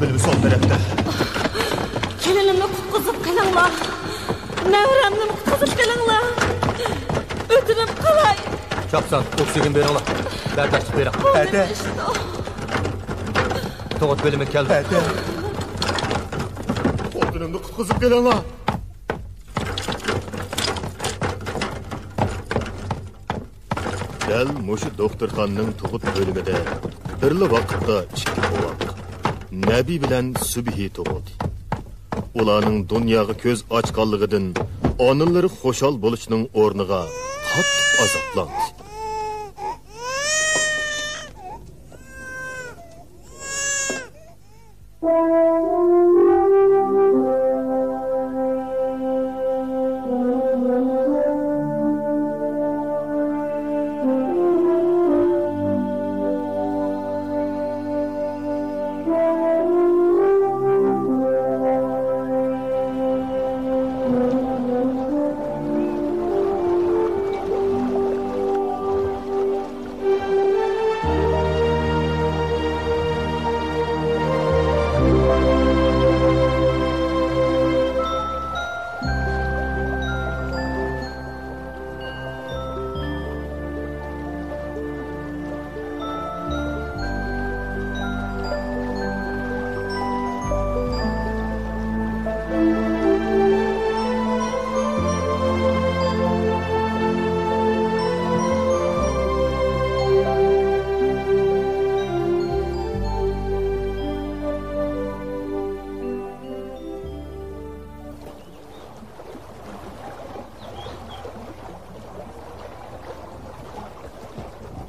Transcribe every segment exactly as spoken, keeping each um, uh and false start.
سول تەرەپتە. كېلىنىمنى قۇتقۇزۇپ قېلىڭلار. نەۋرەمنىمۇ قۇتقۇزۇپ قېلىڭلار. ئۆتۈنۈپ قالاي. چاپسان، ئوكسىگېن بېرىڭلار. بەرداشلىق بېرىڭ. ئەتە. تۇغۇت بۆلۈمى كەلدى. ئەتە. خوتۇنۇمنى قۇتقۇزۇپ قېلىڭلار. دەل مۇشۇ دوختۇرخانىنىڭ تۇغۇت بۆلۈمىدە بىرلا ۋاقىتتا ئىككى بوۋاق، نەبى بىلەن سۈبھى تۇغۇلدى. ئۇلارنىڭ دۇنياغا كۆز ئاچقانلىقىدىن ئانىلىرى خۇشال بولۇشنىڭ ئورنىغا قاتتىق ئازابلاندى.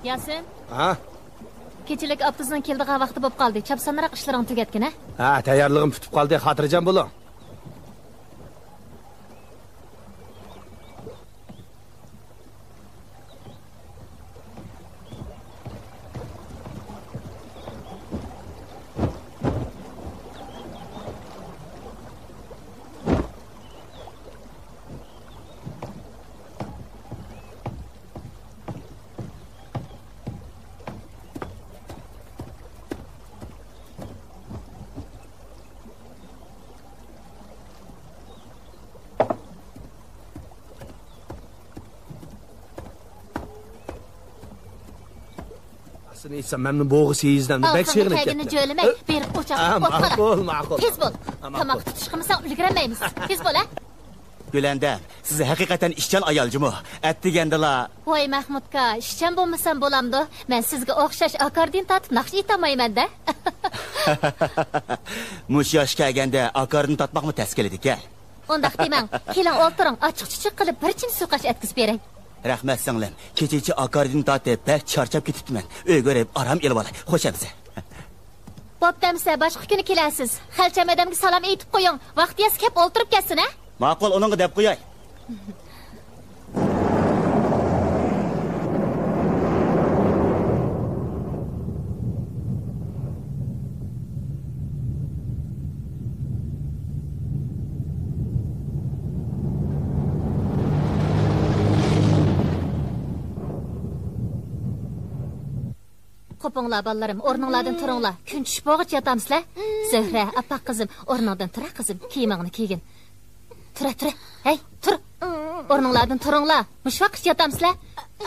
ياسىن. ھا؟ كېچىلىك ئاپتوبۇسنىڭ كېلىدىغان ۋاقتى بولۇپ قالدى. چاپسانراق ئىشلىرىڭنى تۈگەتكىن، ھە؟ ھە، تەييارلىقىم پۈتۈپ قالدى. خاتىرجەم بولۇڭ. ئاستىنى ئېيتسام، مەمنۇن بوغۇسى يېزىدىن بەك ئاغزىڭغا سېغىنىپ كەلگىنىنى كەتتىم. جۆلىمەي، بېرىپ ئوچاققا ئوت قالا. ماقۇل، ماقۇل. تېز بول. ھە، ماقۇل. تاماق تۇتۇشقىمۇ سەن ئۈلگۈرەلمەيمىز. تېز بول، ھە. گۈلەندەم، سىز ھەقىقەتەن ئىشچان ئايال جۇمۇ. ئەتىگەندىلا. ۋاي مەخمۇتكا، ئىشچان بولمىسام بولامدۇ؟ مەن سىزگە ئوخشاش ئاكاردىن تارتىپ ناخشا ئېيتالمايمەن-دە. مۇشۇ ياشقا كەلگەندە ئاكاردىن تارتماقمۇ تەس كېلىدىكەن. ئۇنداق دېمەڭ. كېلىڭ ئولتۇرۇڭ، ئاچچىق-چۈچۈك قىلىپ بىر چىن سۇ قاش ئەتكۈزۈپ بېرەي. رەھمەت سىڭلىم. كېچىچە ئاكاردىن تارتىپ بەك چارچاپ كېتىپتىمەن. ئۆيگە بېرىپ ئارام ئېلىۋالاي. خوش ئەمىسە. بوپتۇ ئەمىسە، باشقا كۈنى كېلەرسىز. خەلچەم ئادەمگە سالام ئېيتىپ قويۇڭ. ۋاقتى يەتسە كەپ ئولتۇرۇپ كەتسۇن، ھە؟ ماقۇل، ئۇنىڭغا دەپ قوياي. قوپۇڭلار، بالىلىرىم، ئورنۇڭلاردىن تۇرۇڭلار. كۈن چۈشۈپ بولغۇچە ياتامسىلەر؟ زۆھرە، ئاپپاق قىزىم، ئورنۇڭدىن تۇرە، قىزىم، كىيىمىڭنى كىيگىن. تۇرە، تۇرە. ھەي، تۇر. ئورنۇڭلاردىن تۇرۇڭلار. مۇشۇ ۋاقىتقىچە ياتامسىلەر؟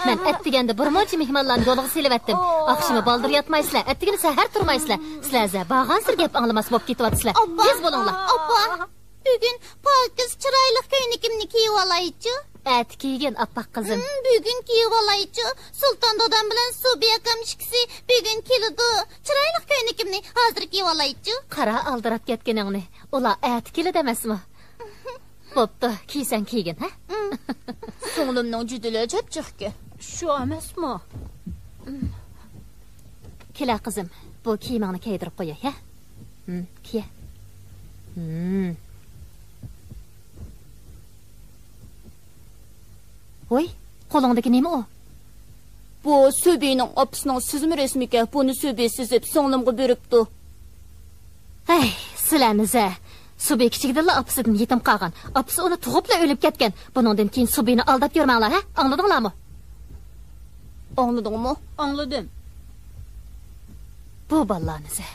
مەن ئەتىگەندە بىر مۇنچە مېھمانلارنى يولغا سېلىۋەتتىم. ئاخشىمى بالدۇر ياتمايسىلەر، ئەتىگىنى سەھەر تۇرمايسىلەر. سىلەر زە بارغانسېرى گەپ ئاڭلىماس بولۇپ كېتىۋاتىسىلەر. ئاپا! تېز بولۇڭلار. ئاپا! بۈگۈن پاكىز چىرايلىق كۆينىكىمنى كىيىۋالايچۇ. ئەتە كىيگىن، ئاپپاق قىزىم. ھىم، بۈگۈن كىيىۋالايچۇ. سۇلتان دادام بىلەن سۇبى ئاكام ئىككىسى بۈگۈن كېلىدۇ. چىرايلىق كۆينىكىمنى ھازىر كىيىۋالايچۇ. قارا، ئالدىراپ كەتكىنىڭنى. ئۇلار ئەتە كېلىدۇ ئەمەسمۇ؟ بوپتۇ، كىيسەڭ كىيگىن، ھە؟ ھىم. سىڭلىمنىڭ جۈدىلىرى چەپچىقكەن. شۇ ئەمەسمۇ؟ كېلە قىزىم، بۇ كىيىمىڭنى كىيدۈرۈپ قوياي، ھە؟ ھىم، كىيە. ھىم. ۋوي، قولۇڭدىكى نېمە ئۇ؟ بۇ سۈبىنىڭ ئاپىسىنىڭ سىزما رەسىمىكەن، بۇنى سۈبى سىزىپ سىڭلىمغا بېرىپتۇ. ھەي، سىلەرنى زە. سۇبى كىچىكىدىنلا ئاپىسىدىن يېتىم قالغان. ئاپىسى ئۇنى تۇغۇپلا ئۆلۈپ كەتكەن. بۇنىڭدىن كېيىن سۇبىنى ئالداپ يۈرمەڭلار، ھە؟ ئاڭلىدىڭلارمۇ؟ ئاڭلىدىڭمۇ؟ ئاڭلىدىم. بۇ بالىلارنى زە.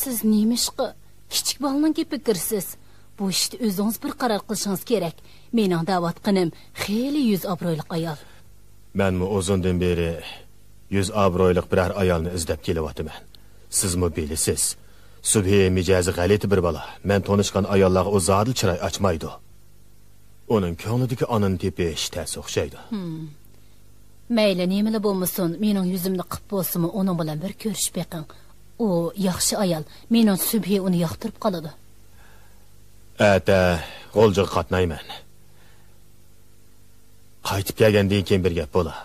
سىز نېمىشقا كىچىك بالىنىڭ گېپىگە كىرىسىز؟ بۇ ئىشتا ئۆزىڭىز بىر قارار قىلىشىڭىز كېرەك. مېنىڭ دەۋاتقىنىم خېلى يۈز ئابرۇيلۇق ئايال. مەنمۇ ئۇزۇندىن بېرى يۈز ئابرۇيلۇق بىرەر ئايالنى ئىزدەپ كېلىۋاتىمەن. سىزمۇ بىلىسىز، سۈبھى مىجەزى غەلىتە بىر بالا. مەن تونۇشقان ئاياللارغا ئۇ زادىلا چىراي ئاچمايدۇ. ئۇنىڭ كۆڭلىدىكى ئانىنى تېپىش تەس ئوخشايدۇ. مەيلى، نېمىلا بولمىسۇن، مېنىڭ يۈزۈمنى قىپ بولسىمۇ، ئۇنىڭ بىلەن بىر كۆرۈشۈپ بېقىڭ. ئۇ ياخشى ئايال، مېنىڭ سۈبھى ئۇنى ياقتۇرۇپ قالىدۇ. ئەتە غۇلجىغا قاتنايمەن. قايتىپ كەلگەندىن كېيىن بىر گەپ بولا.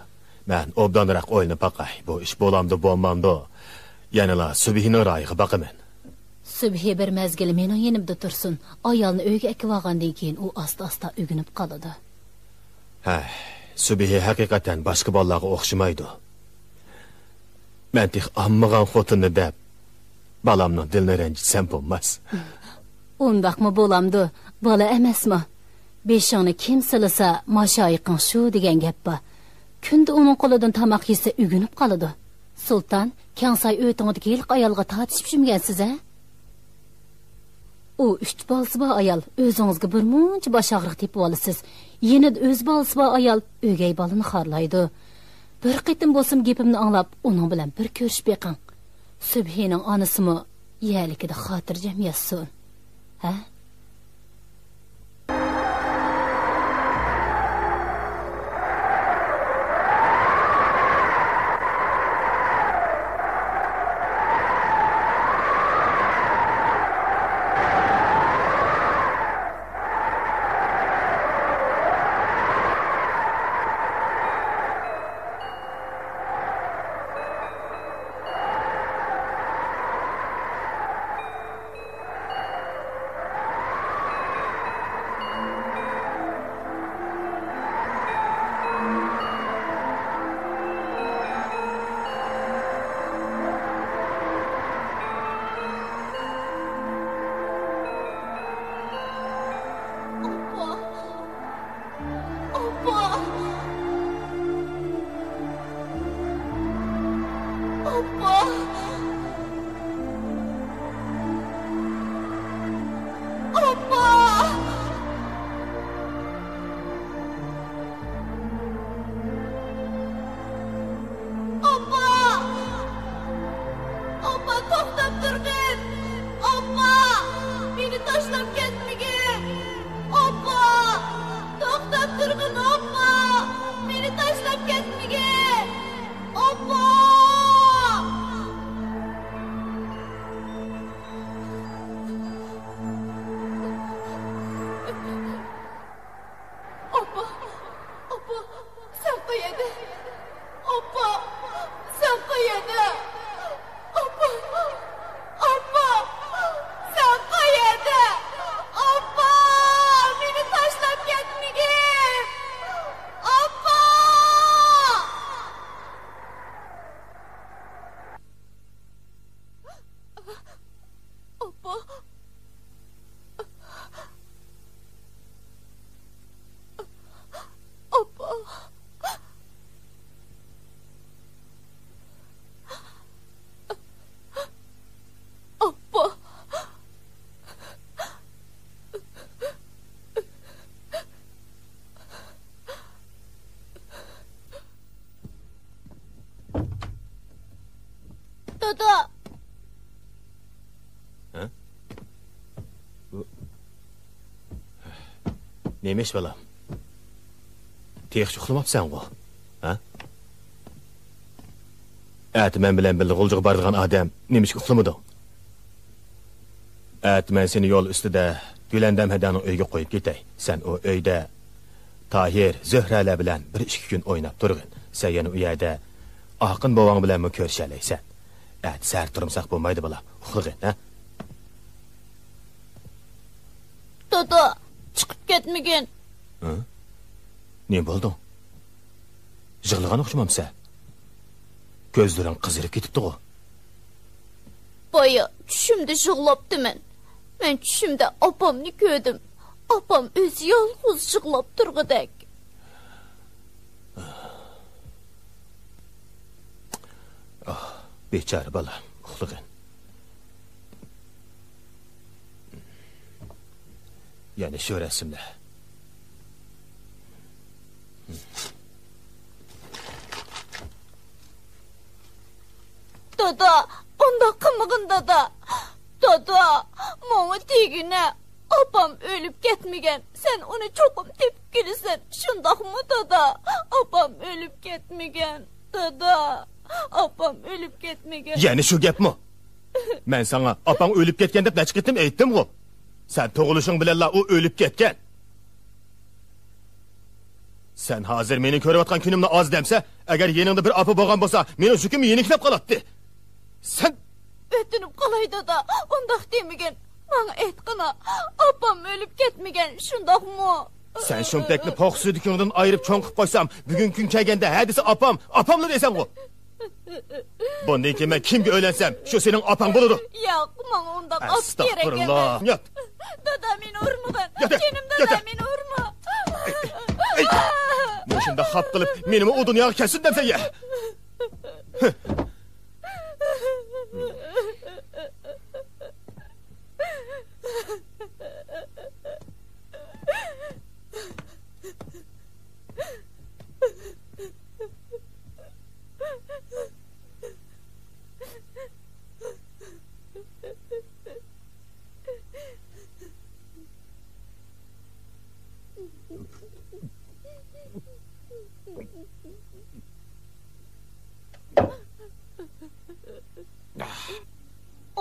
مەن ئوبدانراق ئويلىنىپ باقاي، بۇ ئىش بولامدۇ، بولمامدۇ؟ يەنىلا سۈبھىنىڭ رايىغا باقىمەن. سۈبھى بىر مەزگىل مېنىڭ يېنىمدا تۇرسۇن. ئايالنى ئۆيگە ئەكىۋالغاندىن كېيىن، ئۇ ئاستا-ئاستا ئۆگىنىپ قالىدۇ. ھەي، سۈبھى ھەقىقەتەن باشقا بالىلارغا ئوخشىمايدۇ. مەن تېخى ئالمىغان خوتۇننى دەپ، بالامنىڭ دىلىنى رەنجىتسەم بولماس. ئۇنداقمۇ بولامدۇ؟ بالا ئەمەسمۇ؟ بېشىڭنى كىم سىلىسا، ماشايىقىڭ شۇ دېگەن گەپ بار. كۈندە ئۇنىڭ قولىدىن تاماق يېسە، ئۆگىنىپ قالىدۇ. سۇلتان، كەڭساي ئۆتۈڭىدىكى ھېلىقى ئايالغا تارتىشىپ يۈرمىگەنسىز ھە؟ ئۇ ئۈچ بالىسى بار ئايال، ئۆزىڭىزگە بىر مۇنچە باش ئاغرىق تېپىۋالىسىز. يېنىدا ئۆز بالىسى بار ئايال ئۆگەي بالىنى خارلايدۇ. بىر قېتىم بولسىمۇ گېپىمنى ئاڭلاپ، ئۇنىڭ بىلەن بىر كۆرۈشۈپ بېقىڭ. سۈبھىنىڭ ئانىسىمۇ يەرلىكىدە خاتىرجەم ياتسۇن. ھە؟ ئاپا! ئاپا! ئاپا! ئاپا! ئاپا! ئاپا، توختاپ تۇرغىن! ئاپا! مېنى تاشلاپ كەتمىگىن! ئاپا! توختاپ تۇرغىن، ئاپا! مېنى تاشلاپ كەتمىگىن! ئاپا! ئاپا! ئاپا! سەن قەيەردە؟ ئاپا! سەن قەيەردە؟ ئاپا! ئاپا! سەن قەيەردە؟ ئاپا! مېنى تاشلاپ كەتمىگىن! ئاپا! ئاپا! ئاپا! ئاپا! دادا! ھە؟ بۇ، نېمە ئىش، بالام؟ تېخىچە ئۇخلىماپسەنغۇ؟ ھە؟ ئەتە مەن بىلەن بىللە غۇلجىغا بارىدىغان ئادەم، نېمىشقا ئۇخلىمىدىڭ؟ ئەتە مەن سېنى يول ئۈستىدە گۈلەندەم ھەدەڭنىڭ ئۆيىگە قويۇپ كېتەي. سەن ئۇ ئۆيدە تاھىر، زۆھرەلەر بىلەن بىر ئىككى كۈن ئويناپ تۇرغىن. سەن يەنە ئۇ يەردە ئاقىن بوۋاڭ بىلەنمۇ كۆرۈشەلەيسەن. ئەتە سەھەر تۇرمىساق بولمايدۇ، بالام. ئۇخلىغىن، ھە؟ دادا، چىقىپ كەتمىگىن. ھە؟ نېمە بولدۇڭ؟ يىغلىغان ئوخشىمامسەن؟ كۆزلىرىڭ قىزىرىپ كېتىپتىغۇ؟ بايا چۈشۈمدە يىغلاپتىمەن. مەن چۈشۈمدە ئاپامنى كۆردۈم. ئاپام ئۆزى يالغۇز يىغلاپ تۇرغۇدەك. ئاھ، بىچارە بالام، ئۇخلىغىن. يەنە شۇ رەسىملەر. دادا، ئۇنداق قىلمىغىن، دادا. دادا، ماڭا دېگىنە، ئاپام ئۆلۈپ كەتمىگەن. سەن ئۇنى چوقۇم تېپىپ كېلىسەن. شۇنداقمۇ، دادا؟ ئاپام ئۆلۈپ كەتمىگەن. دادا، ئاپام ئۆلۈپ كەتمىگەن. يەنە شۇ گەپمۇ؟ مەن ساڭا ئاپاڭ ئۆلۈپ كەتكەن دەپ نەچچە قېتىم ئېيتتىمغۇ؟ سەن تۇغۇلۇشۇڭ بىلەنلا ئۇ ئۆلۈپ كەتكەن. سەن ھازىر مېنىڭ كۆرۈۋاتقان كۈنۈمنى ئاز دەمسە، ئەگەر يېنىڭدا بىر ئاپا بولغان بولسا، مېنىڭ شۇ كۈنمۇ يېنىكلەپ قالاتتى. سەن ئۆتۈنۈپ قالاي، دادا، ئۇنداق دېمىگىن. ماڭا ئېيتقىنا، ئاپام ئۆلۈپ كەتمىگەن، شۇنداقمۇ؟ سەن شۇمپەكنى پوق سۈيدۈكۈڭدىن ئايرىپ چوڭ قىلىپ قويسام، بۈگۈنكى كۈن كەلگەندە ھە دېسە ئاپام، ئاپاملا دەيسەنغۇ. بۇندىن كېيىن مەن كىمگە ئۆيلەنسەم، شۇ سېنىڭ ئاپاڭ بولىدۇ. ياق، ماڭا ئۇنداق ئاپا كېرەك ئەمەس. ئەستەغپۇرۇللا. يات. دادا، مېنى ئۇرمىغىن. يات، يات، جېنىم دادا، يات. مېنى ئۇرما. ئەي، مۇشۇنداق خاپا قىلىپ، مېنىمۇ ئۇ دۇنياغا كەتسۇن دەمسەن يا؟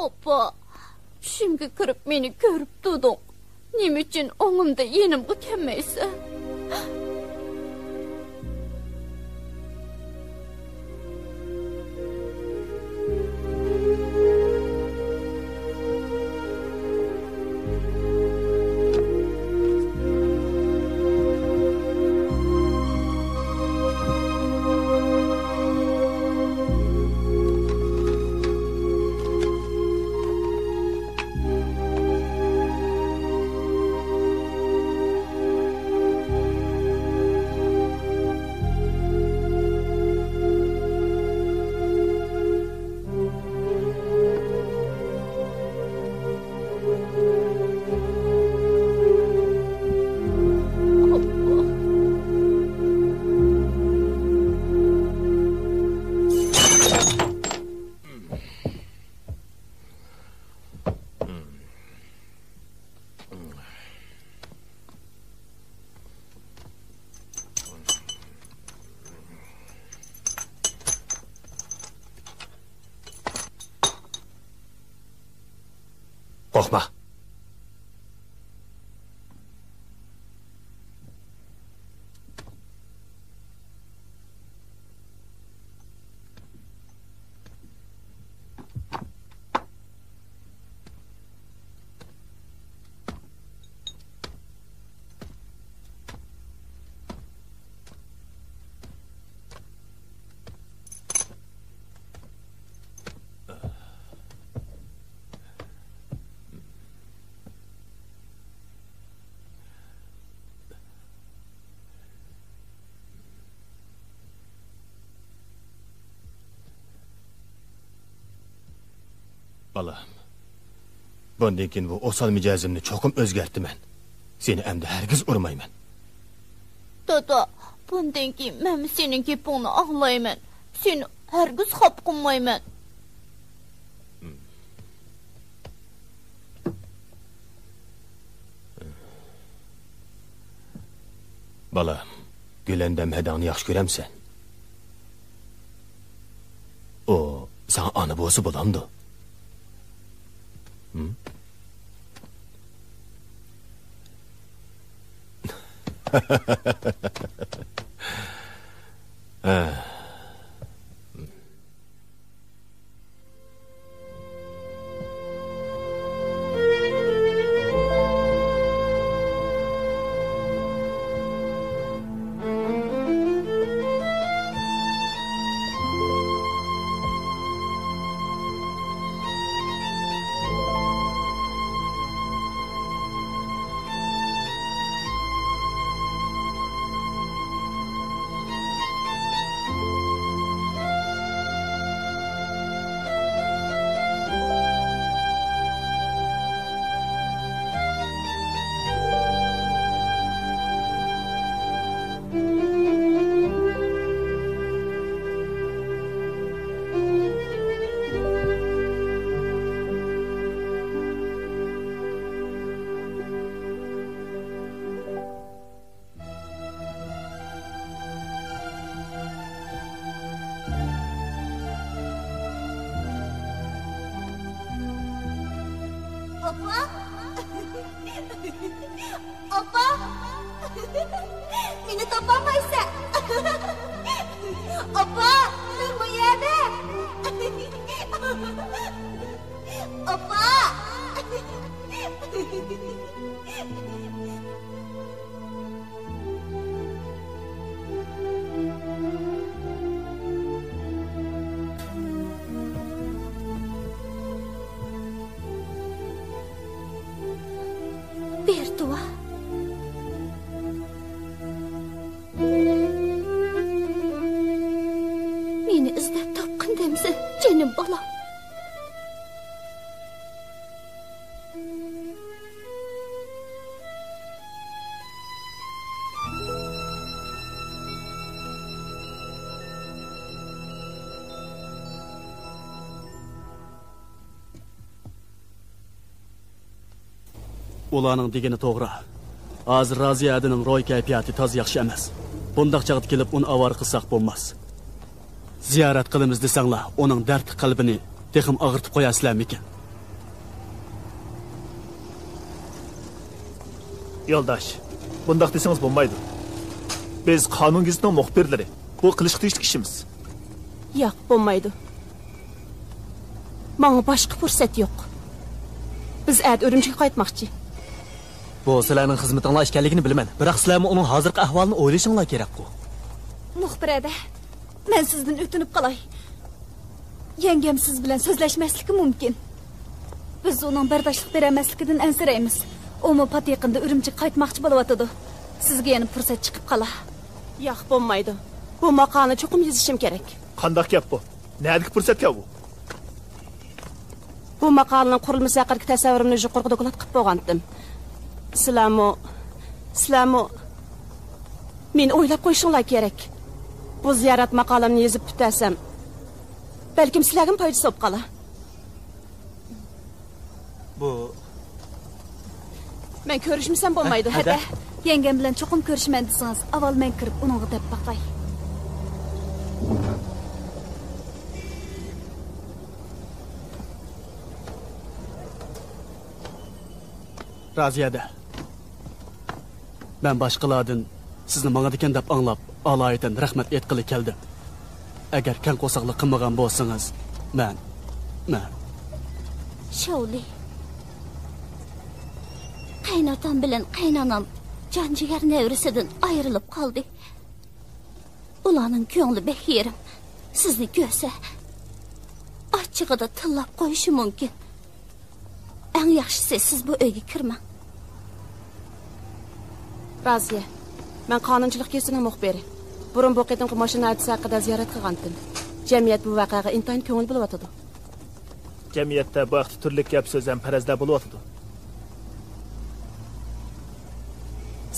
ئاپا، چۈشۈمگە كىرىپ مېنى كۆرۈپ تۇردۇڭ. نېمە ئۈچۈن ئوڭۇمدا يېنىمغا كەلمەيسەن؟ قورقما. بالام، بۇندىن كېيىن بۇ ئوسال مىجەزىمنى چوقۇم ئۆزگەرتىمەن. سېنى ئەمدى ھەرگىز ئۇرمايمەن. دادا، بۇندىن كېيىن مەنمۇ سېنىڭ گېپىڭنى ئاڭلايمەن. سېنى ھەرگىز خاپا قىلمايمەن. بالام، گۈلەندەم ھەدەڭنى ياخشى كۆرەمسەن؟ ئۇ ساڭا ئانا بولسا بولامدۇ؟ ھىم؟ ھە. ئاپا! ئاپا! مېنى تاپالمايسەن! ئاپا! مەن بۇ يەردە! ئاپا! بېرتۇۋا. مېنى ئىزدەپ تاپقىن دەمسەن، جېنىم بالام. ئۇلارنىڭ دېگىنى توغرا. ھازىر رازىيە ھەدىنىڭ روھىي كەيپىياتى تازا ياخشى ئەمەس. بۇنداق چاغدا كېلىپ ئۇنى ئاۋارە قىلساق بولماس. زىيارەت قىلىمىز دېسەڭلار، ئۇنىڭ دەردلىك قەلبىنى تېخىمۇ ئاغرىتىپ قويارسىلەرمىكىن؟ يولداش، بۇنداق دېسىڭىز بولمايدۇ. بىز قانۇن گېزىتىنىڭ مۇخبىرلىرى. بۇ قىلىشقا تېگىشلىك ئىشىمىز. ياق، بولمايدۇ. ماڭا باشقا پۇرسەت يوق. بىز ئەتە ئۈرۈمچىگە قايتماقچى. بۇ سىلەرنىڭ خىزمىتىڭلار ئىكەنلىكىنى بىلىمەن، بىراق سىلەرمۇ ئۇنىڭ ھازىرقى ئەھۋالىنى ئويلىشىڭلار كېرەكقۇ. مۇخبىر ھەدە، مەن سىزدىن ئۆتۈنۈپ قالاي. يەڭگەم سىز بىلەن سۆزلەشمەسلىكى مۇمكىن. بىز ئۇنىڭ بەرداشلىق بېرەلمەسلىكىدىن ئەنسىرەيمىز. ئۇمۇ پات يېقىندا ئۈرۈمچىگە قايتماقچى بولۇۋاتىدۇ. سىزگە يەنە پۇرسەت چىقىپ قالا. ياق، بولمايدۇ. بۇ ماقالىنى چوقۇم يېزىشىم كېرەك. قانداق گەپ بۇ؟ نەدىكى پۇرسەتكەن بۇ؟ بۇ ماقالىنىڭ قۇرۇلمىسى ھەققىدىكى تەسەۋۋۇرۇمنى يۇقىرىقى دوكلات قىلىپ بولغانتىم. سىلەرمۇ، سىلەرمۇ مېنى ئويلاپ قويۇشۇڭلار كېرەك. بۇ زىيارەت ماقالەمنى يېزىپ پۈتتۈرسەم، بەلكىم سىلەرگىمۇ پايدىسى بولۇپ قالار. بۇ مەن كۆرۈشمىسەم بولمايدۇ، ھە، ھەدە. ھەدە. يەڭگەم بىلەن چوقۇم كۆرۈشىمەن دېسىڭىز، ئاۋۋال مەن كىرىپ ئۇنىڭغا دەپ باقاي. رازىيە ھەدە. مەن باشقىلاردىن سىزنى ماڭىدىكەن دەپ ئاڭلاپ، ئالايىتەن رەھمەت ئېيتقىلى كەلدىم. ئەگەر كەڭ قورساقلىق قىلمىغان بولسىڭىز، مەن، مەن. شاۋلى. قېيىنئاتام بىلەن قېيىنئانام جان جىگەر نەۋرىسىدىن ئايرىلىپ قالدى. ئۇلارنىڭ كۆڭلى بەك يېرىم. سىزنى كۆرسە، ئاچچىقىدا تىللاپ قويۇشى مۇمكىن. ئەڭ ياخشىسى، سىز بۇ ئۆيگە كىرمەڭ. رازىيە، مەن قانۇنچىلىق گېزىتىنىڭ مۇخبىرى. بۇرۇن بۇ قېتىمقى ماشىنا ھادىسە ھەققىدە زىيارەت قىلغانتىم. جەمئىيەت بۇ ۋەقەگە ئىنتايىن كۆڭۈل بۆلۈۋاتىدۇ. جەمئىيەتتە بۇ ھەقتە تۈرلۈك گەپ-سۆز ھەم پەرەزلەر بولۇۋاتىدۇ.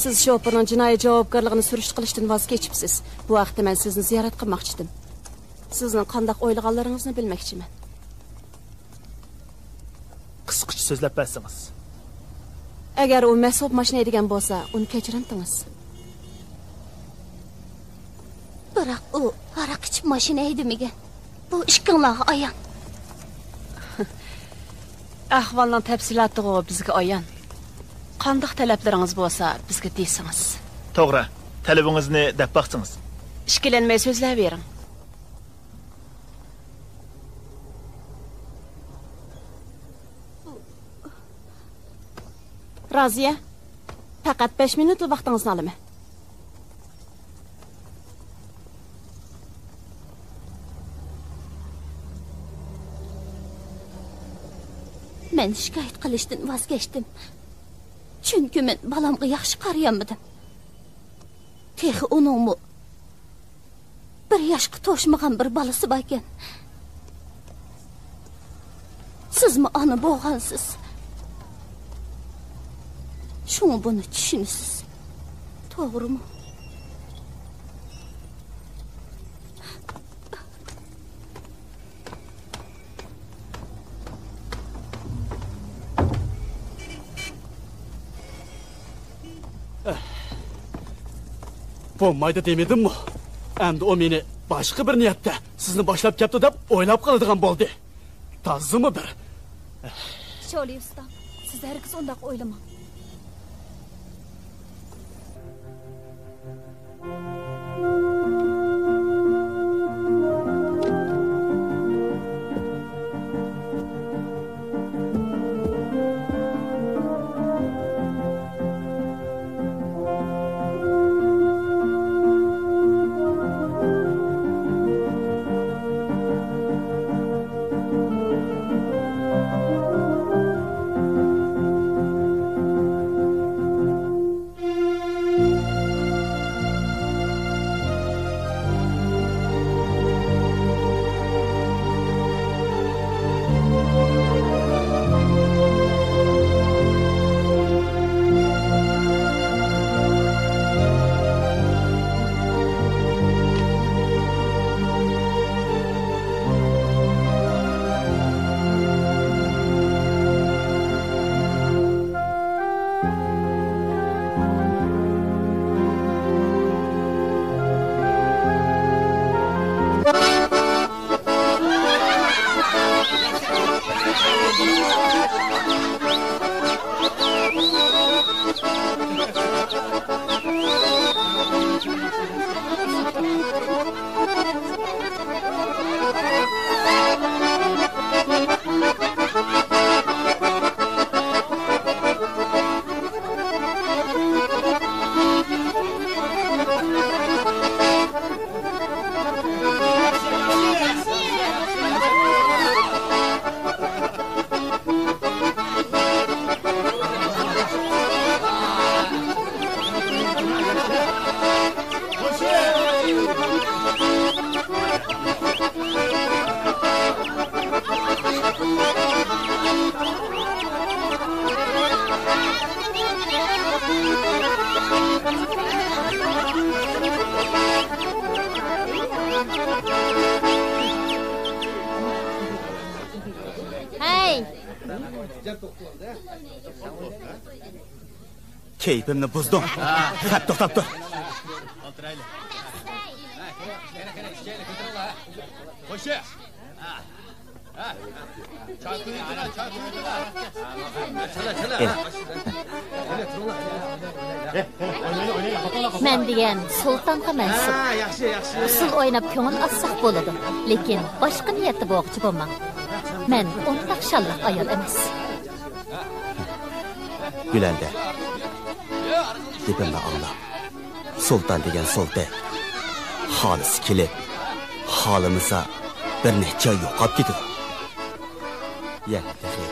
سىز شوپۇرنىڭ جىنايى جاۋابكارلىقىنى سۈرۈشتە قىلىشتىن ۋاز كېچىپسىز. بۇ ھەقتە مەن سىزنى زىيارەت قىلماقچىدىم. سىزنىڭ قانداق ئويلىغانلىرىڭىزنى بىلمەكچىمەن. قىسقىچە سۆزلەپ بەرسىڭىز. ئەگەر ئۇ مەست بولۇپ ماشىنا ھەيدىگەن بولسا، ئۇنى كەچۈرەمتىڭىز؟ بىراق ئۇ ھاراق ئىچىپ ماشىنا ھەيدىمىگەن. بۇ ئىككىڭلارغا ئايان. ئەھۋالنىڭ تەپسىلاتىغۇ بىزگە ئايان. قانداق تەلەپلىرىڭىز بولسا، بىزگە دېسىڭىز. توغرا، تەلىپىڭىزنى دەپ باقسىڭىز. ئىككىلەنمەي سۆزلەۋېرىڭ. رازىيە، پەقەت بەش مىنۇتلا ۋاقتىڭىزنى ئالىمەن. مەن شىكايەت قىلىشتىن ۋاز كەچتىم. چۈنكى مەن بالامغا ياخشى قارىيالمىدىم. تېخى ئۇنىڭمۇ بىر ياشقا توشمىغان بىر بالىسى باركەن. سىزمۇ ئانا بولغانسىز. شۇڭا بۇنى چۈشىنىسىز. توغرىمۇ؟ بولمايدۇ دېمىدىممۇ؟ ئەمدى ئۇ مېنى باشقا بىر نىيەتتە سىزنى باشلاپ كەپتۇ دەپ ئويلاپ قالىدىغان بولدى. تازىمۇ بىر. شولى ئۇستام، سىز ھەرگىز ئۇنداق ئويلىماڭ. ھەي! كەيپىمنى بۇزدۇڭ. خەپ، توختاپ تۇر. مەن دېگەن سۇلتانغا مەنسۇپ. ئۇسسۇل ئويناپ كۆڭۈل ئاچساق بولىدۇ، لېكىن باشقا نىيەتتە بولغۇچى بولماڭ. مەن ئۇنداق شاللاق ئايال ئەمەس. گۈلەندە، گېپىمنى ئاڭلا. سۇلتان دېگەن سولتەك. خالىسا كېلىپ، خالىمىسا بىر نەچچە ئاي يوقاپ كېتىدۇ. يەنە تېخى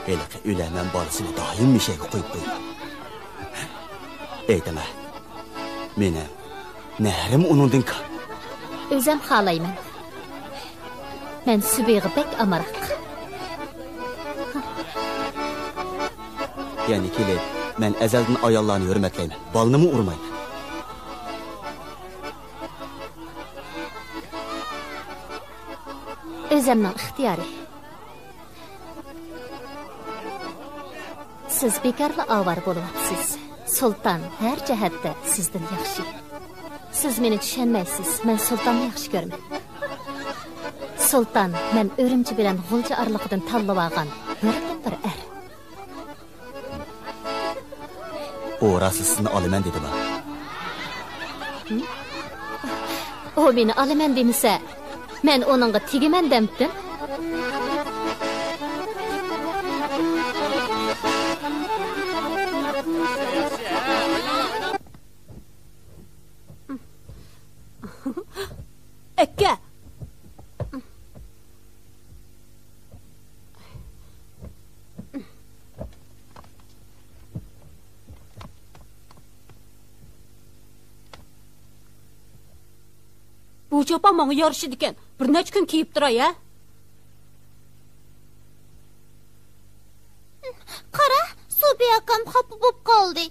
ھېلىقى ئۆلەرمەن بالىسىنى دائىم مېشەگە قويۇپ قويىدۇ. ئېيتىڭە، مېنىڭ نەھرىم ئۇنىڭدىن كام. ئۆزەم خالايمەن. مەن سۈبىگە بەك ئامراق. يەنە كېلىپ، مەن ئەزەلدىن ئاياللارنى ھۆرمەتلەيمەن، بالىنىمۇ ئۇرمايمەن. ئۆزەمنىڭ ئىختىيارى. سىز بىكارلا ئاۋارە بولۇۋاتىسىز. سۇلتان ھەر جەھەتتە سىزدىن ياخشى. سىز مېنى چۈشەنمەيسىز، مەن سۇلتاننى ياخشى كۆرىمەن. سۇلتان مەن ئۈرۈمچى بىلەن غۇلجا ئارىلىقىدىن تاللىۋالغان بىردىنبىر ئەر. ئۇ راست سىزنى ئالىمەن دېدىما؟ ئۇ مېنى ئالىمەن دېمىسە، مەن ئۇنىڭغا تېگىمەن دەمتىم. ئەكە! بۇ چوپان ماڭا يارىشىدىكەن. بىر نەچچە كۈن كىيىپ تۇراي، ھە؟ قارا، سوپى ئاكام خاپا بولۇپ قالدى.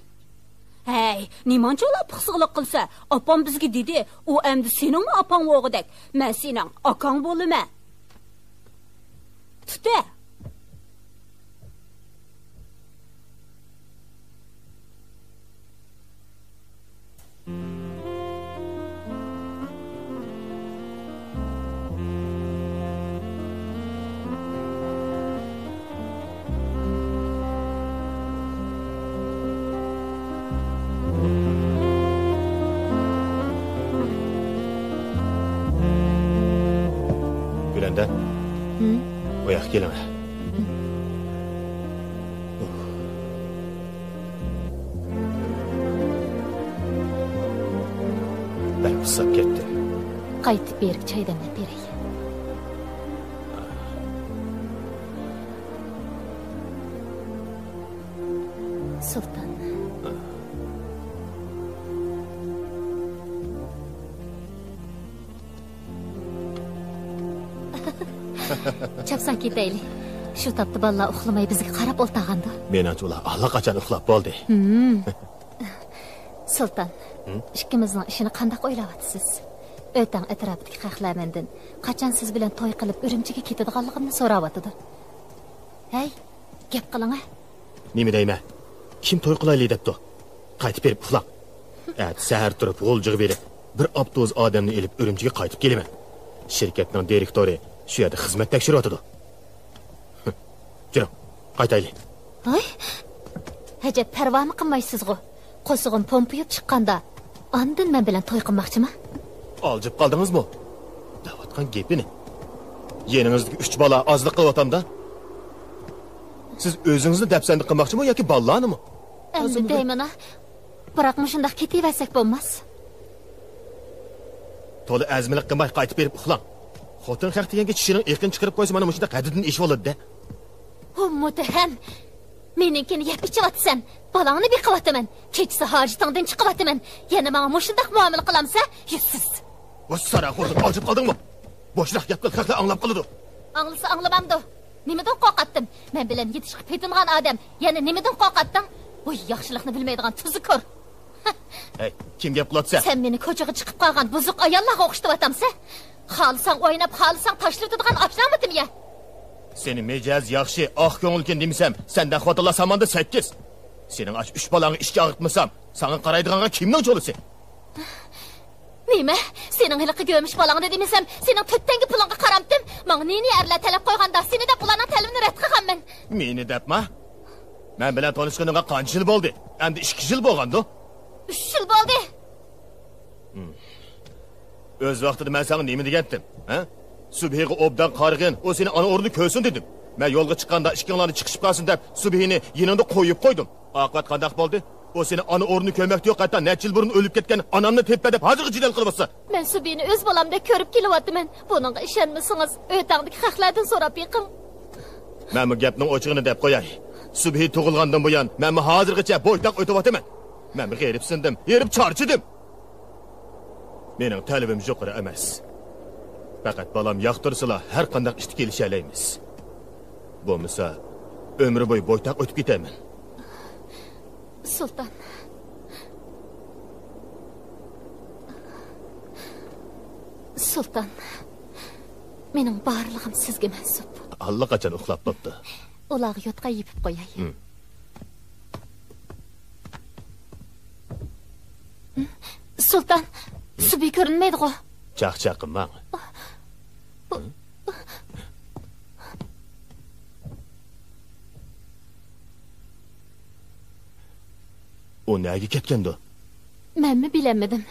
ھەي، نېمانچە ئۇلار پىخسىقلىق قىلسا، ئاپام بىزگە دېدى، ئۇ ئەمدى سېنىڭمۇ ئاپاڭ بولغۇدەك، مەن سېنىڭ ئاكاڭ بولىمەن. تۇتە. دە. ھىم؟ ئۇ ياققا كېلىڭە. بەك ئۇسساپ كەتتىم. قايتىپ بېرىپ چاي دەملەپ بېرەي. سۇلتان. چاپسان كېتەيلى. شۇ تاپتا بالىلار ئۇخلىماي بىزگە قاراپ ئولتۇرغاندۇ. مېنىڭچە ئۇلار ئاللىقاچان ئۇخلاپ بولدى. ھىم. سۇلتان، ھىم؟ ئىككىمىزنىڭ ئىشىنى قانداق ئويلاۋاتىسىز؟ ئۆتەڭ ئەتراپىدىكى خەقلەر مەندىن قاچان سىز بىلەن توي قىلىپ ئۈرۈمچىگە كېتىدىغانلىقىمنى سوراۋاتىدۇ. ھەي، گەپ قىلىڭە. نېمە دەيمەن؟ كىم توي قىلايلى دەپتۇ؟ قايتىپ بېرىپ ئۇخلاڭ. ئەتە سەھەر تۇرۇپ غۇلجىغا بېرىپ، بىر ئاپتوبۇس ئادەمنى ئېلىپ ئۈرۈمچىگە قايتىپ كېلىمەن. شىركەتنىڭ دىرېكتورى شۇ يەردە خىزمەت تەكشۈرۈۋاتىدۇ. جۈرۈڭ، قايتايلى. ھاي، ئەجەب پەرۋامۇ قىلمايسىزغۇ. قورسىقىم پومپىيىپ چىققاندا، ئاندىن مەن بىلەن توي قىلماقچىما؟ ئالجىپ قالدىڭىزمۇ؟ دەۋاتقان گېپىنى. يېنىڭىزدىكى ئۈچ بالا ئازلىق قىلىۋاتامدا؟ سىز ئۆزىڭىزنى دەپسەندە قىلماقچىمۇ ياكى بالىلارنىمۇ؟ ئەمدى دەيمەن-ە. بىراق مۇشۇنداق كېتىۋەرسەك بولماس. تولا ئەزمىلىك قىلماي قايتىپ بېرىپ ئۇخلاڭ. خوتۇن خەق دېگەنگە چىشىنىڭ ئېقىنى چىقىرىپ قويسا، مانا مۇشۇنداق ھەددىدىن ئېشىۋالىدۇ-دە. ھو مۇتتەھەم! مېنىڭكىنى يەپ ئىچىۋاتىسەن. بالاڭنى بېقىۋاتىمەن. كېچىسى ھاجىتىڭدىن چىقىۋاتىمەن. يەنە ماڭا مۇشۇنداق مۇئامىلە قىلامسە، يۈزسىز! ۋاي ساراڭ خوتۇن، ئالجىپ قالدىڭمۇ؟ بوشراق گەپ قىل، خەقلەر ئاڭلاپ قالىدۇ. ئاڭلىسا ئاڭلىمامدۇ؟ نېمىدىن قورقاتتىم؟ مەن بىلەن يېتىشقا پېتىنغان ئادەم يەنە نېمىدىن قورقاتتىڭ؟ ۋاي ياخشىلىقنى بىلمەيدىغان تۇزۇكور! ھەي، كىم گەپ قىلاتسا؟ سەن مېنى كوچىغا چىقىپ قالغان بۇزۇق ئاياللارغا ئوخشىتىۋاتامسەن؟ خالىساڭ ئويناپ، خالىساڭ تاشلىۋېتىدىغان ئاشنامىتىم يە؟ سېنى مىجەز ياخشى، ئاق كۆڭۈلكەن دېمىسەم، سەندەك خوتۇنلار ساماندا سەككىز. سېنىڭ ئاشۇ ئۈچ بالاڭغا ئىچكى ئاغرىتمىسام، ساڭا قارايدىغانغا كىمنىڭ چولىسى؟ نېمە؟ سېنىڭ ھېلىقى گۆمۈش بالاڭنى دېمىسەم، سېنىڭ تۆت تەڭگە پۇلۇڭغا قارامتىم. ماڭا نى-نى ئەرلەر تەلەپ قويغاندا، سېنى دەپ ئۇلارنىڭ تەلىپىنى رەت قىلغانمەن. مېنى دەپما؟ مەن بىلەن تونۇشقىنىڭغا قانچە يىل بولدى؟ ئەمدى ئىككى يىل بولغاندۇ؟ ئۈچ يىل بولدى. ئۆز ۋاقتىدا مەن ساڭا نېمە دېگەنتىم؟ ھە؟ سۈبھىگە ئوبدان قارىغىن، ئۇ سېنى ئانا ئورنىدا كۆرسۇن دېدىم. مەن يولغا چىققاندا ئىككىڭلارنى چىقىشىپ قالسۇن دەپ، سۈبھىنى يېنىڭدا قويۇپ قويدۇم. ئاقىۋەت قانداق بولدى؟ ئۇ سېنى ئانا ئورنىدا كۆرمەكتە يوق، ھەتتا نەچچە يىل بۇرۇن ئۆلۈپ كەتكەن ئانامنى تېپىپ بەر دەپ ھازىرغىچە جېدەل قىلىۋاتىسەن. مەن سۈبھىنى ئۆز بالامدەك كۆرۈپ كېلىۋاتىمەن. بۇنىڭغا ئىشەنمىسىڭىز، ئۆتەڭدىكى خەقلەردىن سوراپ بېقىڭ. مەنمۇ گەپنىڭ ئوچۇقىنى دەپ قوياي. سۈبھى تۇغۇلغاندىن بۇيان، مەنمۇ ھازىرغىچە بويتاق ئۆتۈۋاتىمەن. مەنمۇ غېرىبسىندىم، ھېرىپ چارچىدىم. مېنىڭ تەلىپىم يۇقىرى ئەمەس. پەقەت بالام ياقتۇرسىلا، ھەر قانداق ئىشتا كېلىشەلەيمىز. بولمىسا، ئۆمرى بويى بويتاق ئۆتۈپ كېتەرمەن. سۇلتان. سۇلتان. مېنىڭ بارلىقىم سىزگە مەنسۇپ. ئاللىقاچان ئۇخلاپ بوپتۇ. ئۇلارغا يوتقان يېپىپ قوياي. ھىم. سۇلتان، سۈبھى كۆرۈنمەيدىغۇ؟ چاقچاق قىلماڭ. ئۇ نەگە كەتكەندۇ؟ مەنمۇ بىلەلمىدىم.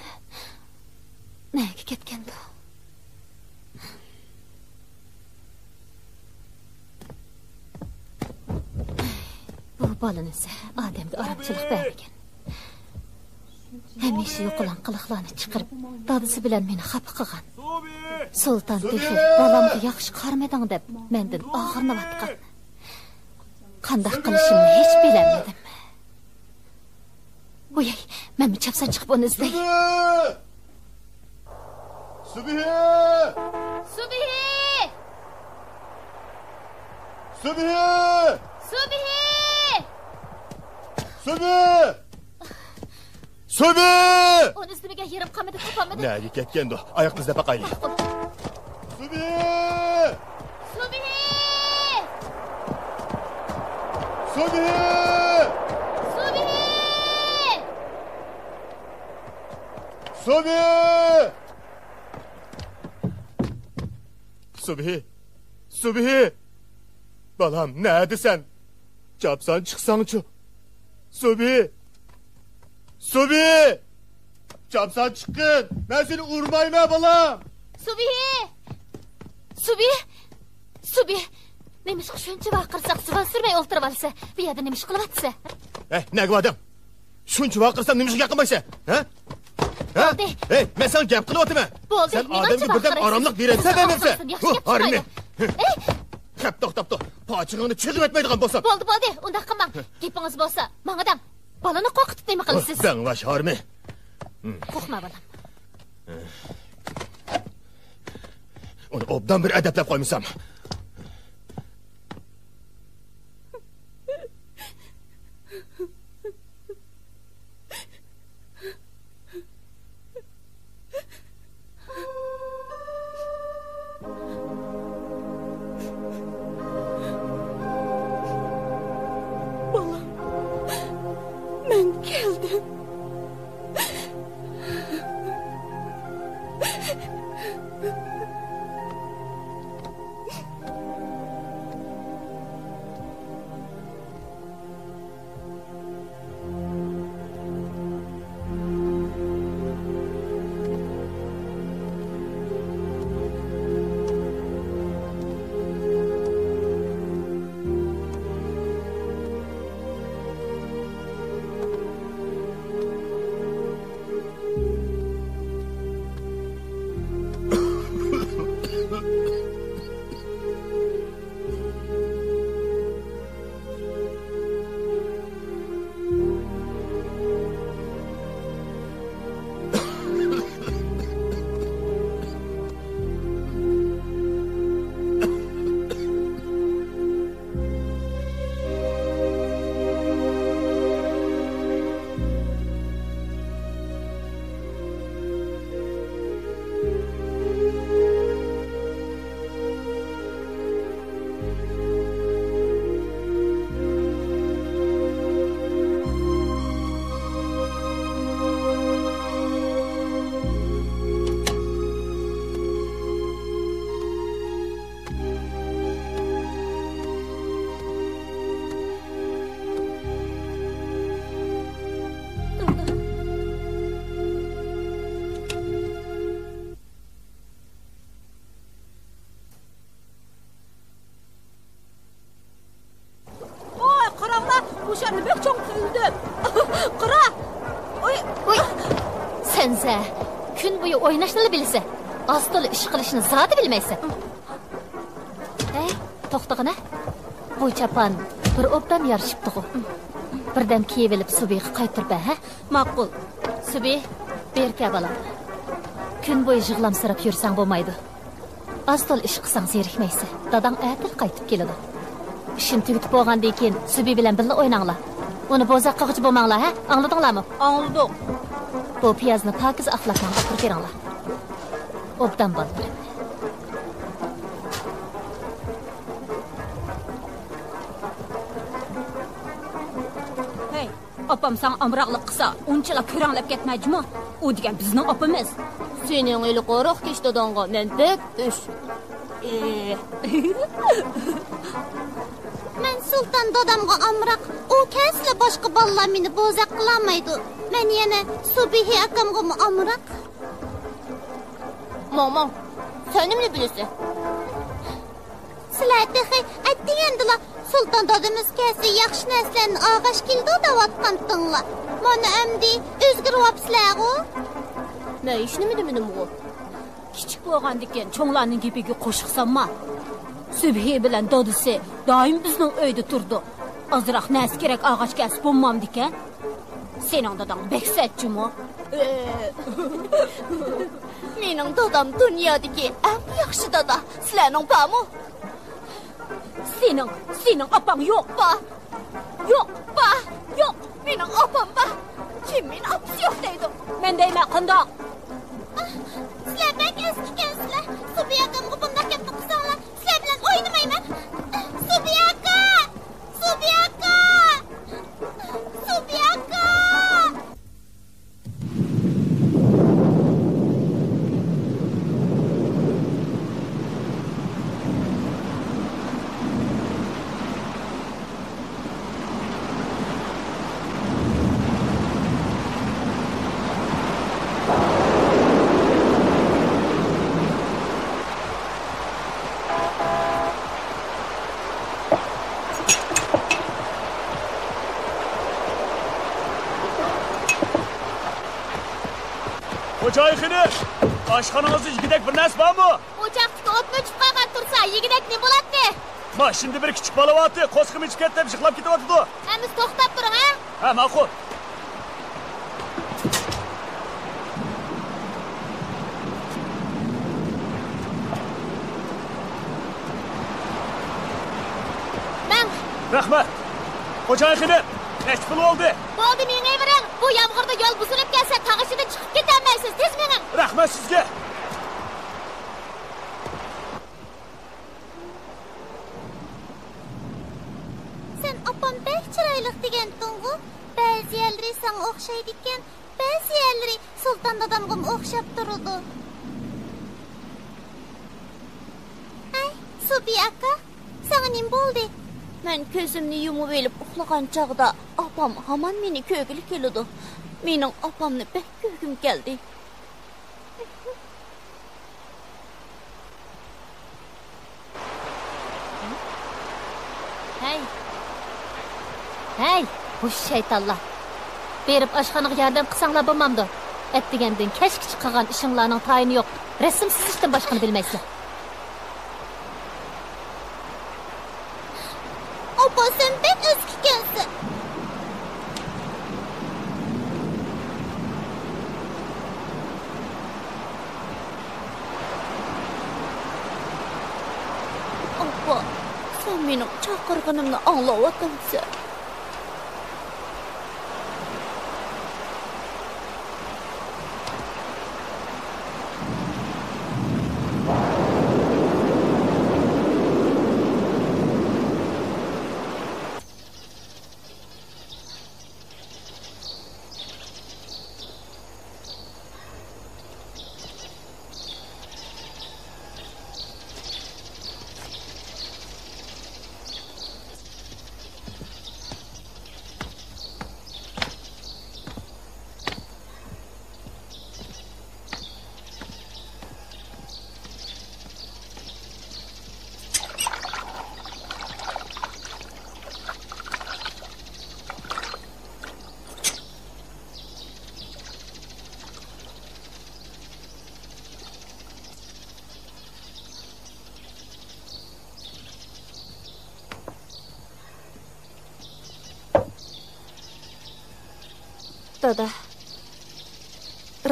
نەگە كەتكەندۇ؟ بۇ بالىنى سە ئادەمگە ئارامچىلىق بەرمىگەن. ھەمىشە يوقىلاڭ قىلىقلارنى چىقىرىپ، دادىسى بىلەن مېنى خاپا قىلغان. سۇلتان تېخى بالامغا ياخشى قارىمىدىڭ دەپ مەندىن ئاغرىنىۋاتقان. قانداق قىلىشىمنى ھېچ بىلەلمىدىم. ۋوي، مەنمۇ چاپسان چىقىپ ئۇنى ئىزدەي. سۈبھى! سۈبھى! سۈبھى! سۈبھى! سۈبھى! سۈبھى! ئۇنى ئىزدىمىگەن يېرىم قالمىدى، تاپالمىدىم. نەگە كەتكەندۇ؟ ئاياقنى ئىزدەپ باقايلى. ماقۇل. سۈبھى! سۈبھى! سۈبھى! سۈبھى! سۈبھى! سۈبھى! سۈبھى! بالام، نەدىسەن؟ چاپسان چىقساڭچۇ؟ سۈبھى! سۈبھى! چاپسان چىققىن! مەن سېنى ئۇرمايمەن، بالام! سۈبھى! سۈبھى! سۈبى، نېمىشقا شۇنچە ۋارقىرىساق زۇۋان سۈرمەي ئولتۇرۇۋالىسەن؟ بۇ يەردە نېمە ئىش قىلىۋاتىسەن؟ ھەي، نەگە باردىڭ؟ شۇنچە ۋارقىرىسام نېمىشقا گەپ قىلمايسەن؟ ھە؟ ھە؟ بولدى. ھەي، مەن ساڭا گەپ قىلىۋاتىمەن. بولدى، سەن ئادەمگە بىردەم ئاراملىق بېرەمسەن بەرمەمسەن؟ ھۇ، ھارمى. ئەي! خەپ توختاپتۇ. پاچىقىڭنى چىغىۋەتمەيدىغان بولسام. بولدى، بولدى، ئۇنداق قىلماڭ. گېپىڭىز بولسا، ماڭا دەڭ. بالىنى قورقۇتۇپ نېمە قىلىسىز؟ دەڭلار، ھارمى. قورقما، بالام. ئۇنى ئوبدان بىر ئەدەپلەپ قويمىسام. بالام، مەن كەلدىم. ۋاي، قاراڭلار، بۇ شەرنى بەك چوڭ قىلدىم. قارا! ئۇي! ئۇي! سەنزە، كۈن بويى ئويناشنىلا بىلىسەن. ئاز-تولا ئىش قىلىشنى زادى بىلمەيسەن. ھەي، توختىغىنە. بۇ چاپان بىر ئوبدان يارىشىپتىغۇ. بىردەم كىيىۋېلىپ سۈبىگە قايتۇرۇپ بەر، ھە؟ ماقۇل. سۈبى، بېرى كەل بالام. كۈن بويى يىغلامسىراپ يۈرسەڭ بولمايدۇ. ئاز-تولا ئىش قىلساڭ زېرىكمەيسەن. داداڭ ئەتىلا قايتىپ كېلىدۇ. ئىشىنى تۈگىتىپ بولغاندىن كېيىن سۈبى بىلەن بىللە ئويناڭلار. ئۇنى بوزەك قىلغۇچە بولماڭلار، ھە؟ ئاڭلىدىڭلارمۇ؟ ئاڭلىدۇق. بۇ پىيازنى پاكىز ئاقلاپ ماڭا ئاپىرىپ بېرىڭلار. ئوبدان بالىلىرىم. ھەي، ئاپام ساڭا ئامراقلىق قىلسا، ئۇنچىلا كۆرەڭلەپ كەتمە جۇمۇ. ئۇ دېگەن بىزنىڭ ئاپىمىز. سېنىڭ ھېلى قورۇق كېچە داداڭغا مەن بەك ئۆچ. ئېھ. مەن سۇلتان دادامغا ئامراق. ئۇ كەلسىلا باشقا بالىلار مېنى بوزەك قىلالمايدۇ. مەن يەنە سۇبىھى ئاكامغىمۇ ئامراق. ماڭ، ماڭ. سەن نېمىنى بىلىسەن؟ سىلەر تېخى ئەتىگەندىلا سۇلتان دادىمىز كەلسە ياخشى نەرسىلەرنى ئالغاچ كېلىدۇ دەۋاتقانتىڭلار. مانا ئەمدى ئۆزگىرىۋاپسىلەرغۇ. مەن ھېچنېمە دېمىدىمغۇ. كىچىك بولغاندىكىن چوڭلارنىڭ گېپىگە قوشۇق سالما. سۈبھى بىلەن دادىسى دائىم بىزنىڭ ئۆيدە تۇرىدۇ. ئازراق نەرسە كېرەك ئالغاچ كەلسە بولمامدىكەن؟ سېنىڭ داداڭ بەك سەت جۇمۇ. مېنىڭ دادام دۇنيادىكى ئەڭ ياخشى دادا. سىلەرنىڭ بارمۇ؟ سېنىڭ، سېنىڭ ئاپاڭ يوق. بار. يوق. بار. يوق. مېنىڭ ئاپام بار. كىم مېنى ئاپىسى يوق دەيدۇ؟ مەن دەيمەن، قانداق؟ ئاھ، سىلەر بەك ئەسكىكەنسىلەر. سۇبى ئاكامغا بۇنداق گەپنى قىلساڭلار، سىلەر بىلەن ئوينىمايمەن. سۇبى ئاكا! سۇبى ئاكا! سۇبى ئاكا! خوجايىن خېنىم، ئاشخانىڭىزدا يېگۈدەك بىر نەرسە بارمۇ؟ ئوچاقتىكى ئوتمۇ ئۆچۈپ قالغان تۇرسا، يېگۈدەك نېمە بولاتتى؟ ماشىنىدا بىر كىچىك بالا بارتى، قورسىقىم ئېچىپ كەتتى دەپ يىغلاپ كېتىۋاتىدۇ. ئەمىسە توختاپ تۇرۇڭ، ھە؟ ھە، ماقۇل. مەن. رەھمەت. خوجايىن خېنىم، نەچچە پۇل بولدى؟ بولدى، مېڭىۋېرىڭ. بۇ يامغۇردا يول بۇزۇلۇپ كەتسە، تاغ ئىچىدىن چىقىپ كېتەلمەيسىز. تېز مېڭىڭ. رەھمەت سىزگە. سەن ئاپام بەك چىرايلىق دېگەنتىڭغۇ؟ بەزى يەرلىرى ساڭا ئوخشايدىكەن، بەزى يەرلىرى سۇلتان دادامغىمۇ ئوخشاپ تۇرىدۇ. ھەي، سوپىيە ئاكا، ساڭا نېمە بولدى؟ مەن كۆزۈمنى يۇمۇۋېلىپ ئۇخلىغان چاغدا ئاپام ھامان مېنى كۆرگىلى كېلىدۇ. مېنىڭ ئاپامنى بەك كۆرگۈم كەلدى. ھەي! ھەي! بۇ شەيتانلار! بېرىپ ئاشخانىغا ياردەم قىلساڭلار بولمامدۇ؟ ئەتىگەندىن كەچكىچە قىلغان ئىشىڭلارنىڭ تايىنى يوق. رەسىم سىزىشتىن باشقىنى بىلمەيسىلەر. ئاپا، سەن بەك ئەسكىكەنسەن. ئاپا، سەن مېنىڭ چاقىرغىنىمنى ئاڭلاۋاتامسەن؟ دادا،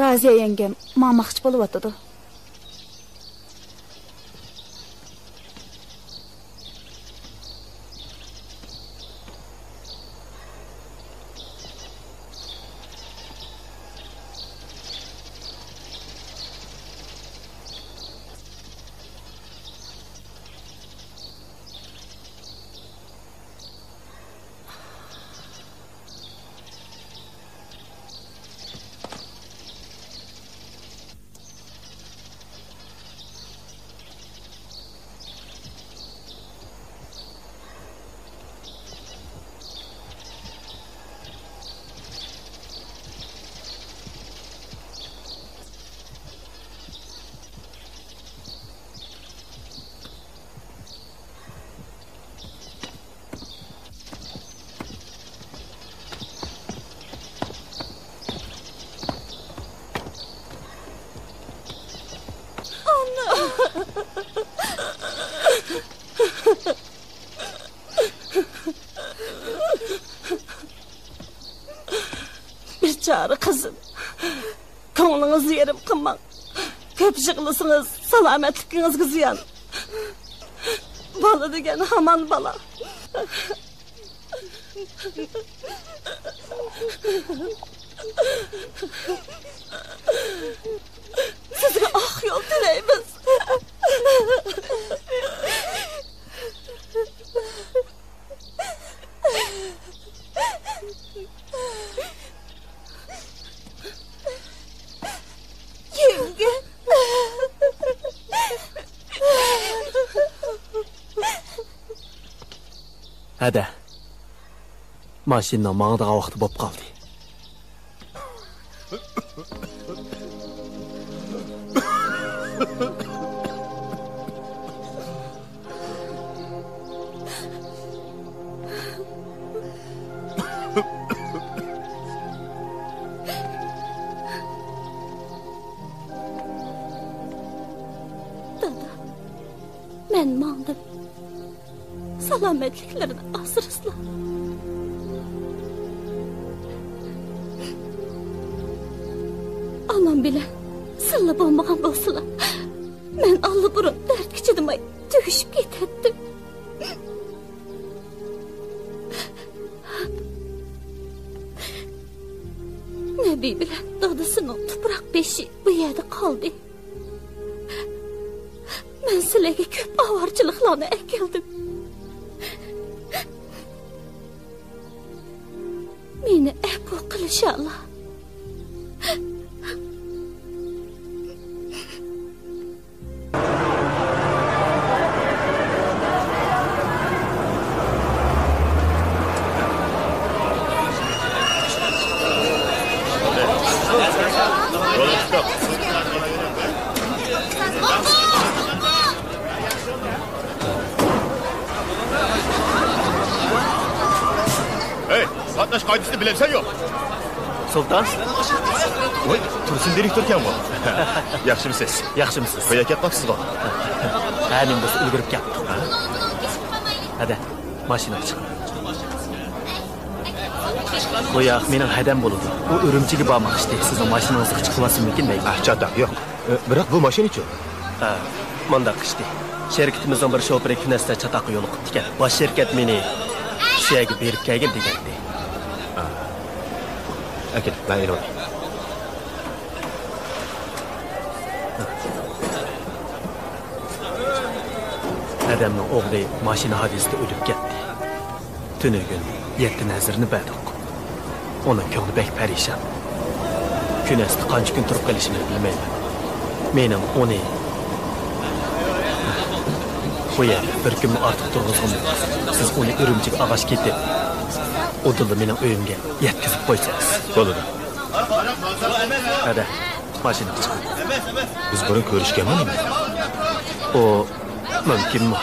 رازىيە يەڭگەم ماڭماقچى بولۇۋاتىدۇ. بىچارە قىزىم، كۆڭلىڭىزنى يېرىم قىلماڭ. كۆپ يىغلىسىڭىز، سالامەتلىكىڭىزگە زىيان. بالا دېگەن ھامان بالا. سىزگە ئاق يول تىلەيمىز. يەڭگە. ھەدە، ماشىنىنىڭ ماڭىدىغان ۋاقتى بولۇپ قالدى. سالامەتلىكلىرىنى ئاسرىسىلا. ئانام بىلەن سىللا بولمىغان بولسىلا، مەن ئاللىبۇرۇن دەردكە چىدىماي تۈگىشىپ كېتەتتىم. نەبى بىلەن دادىسىنىڭ تۇپراق بېشى بۇ يەردە قالدى. مەن سىلەرگە كۆپ ئاۋارىچىلىقلارنى ئەكەلدىم. مېنى ئەپۇ قىلىشالا. ھەي، قاتناش قائىدىسىنى بىلەمسەن يوق؟ سۇلتان؟ ۋاي، تۇرسۇن دىرېكتوركەن بۇ. ياخشىمۇسىز؟ ياخشىمۇسىز؟ بۇ يەرگە كەپ قاپسىزغۇ؟ ھە، نېمە بولسا ئۈلگۈرۈپ كەپتۇ. ھەدە، ماشىنىغا چىق. بۇ ياق مېنىڭ ھەدەم بولىدۇ. ئۇ ئۈرۈمچىگە بارماقچى. سىزنىڭ ماشىنىڭىزغا چىقىۋالساممىكىن دەيمەن. ئاھ، چاتاق يوق. ئە، بىراق بۇ ماشىنىچۇ؟ ھە، مانداق ئىشتى. شىركىتىمىزنىڭ بىر شوپۇرى كۈنەستە چاتاققا يولۇقۇپتىكەن. باش شىركەت مېنى شۇ يەرگە بېرىپ كەلگىن دېگەنىدى. ئەكېل، مەن ئېلىۋالاي. ھەدەمنىڭ ئوغلى ماشىنا ھادىسىسىدە ئۆلۈپ كەتتى. تۈنۈگۈن يەتتە نەزىرنى بەردۇق. ئۇنىڭ كۆڭلى بەك پەرىشان. كۈنەستە قانچە كۈن تۇرۇپ قېلىشىنى بىلمەيمەن. مېنىڭ ئۇنى بۇ يەردە بىر كۈنمۇ ئارتۇق تۇرغۇزغۇم يوق. سىز ئۇنى ئۈرۈمچىگە ئالغاچ كېتىپ، ئۇدۇللا مېنىڭ ئۆيۈمگە يەتكۈزۈپ قويسىڭىز. بولىدۇ. ھەدە، ماشىنىغا چىقىڭ. بىز بۇرۇن كۆرۈشكەنمۇ نېمە؟ ئۇ مۇمكىنمۇ؟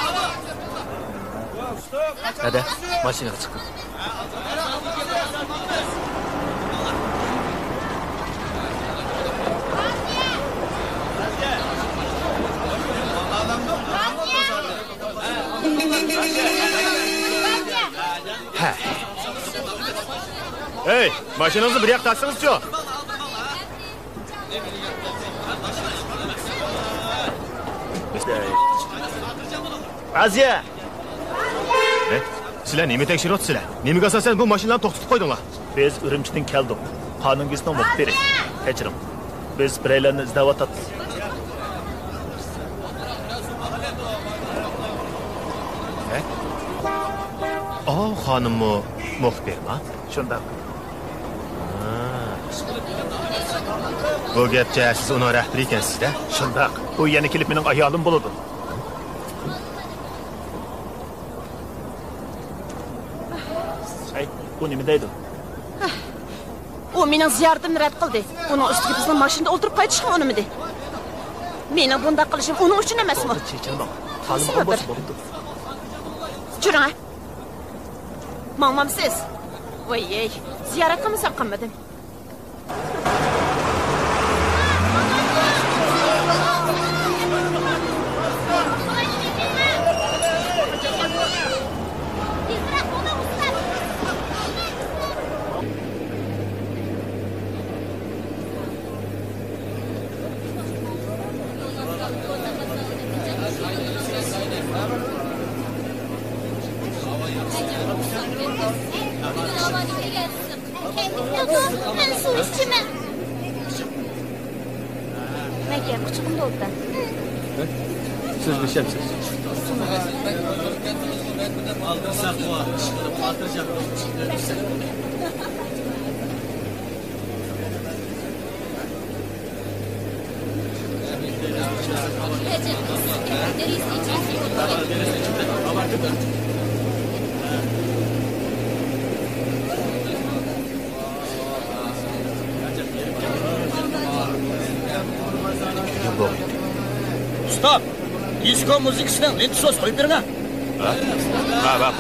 ھەدە، ماشىنىغا چىقىڭ. ھەي، ماشىنىڭىزنى بىر ياققا تارتسىڭىزچۇ؟ ئازىيە! ھە؟ سىلەر نېمە تەكشۈرۈۋاتىسىلەر؟ نېمىگە ئاساسەن بۇ ماشىنىلارنى توختىتىپ قويدۇڭلار؟ بىز ئۈرۈمچىدىن كەلدۇق. قانۇن گېزىتىنىڭ مۇخبىرى. كەچۈرۈڭ. بىز بىرەيلەننى ئىزدەۋاتاتتۇق. ھە؟ ئاۋۇ خانىممۇ مۇخبىرما؟ شۇنداق. ھا. بۇ گەپچە سىز ئۇنىڭ رەھبىرى ئىكەنسىز-دە؟ شۇنداق. بۇ يەنە كېلىپ مېنىڭ ئايالىم بولىدۇ. ھەي، بۇ نېمە دەيدۇ؟ ئۇ مېنىڭ زىيارىتىمنى رەت قىلدى. ئۇنىڭ ئۈستىگە بىزنىڭ ماشىنىدا ئولتۇرۇپ قايتىشقا ئۇنىمىدى. مېنىڭ بۇنداق قىلىشىم ئۇنىڭ ئۈچۈن ئەمەسمۇ؟ توختىتىڭ، چېچىلماڭ. خانىم بولمىسا بولىدۇ. چۈرۈڭ، ھە. ماڭمامسىز؟ ۋاي، زىيارەت قىلمىسام قىلمىدىم. مەن سۇ ئىچىمەن. مەكە، قۇچىقىم تولدى. سۆزلىشەمسىز؟ ئۇستا، دىسكو مۇزىكىسىنىڭ لېنتىسىنى قويۇپ بېرىڭە. ھە؟ ھە، ھە.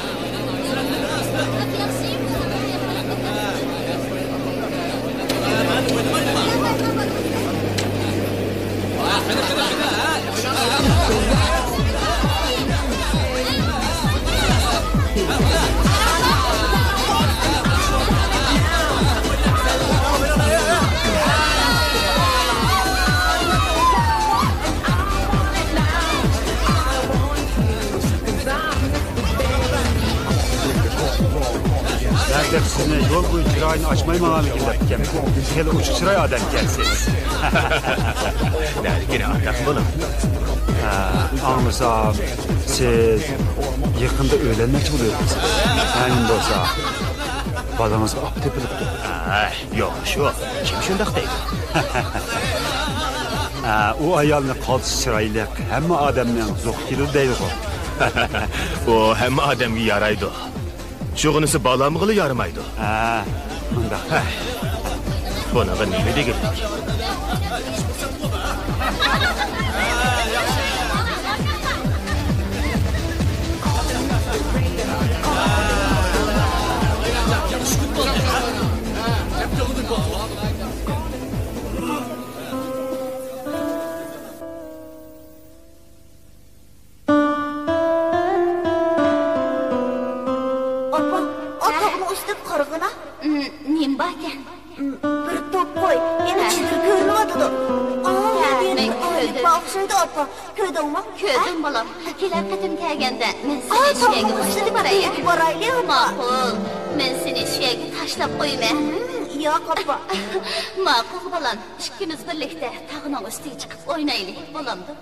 دەپ سىزنى يول بويى چىرايىنى ئاچماي ماڭامىكىن دەپتىكەنمەن. خېلى ئوچۇق چىراي ئادەمكەنسىز. نەدىكىنى ئاتاق بولۇڭ. ھە، ئاڭلىسام، سىز يېقىندا ئۆيلەنمەكچى بولۇۋاتىسىز. ھە، نېمە بولسا، بالىڭىزغا ئاپا تېپىلىپتۇ. ھە، يوق، شۇ. كىم شۇنداق دەيدۇ؟ ھە، ئۇ ئايالنى قالتىس چىرايلىق، ھەممە ئادەمنىڭ زوقى كېلىدۇ دەيدىغۇ. ئۇ ھەممە ئادەمگە يارايدۇ. شۇغىنىسى بالامغىلا يارىمايدۇ. ھە، مۇنداق. ھە. بۇنىڭغا نېمە دېگۈلۈك؟ ئاپا، ئا، ھە؟ تاغنىڭ ئۈستىگە قارىغىنا. ئىم، نېمە باركەن؟ ئىم، بىر توپ قوي، يەنە ھە. چېدىر كۆرۈنۈۋاتىدۇ. ئا، ھە، يەنە مەن بىر ئايلىق كۆردۈم. بار ئوخشايدۇ، ئاپا. كۆردۈڭمۇ؟ كۆردۈم، ھە؟ بالام. كېلەر قېتىم كەلگەندە مەن سېنى ئا، شۇ يەرگە تاغنىڭ تاشلاپ ئۈستىگە باراي. بېرىپ بارايلى، ئاپا. ماقۇل. مەن سېنى شۇ يەرگە تاشلاپ قويىمەن. ھىم، ياق، ئاپا. ماقۇل، بالام. ئىككىمىز بىرلىكتە تاغنىڭ ئۈستىگە چىقىپ ئوينايلى، بولامدۇ؟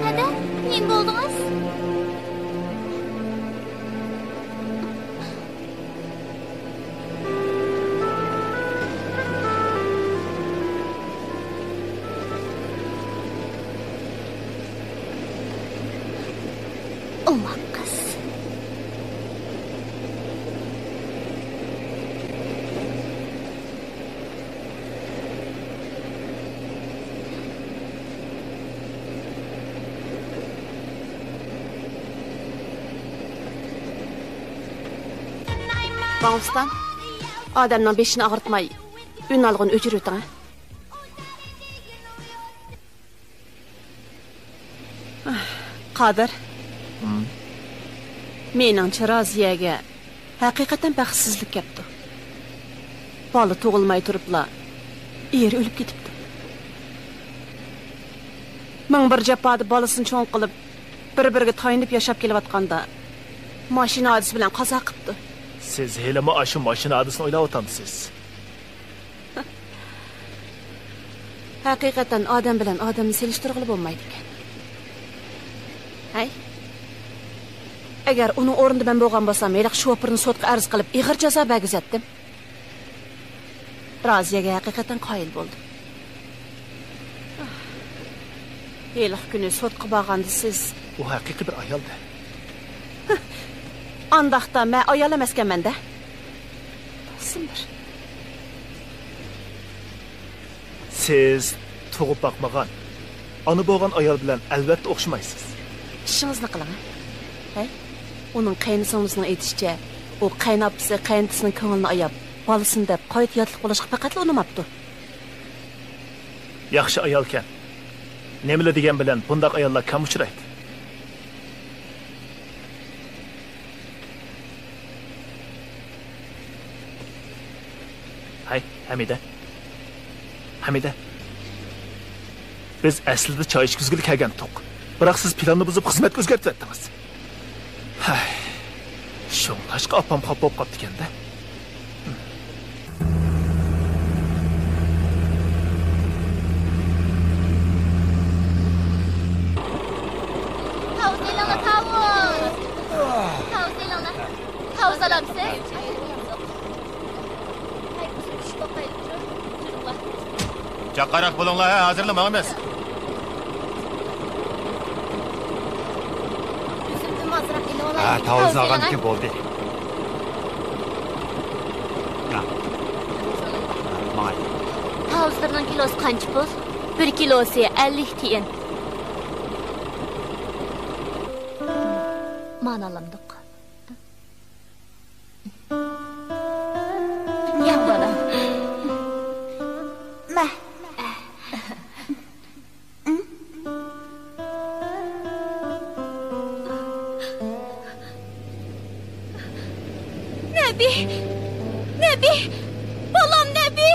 ھەدە، نېمە بولدىڭىز؟ ئوماق قىز. باڭۋۇستان، ئادەمنىڭ بېشىنى ئاغرىتماي، ئۈنئالغۇنى ئۆچۈرۈۋېتىڭ، ھە؟ قادىر. ھىم. مېنىڭچە، رازىيەگە ھەقىقەتەن بەختسىزلىك كەپتۇ. بالا تۇغۇلماي تۇرۇپلا ئېرى ئۆلۈپ كېتىپتۇ. مىڭ بىر جاپادا بالىسىنى چوڭ قىلىپ، بىر-بىرىگە تايىنىپ ياشاپ كېلىۋاتقاندا، ماشىنا ھادىسىسى بىلەن قازا قىپتۇ. سىز ھېلىمۇ ئاشۇ ماشىنا ھادىسىسىنى ئويلاۋاتامسىز؟ ھەقىقەتەن ئادەم بىلەن ئادەمنى سېلىشتۇرغىلى بولمايدىكەن. ھەي، ئەگەر ئۇنىڭ ئورنىدا مەن بولغان بولسام، ھېلىقى شوپۇرنى سوتقا ئەرز قىلىپ ئېغىر جازا بەرگۈزەتتىم. رازىيەگە ھەقىقەتەن قايىل بولدۇم. ھېلىقى كۈنى سوتقا بارغاندا سىز، ئۇ ھەقىقىي بىر ئايالدى. ئانداقتا مەن ئايال ئەمەسكەنمەن-دە. بولسۇن بىر. سىز تۇغۇپ باقمىغان، ئانا بولغان ئايال بىلەن ئەلۋەتتە ئوخشىمايسىز. ئىشىڭىزنى قىلىڭ، ھە؟ ھەي، ئۇنىڭ قېيىنسىڭلىسىنىڭ ئېيتىشىچە، ئۇ قېيىنئاپىسى قېيىنئاتىسىنىڭ كۆڭلىنى ئاياپ، بالىسىنى دەپ قايتا ياتلىق بولۇشقا پەقەتلا ئۇنىماپتۇ. ياخشى ئايالكەن. نېمىلا دېگەن بىلەن بۇنداق ئاياللار كەم ئۇچرايدۇ. ھەي، ھەمىدە. ھەمىدە. بىز ئەسلىدە چاي ئىچكۈزگىلى كەلگەنتۇق. بىراق سىز پىلاننى بۇزۇپ خىزمەتكە ئۆزگەرتىۋەتتىڭىز. ھەي. شۇڭلاشقا ئاپام خاپا بولۇپ قاپتىكەن-دە. تاۋۇز ئېلىڭلار، تاۋۇز! تاۋۇز ئېلىڭلار. تاۋۇز ئالامسىز؟ جاققاراق بولۇڭلار، ھە، ھازىرلا ماڭىمىز. ئۈزۈمدىن ئازراق ئېلىۋالاي. ھە، تاۋۇزنى ئالغاندىكىن بولدى. ھە. ماڭاي. تاۋۇزلىرىنىڭ كىلوسى قانچە پۇل؟ بىر كىلوسى ئەللىك تىيىن. مانا ئالامدۇق. ياق، بالام. مە. نەبى! نەبى! بالام نەبى!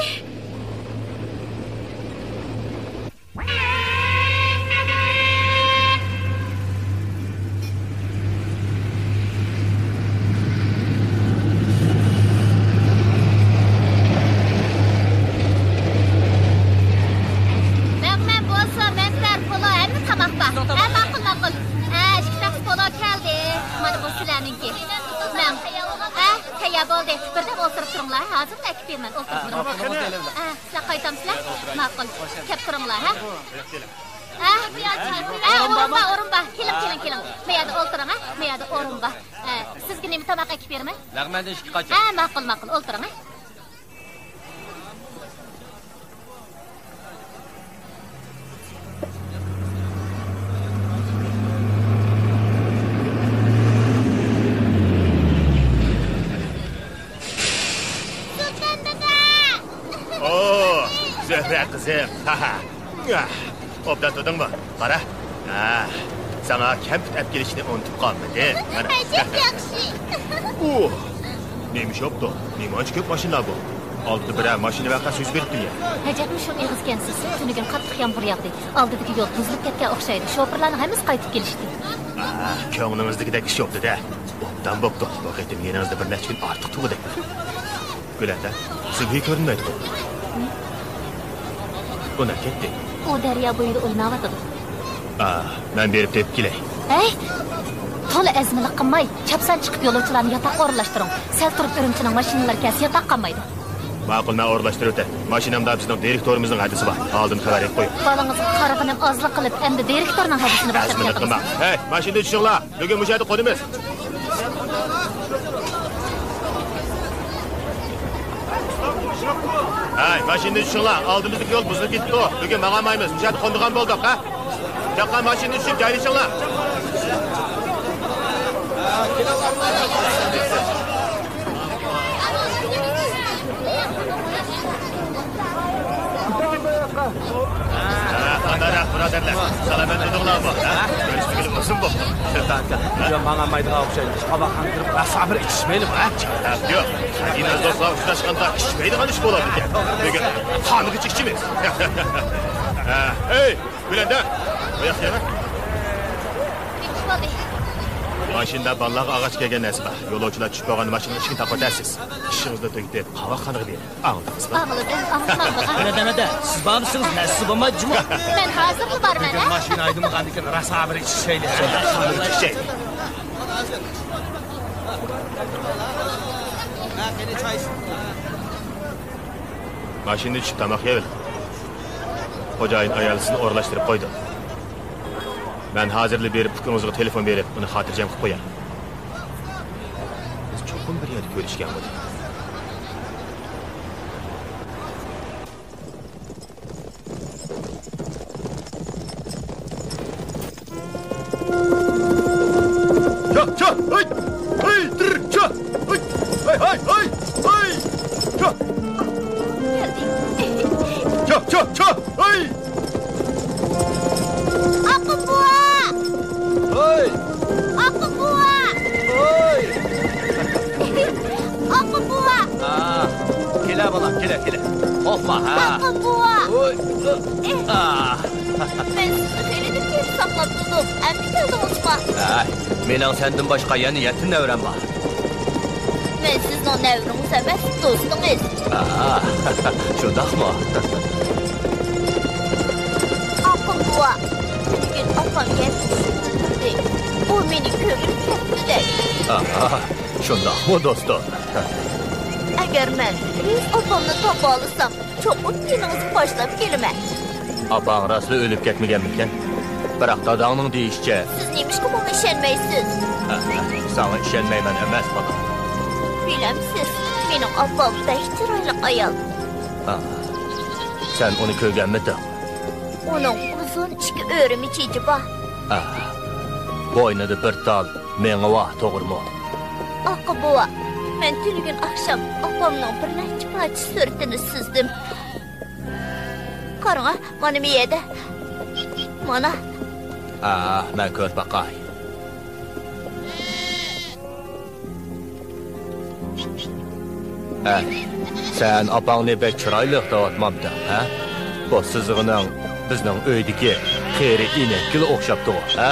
ھازىرلا ئەكىپ بېرىمەن، ئولتۇرۇپ تۇرۇڭ. ھە، سىلەر قايتامسىلەر؟ ماقۇل. كەپ تۇرۇڭلار، ھە؟ ھە، ھە، ئورۇن بار، ئورۇن بار. كېلىڭ، كېلىڭ، كېلىڭ. بۇ يەردە ئولتۇرۇڭ، ھە؟ بۇ يەردە ئورۇن بار. ھە، سىزگە نېمە تاماق ئەكىپ بېرىمەن؟ لەغمەندىن ئىككى قاچا. ھە، ماقۇل، ماقۇل، ئولتۇرۇڭ، ھە. سۇلتان دادا! ئو، زۆھرە قىزىم. ھاھا. ئوبدان تۇردۇڭمۇ؟ قارا. ھا، ساڭا كەمپۈت ئەپ كېلىشنى ئۇنتۇپ قالمىدىم. مانا. ئەجەب ياخشى. ئۇھ، نېمە ئىش بوپتۇ؟ نېمانچە كۆپ ماشىنا بۇ؟ ئالدىدا بىرەر ماشىنا ۋەقەسى يۈز بېرىپتىمۇ يا؟ ئەجەبمۇ شۇ ئېغىزكەنسىز. تۈنۈگۈن قاتتىق يامغۇر ياغدى. ئالدىدىكى يول بۇزۇلۇپ كەتكەن ئوخشايدۇ. شوپۇرلارنىڭ ھەممىسى قايتىپ كېلىشتى. ئا، كۆڭلىڭىزدىكىدەك ئىش بوپتۇ-دە. ئوبدان بوپتۇ. بۇ قېتىم يېنىڭىزدا بىر نەچچە كۈن ئارتۇق تۇرغۇدەك. گۈلەندە، سۈبھى كۆرۈنمەيدىغۇ؟ ئۇ نەگە كەتتى؟ ئۇ دەريا بويىدا ئويناۋاتىدۇ. ئا، مەن بېرىپ تېپىپ كېلەي. ھەي! تولا ئەزمىلىك قىلماي، چاپسان چىقىپ يولۇچىلارنى ياتاققا ئورۇنلاشتۇرۇڭ. سەل تۇرۇپ ئۈرۈمچىنىڭ ماشىنىلىرى كەلسە ياتاق قالمايدۇ. ماقۇل، مەن ئورۇنلاشتۇرۇۋېتەي. ماشىنامدا بىزنىڭ دىرېكتورىمىزنىڭ ھەدىسى بار. ئالدىن خەۋەر ئېلىپ قويۇڭ. بالىڭىزغا قارىغىنىم ئازلا قىلىپ، ئەمدى دىرېكتورنىڭ ھەدىسىنى باشلاپ ئەزمىلىك قىلماڭ. كەتتىڭىز. ھەي، ماشىنىدىن چۈشۈڭلار. بۈگۈن مۇشۇ يەردە قونىمىز. ھەي، ماشىنىدىن چۈشۈڭلار. ئالدىمىزدىكى يول بۇزۇلۇپ كېتىپتۇ. بۈگۈن ماڭالمايمىز. مۇشۇ يەردە قونىدىغان بولدۇق، ھە؟ چاققان ماشىنىدىن چۈشۈپ جايلىشىڭلار. ھە، قانداقراق بۇرادەرلەر؟ سالامەت تۇردۇڭلارمۇ؟ ھە؟ كۆرۈشمىگىلى ئۇزۇن بوپتۇ. سۇلتان ئاكا، بۈگۈن ماڭالمايدىغان ئوخشايدۇ. قاۋاقخانا كىرىپ، راسا بىر ئىچىشمەيلىمۇ، ھە؟ ھە، ياق. ئىناز دوستلار ئۇچراشقاندا ئىچمەيدىغان ئىش بولىدىكەن. بۈگۈن خانىغىچە ئىچىمىز. ھە، ئەي، گۈلەندە، ئۇ ياققا كەل. ماشىنىدا بالىلارغا ئالغاچ كەلگەن نەرسە بار. يولۇچىلار چۈشۈپ بولغان ماشىنىنىڭ ئىشىكىنى تاقىۋەتەرسىز. ئىشىڭىزنى تۈگىتىپ، قاۋاقخانىغا بېرىڭ. ئاڭلىدىڭىزمۇ؟ ئاڭلىدىم، ئاڭلىدىم، ئاڭلىدىم. مەدە، مەدە، سىز بارمىسىڭىز، نەرسىسى بولمايدۇ جۇمۇ. مەن ھازىرلا بارىمەن، ھە؟ ماشىنا ھەيدىمىغاندىن كېيىن راسا بىر ئىچىشەيلى. شۇنداق، خانىم، ئىچىشەيلى. ماشىنىدىن چۈشۈپ تاماق يەۋېلىڭ. خوجايىن ئايال سىزنى ئورۇنلاشتۇرۇپ قويىدۇ. مەن ھازىرلا بېرىپ، ئۇكىڭىزغا تېلېفون بېرىپ، ئۇنى خاتىرجەم قىلىپ قوياي. بىز چوقۇم بىر يەردە كۆرۈشكەن بولىدۇ. چا، چا، ھاي! ھاي، تىر، چا! ھاي! ھاي، ھاي، ھاي! ھاي! چا! چا، چا، چا! ھاي! ئاقا بوۋا! ھاي! ئاقا بوۋا! ھاي! ئاقا بوۋا! ھا، كېلە بالام، كېلە، كېلە. قورقما، ھا. ئاقا بوۋا! ھوي. ئېھ. ئا. مەن سىزنى خېلىدىن بېرى ساقلاپ تۇردۇم. ئەمدى كەلدىڭىزما؟ ھەي، مېنىڭ سەندىن باشقا يەنە يەتتە نەۋرەم بار. مەن سىزنىڭ نەۋرىڭىز ئەمەس، دوستىڭىز. ئا، شۇنداقمۇ؟ ئاقىل بوۋا، بۈگۈن ئاپام يەردە چۈشۈپ ئولتۇردى. ئۇ مېنى كۆرۈپ كەتتى دەيدۇ. ئا، شۇنداقمۇ، دوستۇم؟ ئەگەر مەن ئۆز ئاپامنى تاپالىسام، چوقۇم يېنىڭىزغا باشلاپ كېلىمەن. ئاپاڭ راستلا ئۆلۈپ كەتمىگەنمىكەن؟ بىراق داداڭنىڭ دېيىشىچە. سىز نېمىشقا ماڭا ئىشەنمەيسىز؟ ھە، ساڭا ئىشەنمەيمەن ئەمەس، بالام. بىلەمسىز، مېنىڭ ئاپام بەك چىرايلىق ئايال. ھە، سەن ئۇنى كۆرگەنمىدىڭ؟ ئۇنىڭ ئۇزۇن ئىككى ئۆرۈمە چېچى بار. ھە، بوينىدا بىر تال مېڭە بار، توغرىمۇ؟ ئاقا بوۋا، مەن تۈنۈگۈن ئاخشام ئاپامنىڭ بىر نەچچە پارچە سۈرىتىنى سىزدىم. قاراڭا، مانا بۇ يەردە. مانا. ھا، مەن كۆرۈپ باقاي. ھە، سەن ئاپاڭنى بەك چىرايلىق دەۋاتمامتىڭ، ھە؟ بۇ سىزىغىنىڭ بىزنىڭ ئۆيدىكى قېرى ئىنەككىلا ئوخشاپتىغۇ، ھە؟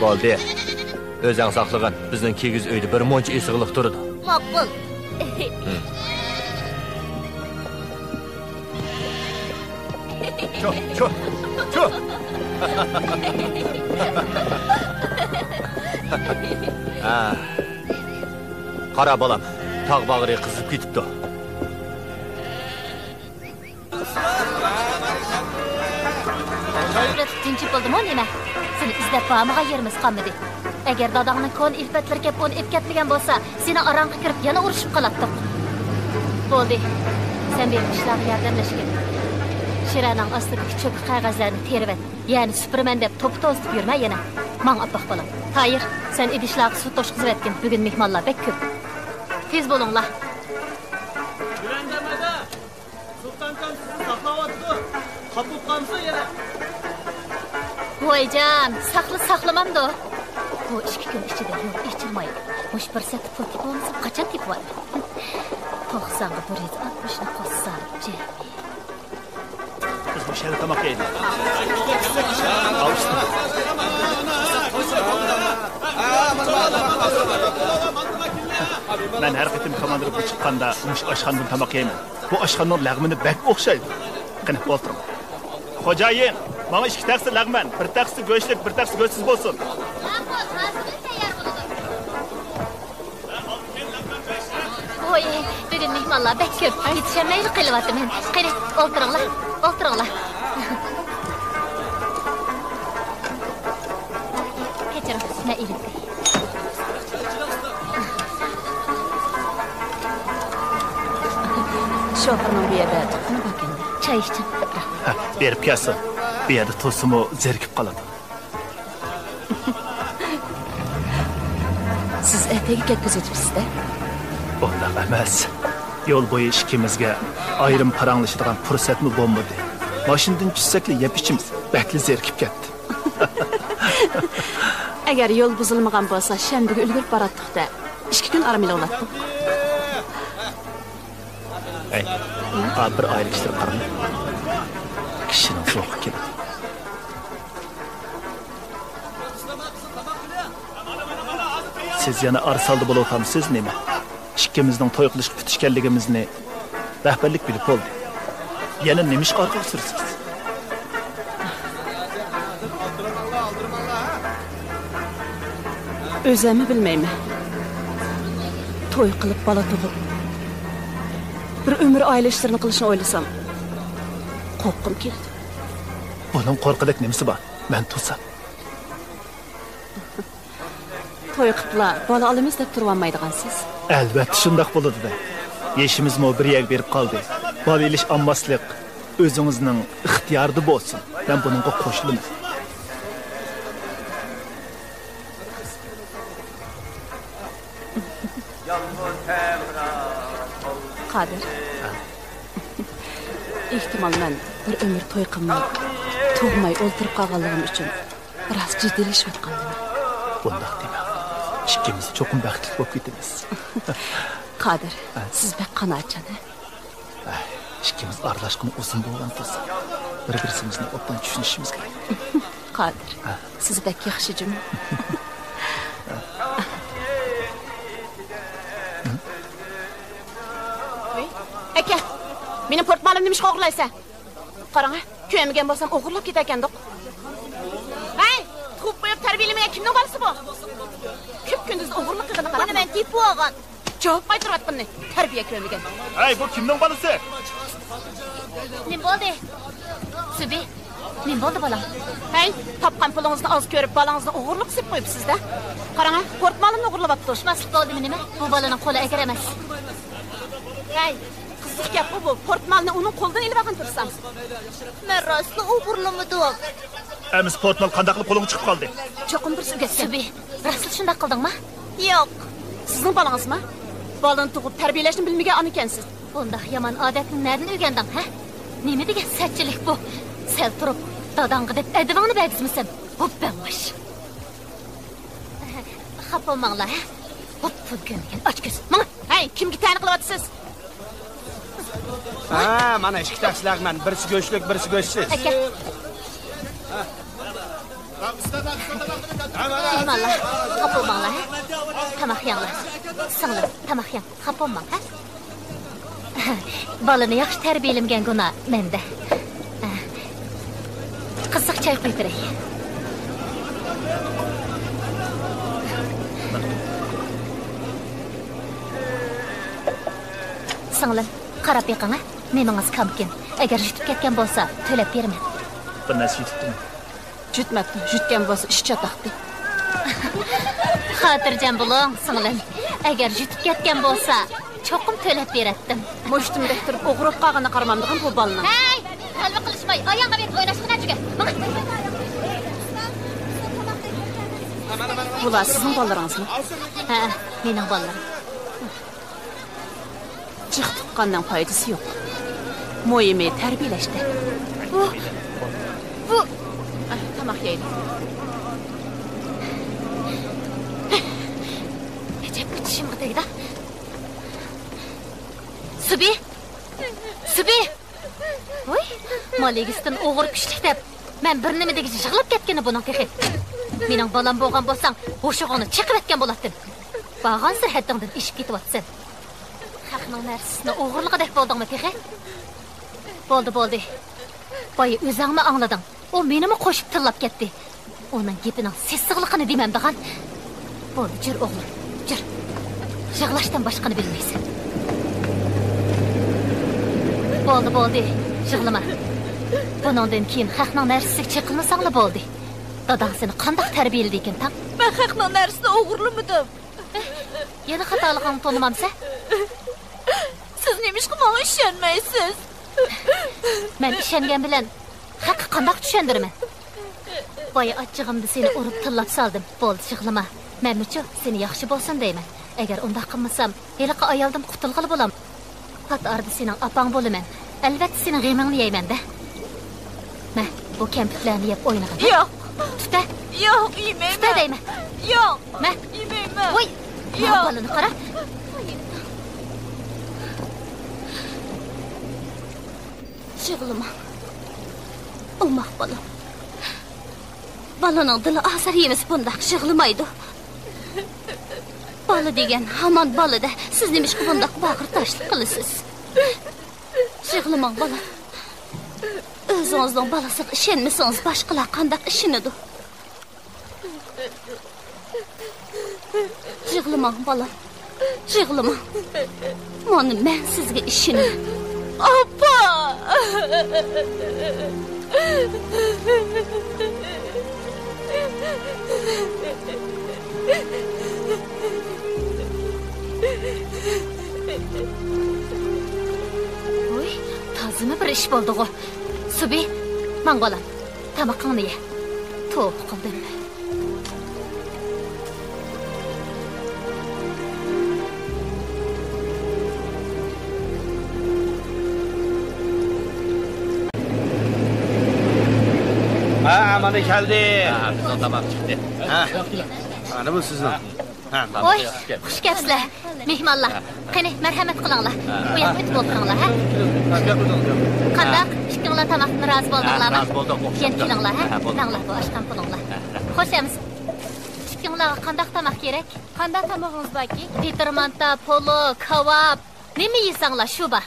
بولدى. ئۆزەڭ ساقلىغىن، بىزنىڭ كىگىز ئۆيدە بىر مۇنچە ئېسىقلىق تۇرىدۇ. ماقۇل. چۇھ، چۇھ، چۇھ. ھە. قارا، بالام. تاغ باغرى قىزىپ كېتىپتۇ. تىنچىپ بولدىمۇ نېمە؟ سېنى ئىزدەپ بارمىغان يېرىمىز قالمىدى. ئەگەر داداڭنىڭ كونا ئىلپەتلىرى كەپ ئۇنى ئېلىپ كەتمىگەن بولسا، سېنى ئاراڭغا كىرىپ يەنە ئۇرۇشۇپ قالاتتۇق. بولدى، سەن بېرىپ ئىشلارغا ياردەملەشكىن. شىرەنىڭ ئاستىدىكى چۆپلۈك قەغەزلەرنى تېرىۋەت. يەنى سۈپۈرىمەن دەپ توپا توزۇتۇپ يۈرمە يەنە. ماڭ ئاپپاق بالام. تايىر، سەن ئىدىشلارغا سۇ توشقۇزۇۋەتكىن، بۈگۈن مېھمانلار بەك كۆپ. تېز بولۇڭلار. سۇلتانكام سىزنى ساقلاۋاتىدۇ. خاپا بولۇپ قالمىسۇن يەنە. ۋايجان، ساقلا ساقلىمامدۇ؟ بۇ ئىككى كۈن ئىچىدە يول ئېچىلمايدۇ. مۇشۇ پۇرسەتتە پۇل تېپىۋالمىسام قاچان تېپىۋالىمەن؟ توقسانغا بىر يۈز ئاتمىشنى قوشسام جەمئىي. بىز مۇشۇ يەردە تاماق يەيلى. مەن ھەر قېتىم كاماندىر بولۇپ چىققاندا مۇشۇ ئاشخانىدىن تاماق يەيمەن. بۇ ئاشخانىنىڭ لەغمىنى بەك ئوخشايدۇ. قېنى، ئولتۇرۇڭ. خوجايىن، ماڭا ئىككى تەخسە لەغمەن، بىر تەخسە گۆشلۈك، بىر تەخسە گۆشسىز بولسۇن. ماقۇل، ھازىردىن تەييار بولىدۇ. ۋوي، بۈگۈن مېھمانلار بەك كۆپ، يېتىشەلمەيلا قېلىۋاتىمەن. قېنى، ئولتۇرۇڭلار، ئولتۇرۇڭلار. كەچۈرۈڭ، مەن ئېلىپ كىرەي. شوپۇرنىڭ بۇ يەردە تۇغقىنى باركەن. چاي ئىچىڭ. ھە، بېرىپ كەلسۇن. بۇ يەردە تۇرسىمۇ زېرىكىپ قالىدۇ. سىز ئەتەگە كەتكۈزۈۋېتىپسىز-دە؟ ئۇنداق ئەمەس. يول بويى ئىككىمىزگە ئايرىم پاراڭلىشىدىغان پۇرسەتمۇ بولمىدى. ماشىنىدىن چۈشسەكلا يەپ ئىچىمىز. بەكلا زېرىكىپ كەتتىم. ئەگەر يول بۇزۇلمىغان بولسا، شەنبىگە ئۈلگۈرۈپ باراتتۇق-دە. ئىككى كۈن ئارام ئېلىۋالاتتۇق. ئەي، ئا، بىر ئائىلە كىشىلىرى قارىمۇ؟ كىشىنىڭ زوقى كېلىدۇ. سىز يەنە ئارىسالدا بولۇۋاتامسىز نېمە؟ ئىككىمىزنىڭ توي قىلىشقا پۈتۈشكەنلىكىمىزنى رەھبەرلىك بىلىپ بولدى. يەنە نېمە ئىشقا ئارقىغا سۈرىسىز؟ ئۆزەممۇ بىلمەيمەن. توي قىلىپ، بالا تۇغۇپ، بىر ئۆمۈر ئائىلە ئىشلىرىنى قىلىشنى ئويلىسام، قورققۇم كېلىدۇ. بۇنىڭ قورققۇدەك نېمىسى بار؟ مەن تۇرسام. توي قىپلا، بالا ئالىمىز دەپ تۇرۇۋالمايدىغانسىز. ئەلۋەتتە شۇنداق بولىدۇ-دە. يېشىمىزمۇ بىر يەرگە بېرىپ قالدى. بالا ئېلىش ئالماسلىق ئۆزىڭىزنىڭ ئىختىيارىدا بولسۇن. مەن بۇنىڭغا قوشۇلىمەن. قادىر. ئېھتىمال، مەن بىر ئۆمۈر توي قىلماي، تۇغماي ئولتۇرۇپ قالغانلىقىم ئۈچۈن راست جىددىيلىشىۋاتقاندىمەن. بۇنداق دېمەڭ. ئىككىمىز چوقۇم بەختلىك بولۇپ كېتىمىز. قادىر، ھە؟ سىز بەك قانائەتچان، ھە؟ ئەي، ئىككىمىز ئارىلاشقىنى ئۇزۇن بولغان تۇرسا، بىر-بىرىمىزنى ئوبدان چۈشىنىشىمىز كېرەك. قادىر، ھە؟ سىز بەك ياخشى جۇمۇ. ۋەي، ئاكا، مېنىڭ پورتمالىمنى نېمىشقا ئوغرىلايسەن؟ قاراڭ، كۆرمىگەن بولسام ئوغرىلاپ كېتەركەندۇق. ھەي، تۇغۇپ قويۇپ تەربىيەلىمىگەن كىمنىڭ بالىسى بۇ؟ كۈپ-كۈندۈز ئوغرىلىق قىلغىنى قاراڭ. بۇنى مەن تېپىۋالغان. جاۋاب قايتۇرۇۋاتقىنىنى، تەربىيە كۆرمىگەن. ھەي، بۇ كىمنىڭ بالىسى؟ نېمە بولدى؟ سۈبى، نېمە بولدى بالام؟ ھەي، تاپقان پۇلىڭىزنى ئاز كۆرۈپ، بالاڭىزنى ئوغرىلىق سېلىپ قويۇپسىز-دە. قاراڭ، پورتمالىمنى ئوغرىلاپتۇ. ئۇقماسلىق بولدىمۇ نېمە؟ بۇ بالىنىڭ قولى ئەگرى ئەمەس. ھەي، قىزىق گەپقۇ بۇ. پورتمالنى ئۇنىڭ قولىدىن ئېلىۋالغان تۇرسام. مەن راستلا ئوغرىلىمىدىم. ئەمىسە پورتمال قانداقلا قولۇڭغا چىقىپ قالدى؟ چوقۇم بىرسى ئۆگەتكەن. سۈبى، راستلا شۇنداق قىلدىڭما؟ ياق. سىزنىڭ بالىڭىزمۇ؟ بالىنى تۇغۇپ تەربىيەلەشنى بىلمىگەن ئانا ئىكەنسىز. بۇنداق يامان ئادەتنى نەدىن ئۆگەندىڭ، ھە؟ نېمە دېگەن سەتچىلىك بۇ؟ سەل تۇرۇپ، داداڭغا دەپ ئەدىۋىڭنى بەرگۈزمىسەم، بوپتۇ ئەڭماش. خاپا بولماڭلار، ھە؟ بوپتۇ، پۇل كۆرمىگەن ئاچكۆز. ماڭا! ھەي، كىمگە تەنە قىلىۋاتىسىز؟ ھە، مانا ئىككى تەخسە لەغمەن، بىرسى گۆشلۈك، بىرسى گۆشسىز. ئاكا. مېھمانلار، خاپا بولماڭلار، ھە؟ تاماق يەڭلار. سىڭلىم، تاماق يەڭ، خاپا بولماڭ، ھە؟ بالىنى ياخشى تەربىيەلىمىگەن گۇناھ مەندە. قىزىق چاي قۇيۇپ بېرەي. سىڭلىم، قاراپ بېقىڭ، ھە؟ نېمىڭىز كامكىن. ئەگەر يۇتۇپ كەتكەن بولسا، تۆلەپ بېرىمەن. بىر نەرسە يۇتۇپتىمەن. يۇتماپتۇ، يۇتكەن بولسا ئىش چاتاقتى. خاتىرجەم بولۇڭ، سىڭلىم. ئەگەر يۇتۇپ كەتكەن بولسا، چوقۇم تۆلەپ بېرەتتىم. مۇشتۇمدەك تۇرۇپ ئوغرى بولۇپ قالغىنىنى قارىمامدىغان بۇ بالىنىڭ. ھەي، غەلۋە قىلىشماي، ئاياڭغا بېرىپ ئويناشقا نەچچىگە. ماڭ. بۇلار سىزنىڭ بالىلىرىڭىزمۇ؟ ھە، مېنىڭ بالىلىرىم. جىق تۇغقاننىڭ پايدىسى يوق. مۇھىمى تەربىيەلەشتە. بۇ، بۇ. ئە، تاماق يەيلى. ئەجەب، بۇ چىشىمغا تەگدى. سۈبى! سۈبى! ۋاي، مال ئىگىسىدىن ئوغرى كۈچلۈك دەپ، مەن بىر نېمە دېگۈچە يىغلاپ كەتكىنى بۇنىڭ تېخى. مېنىڭ بالام بولغان بولساڭ، ھوشۇغۇڭنى چېقىۋەتكەن بولاتتىم. بارغانسېرى ھەددىڭدىن ئېشىپ كېتىۋاتىسەن. خەقنىڭ نەرسىسىنى ئوغرىلىغۇدەك بولدۇڭمۇ تېخى؟ بولدى، بولدى. بايا ئۆزۈڭمۇ ئاڭلىدىڭ. ئۇ مېنىمۇ قوشۇپ تىللاپ كەتتى. ئۇنىڭ گېپىنىڭ سېسىقلىقىنى دېمەمدىغان. بولدى، جۈر ئوغلۇم، جۈر. يىغلاشتىن باشقىنى بىلمەيسەن. بولدى، بولدى، يىغلىما. بۇنىڭدىن كېيىن خەقنىڭ نەرسىسىگە چېقىلمىساڭلا بولدى. داداڭ سېنى قانداق تەربىيەلىدىكىن تاڭ؟ مەن خەقنىڭ نەرسىسىنى ئوغرىلىمىدىم. يەنە خاتالىقىڭنى تونۇمامسەن؟ سىز نېمىشقا ماڭا ئىشەنمەيسىز؟ مەن ئىشەنگەن بىلەن خەققە قانداق چۈشەندۈرىمەن؟ بايا ئاچچىقىمدا سېنى ئۇرۇپ تىللاپ سالدىم. بولدى، يىغلىما. مەنمۇچۇ سېنى ياخشى بولسۇن دەيمەن. ئەگەر ئۇنداق قىلمىسام، ھېلىقى ئايالدىن قۇتۇلغىلى بولام. پات ئارىدا سېنىڭ ئاپاڭ بولىمەن. ئەلۋەتتە، سېنىڭ غېمىڭنى يەيمەن-دە. مە، بۇ كەمپۈتلەرنى يەپ ئوينىغىن. ياق. تۇتە. ياق، يېمەيمەن. تۇتە دەيمەن. ياق. مە. يېمەيمەن. ۋاي. ياق. بالىنى قارا. يىغلىماڭ. ئوماق بالام. بالىنىڭ دىلى ئازار يېمىسە بۇنداق يىغلىمايدۇ. بالا دېگەن ھامان بالا-دە، سىز نېمىشقا بۇنداق باغرى تاشلىق قىلىسىز؟ يىغلىماڭ، بالام. ئۆزىڭىزنىڭ بالىسىغا ئىشەنمىسىڭىز، باشقىلار قانداق ئىشىنىدۇ؟ يىغلىماڭ، بالام. يىغلىماڭ. مانا مەن سىزگە ئىشىنىمەن. ئاپا! ۋوي، تازىمۇ بىر ئىش بولدىغۇ. سۈبى، ماڭ بالام، تامىقىڭنى يە. توۋا قىلدىم. ھە، مانا كەلدى. ھە، بىزنىڭ تاماق چىقتى. ھە. مانا بۇ سىزنىڭ. ھە، مانا. ۋوي، خۇش كەپسىلەر. مېھمانلار، قېنى، مەرھەمەت قىلىڭلار. ئۇ ياققا ئۆتۈپ ئولتۇرۇڭلار، ھە؟ قانداق؟ ئىككىڭلار تاماقتىن رازى بولدۇڭلارمۇ؟ ھە، رازى بولدۇق، ئوخشاپتۇ. يەنە كېلىڭلار، ھە؟ ھە، بولدى. ماڭلار، بۇ ئاشقان پۇلۇڭلار. ھە، ھە. خوش ئەمىسە. ئىككىڭلارغا قانداق تاماق كېرەك؟ قانداق تامىقىڭىز باركى؟ پېتىر مانتا، پولۇ، كاۋاپ. نېمە يېسەڭلار، شۇ بار.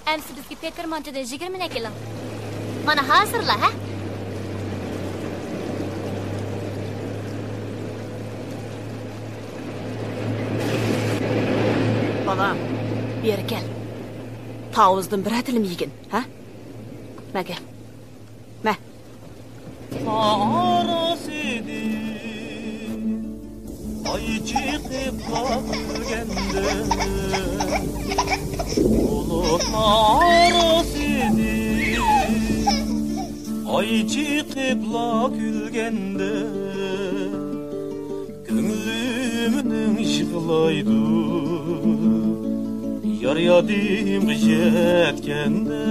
ئەمسە بىزگە پېتىر مانتىدىن يىگىرمىنى ئەكېلىڭ. مانا ھازىرلا، ھە؟ بالام، بېرى كەل. تاۋۇزدىن بىرەر تىلىم يېگىن، ھە؟ مە كەل. مە. ئارىسىدىن ئاي چىقىپلا كۈلگەندە، بۇلۇتلار ئارىسىدىن ئاي چىقىپلا كۈلگەندە، كۆڭلۈمنىڭ يىغلايدۇ، يار يادىمغا يەتكەندە،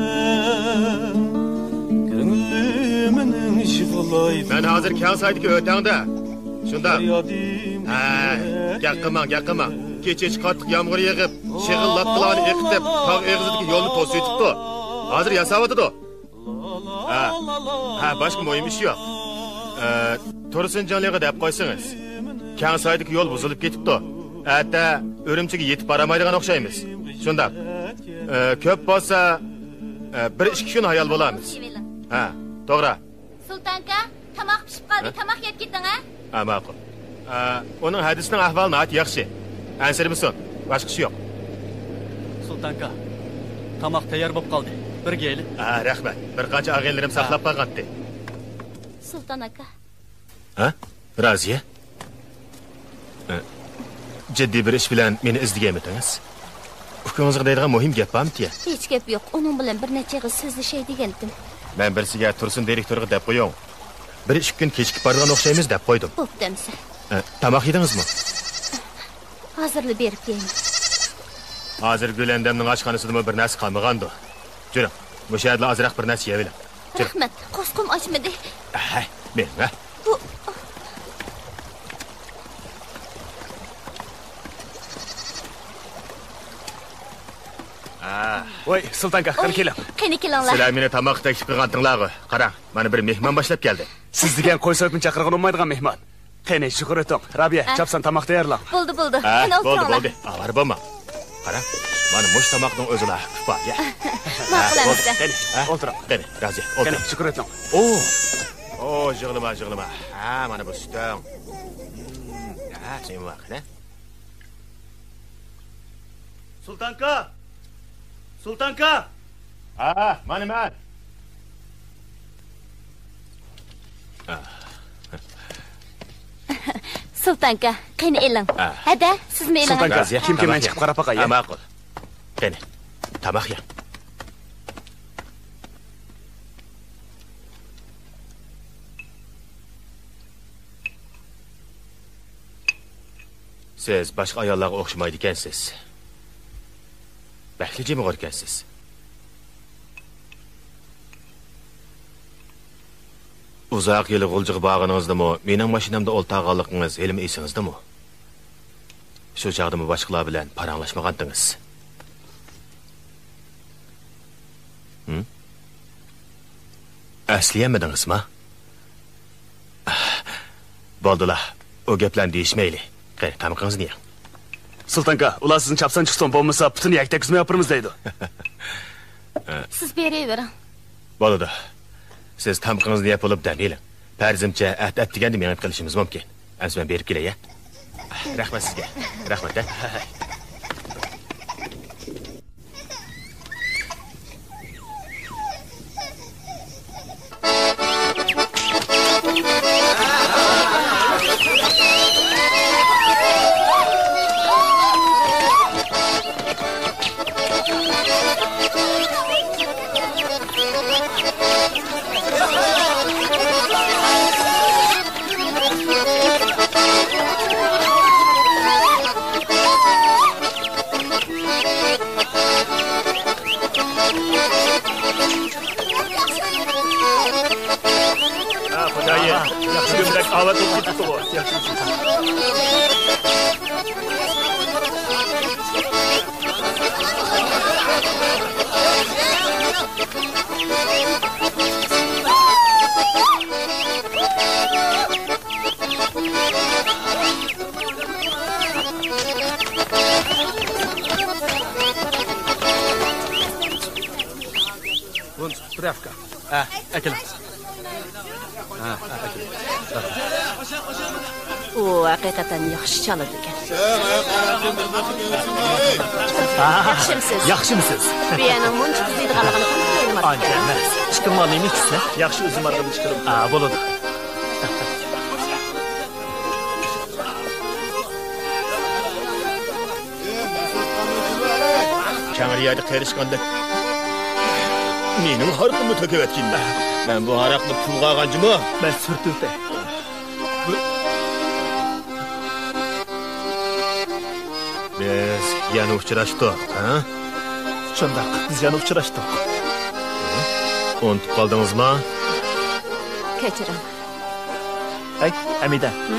كۆڭلۈمنىڭ يىغلايدۇ. مەن ھازىر كەڭ سايدىكى ئۆتەڭدە. شۇنداق. يار يادىمغا ھە، گەپ قىلماڭ، گەپ قىلماڭ. كېچىچە قاتتىق يامغۇر يېغىپ، شېغىل لاپپىلارنى ئېقىتىپ، تاغ ئېغىزىدىكى يولنى توسۇۋېتىپتۇ. ھازىر ياساۋاتىدۇ. ھە، ھە، باشقا مۇھىم ئىش يوق. ئە، تۇرسۇن جىڭلىغا دەپ قويسىڭىز، كەڭ سايدىكى يول بۇزۇلۇپ كېتىپتۇ. ئەتە ئۈرۈمچىگە يېتىپ بارالمايدىغان ئوخشايمىز. شۇنداق. ئە، كۆپ بولسا، ئە، بىر ئىككى كۈن ھايال بولارمىز. ھە، توغرا. سۇلتانكا، تاماق پىشىپ قالدى، ھە؟ تاماق يەپ كېتىڭ، ھە؟ ھە، ماقۇل. ئە، ئۇنىڭ ھەدىسىنىڭ ئەھۋالى ناھايىتى ياخشى. ئەنسىرىمىسۇن، باشقا ئىش يوق. سۇلتانكا، تاماق تەييار بولۇپ قالدى. بىرگە يەيلى. ھە، رەھمەت. بىر قانچە ئاغىنىلىرىم ساقلاپ قالغانتى. سۇلتان ئاكا. ھە؟ رازىيە؟ ئە، جىددىي بىر ئىش بىلەن مېنى ئىزدىگەنمىدىڭىز؟ ئۇكىڭىزغا دەيدىغان مۇھىم گەپ بارمىكەن؟ ھېچ گەپ يوق. ئۇنىڭ بىلەن بىر نەچچە ئېغىز سۆزلىشەي دېگەنتىم. مەن بىرسىگە تۇرسۇن دىرېكتورغا دەپ قويۇڭ. بىر ئىككى كۈن كېچىكىپ بارىدىغان ئوخشايمىز دەپ قويدۇم. بوپتۇ ئەمىسە. ئە، تاماق يېدىڭىزمۇ؟ ھازىرلا بېرىپ يەيمەن. ھازىر گۈلەندەمنىڭ ئاشخانىسىدىمۇ بىر نەرسە قالمىغاندۇ. جۈرۈڭ، مۇشۇ يەردىلا ئازراق بىر نەرسە يەۋېلىڭ. جۈرۈڭ. رەھمەت، قورسىقىم ئاچمىدى. ھەي، مېڭە. بۇ ھە. ۋاي، سۇلتانكا، قېنى كېلىڭ. قېنى كېلىڭلار. سىلەر مېنى تاماققا تەكلىپ قىلغانتىڭلارغۇ. قاراڭ، مانا بىر مېھمان باشلاپ كەلدى. سىز دېگەن قوي سويۇپمۇ چاقىرغىلى بولمايدىغان مېھمان. قېنى، يۇقىرى ئۆتۈڭ. رابىيە، ھە. چاپسان تاماق تەييارلاڭ. بولدى، بولدى. ھە، قېنى، بولدى، ئولتۇرۇڭلار. بولدى. ئاۋارە بولماڭ. قاراڭ، مانا مۇشۇ تاماقنىڭ ئۆزىلا كۇپايە. ماقۇل ھە، ئەمىسە. بولدى. قېنى، ھە؟ ئولتۇرۇڭ. قېنى، رازىيە، ئولتۇر. قېنى، يۇقىرى ئۆتۈڭ. ئو! ئو، يىغلىما، يىغلىما. ھە، مانا بۇ سۈتۈڭ. ھە، نېمە بار قېنى؟ سۇلتانكا! سۇلتانكا! ھە، مانا مەن. سۇلتانكا، قېنى ئېلىڭ. ھە. ھەدە، سىزمۇ ئېلىڭ. سۇلتانكا، كىم كىم مەن چىقىپ قاراپ باقاي. ھە، ماقۇل. قېنى، تاماق يەڭ. سىز باشقا ئاياللارغا ئوخشىمايدىكەنسىز. بەكلا جىمىغۇركەنسىز. ئۇزاق يىل غۇلجىغا بارغىنىڭىزدىمۇ، مېنىڭ ماشىنامدا ئولتۇرغانلىقىڭىز ھېلىمۇ ئېسىڭىزدىمۇ؟ شۇ چاغدىمۇ باشقىلار بىلەن پاراڭلاشمىغانتىڭىز. ھىم؟ ئەسلىيەلمىدىڭىزما؟ بولدىلا، ئۇ گەپلەرنى دېيىشمەيلى. قېنى، تامىقىڭىزنى يەڭ. سۇلتانكا، ئۇلار سىزنى چاپسان چىقسۇن، بولمىسا پۇتىنى يەكتە ئۈزمەي ئاپىرىمىز دەيدۇ. سىز بېرىۋېرىڭ. بولىدۇ. سىز تامىقىڭىزنى يەپ بولۇپ دەم ئېلىڭ. پەرىزىمچە، ئەتە ئەتىگەندە مېڭىپ قېلىشىمىز مۇمكىن. ئەمىسە مەن بېرىپ كېلەي، ھە؟ رەھمەت سىزگە. رەھمەت، ھە؟ ھە، خوجايىن، بۈگۈن بەك ئاۋات بولۇپ كېتىپتىغۇ. Вон справка. ھە، ئەكېلىڭ. ھە، ھە، ئەكېلىڭ. ئۇ ھەقىقەتەن ياخشى چالىدىكەن. ياخشىمسىز؟ ياخشىمسىز؟ بۇ يەرنىڭ مۇنچە قىزىيدىغانلىقىنى ئۇنتۇپ قويماپتىكەن. ئانچە ئەمەس. چىقىڭلار، نېمە ئىچىسىلەر؟ ياخشى ئۈزۈم ئارغىنى چىقىرىڭ. ھە، بولىدۇ. كەڭرى يەردە قېرىشقاندەك مېنىڭ ھاراقىممۇ تۆكۈۋەتكىن. مەن بۇ ھاراقنى پۇلغا ئالغان جۇمۇ. مەن سۈرتۈۋېتەي. بىز يەنە ئۇچراشتۇق، ھە؟ شۇنداق، بىز يەنە ئۇچراشتۇق. ئۇنتۇپ قالدىڭىزما؟ كەچۈرۈڭ. ھەي، ھەمىدە. ھە؟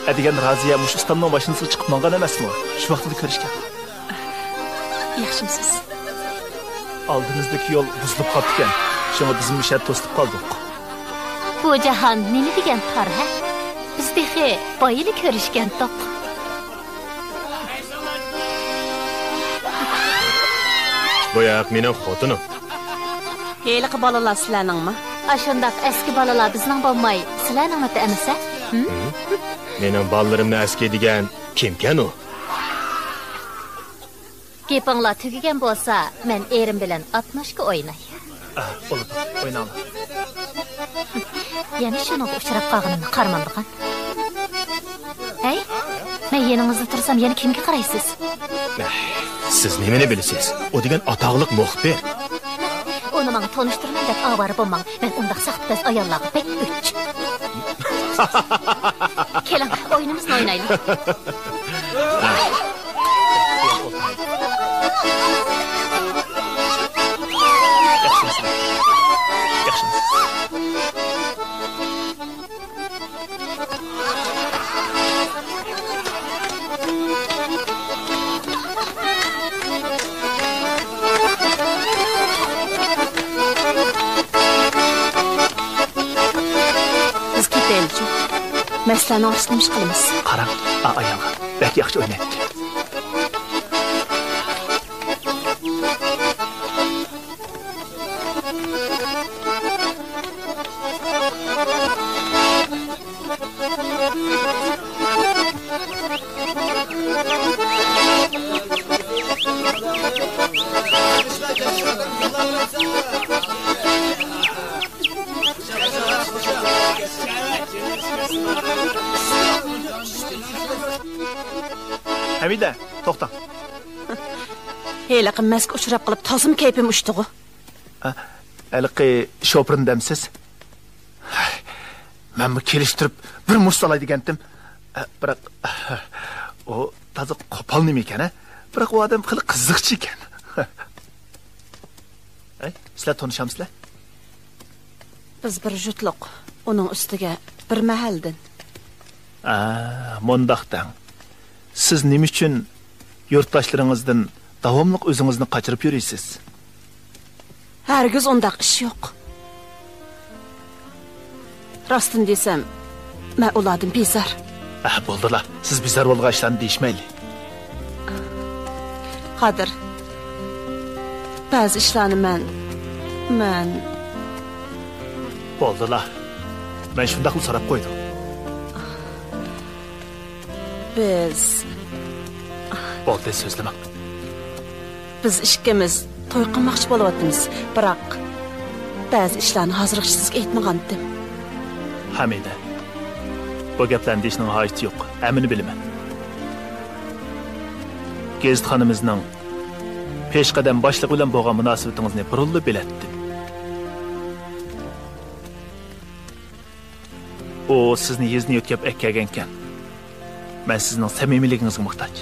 ئەتىگەن رازىيە مۇشۇ ئۇستامنىڭ ماشىنىسىغا چىقىپ ماڭغان ئەمەسمۇ؟ شۇ ۋاقتىدا كۆرۈشكەن. ياخشىمسىز؟ ئالدىمىزدىكى يول بۇزۇلۇپ قاپتىكەن. شۇڭا بىزمۇ مۇشۇ يەردە توسۇلۇپ قالدۇق. بۇ جاھان نېمە دېگەن تار، ھە؟ بىز تېخى بايىلا كۆرۈشكەنتۇق. بۇ ياق مېنىڭ خوتۇنۇم. ھېلىقى بالىلار سىلەرنىڭمۇ؟ ئاشۇنداق ئەسكى بالىلار بىزنىڭ بولماي، سىلەرنىڭمىتى ئەمىسە؟ ھىم؟ ھىم؟ مېنىڭ بالىلىرىمنى ئەسكى دېگەن كىمكەن ئۇ؟ گېپىڭلار تۈگىگەن بولسا، مەن ئېرىم بىلەن ئاتماشكا ئويناي. ئە، بولىدۇ، ئويناڭلار. يەنە شۇنىڭغا ئۇچراپ قالغىنىمنى قارىمامدىغان. ھەي، مەن يېنىڭىزدا تۇرسام يەنە كىمگە قارايسىز؟ سىز نېمىنى بىلىسىز؟ ئۇ دېگەن ئاتاقلىق مۇخبىر. ئۇنى ماڭا تونۇشتۇرماڭ دەپ ئاۋارە بولماڭ. مەن ئۇنداق ساختىپەز ئاياللارغا بەك ئۆچ. كېلىڭ، ئويۇنىمىزنى ئوينايلى. بىز كېتەيلىچۇ. مەسىلەنىڭ ئاستىدا نېمە ئىش قىلىمىز؟ قاراڭ، ئا ئايالغا بەك ياخشى ئوينايتتى. ھەمىدە، توختاڭ. ھېلىقى مەسكە ئۇچراپ قېلىپ تازىمۇ كەيپىم ئۇچتىغۇ. ھە، ھېلىقى شوپۇرنى دەمسىز؟ مەنمۇ كېلىشتۈرۈپ بىر مۇشت سالاي دېگەنتىم. ھە، بىراق، ئۇ تازا قوپال نېمە ئىكەن، ھە؟ بىراق ئۇ ئادەم خېلى قىزىقچى ئىكەن. ھەي، سىلەر تونۇشامسىلەر؟ بىز بىر جۇتلۇق، ئۇنىڭ ئۈستىگە بىر مەھەلدىن. ئا، مۇنداق دەڭ. سىز نېمە ئۈچۈن يۇرتداشلىرىڭىزدىن داۋاملىق ئۆزىڭىزنى قاچۇرۇپ يۈرىسىز؟ ھەرگىز ئۇنداق ئىش يوق. راستىنى دېسەم، مەن ئۇلاردىن بىزار. ئە، بولدىلا، سىز بىزار بولغان ئىشلارنى دېيىشمەيلى. قادىر، بەزى ئىشلارنى مەن، مەن. بولدىلا، مەن شۇنداقلا سوراپ قويدۇم. بىز. بولدى، سۆزلىمەڭ. بىز ئىككىمىز توي قىلماقچى بولۇۋاتىمىز، بىراق بەزى ئىشلارنى ھازىرغىچە سىزگە ئېيتمىغانتىم. ھەمىدە، بۇ گەپلەرنى دېيىشنىڭ ھاجىتى يوق، ھەممىنى بىلىمەن. گېزىتخانىمىزنىڭ پېشقەدەم باشلىقى بىلەن بولغان مۇناسىۋىتىڭىزنى بۇرۇنلا بىلەتتىم. ئۇ سىزنى يېزىدىن يۆتكەپ ئەكەلگەنكەن. مەن سىزنىڭ سەمىمىيلىكىڭىزگە موھتاج.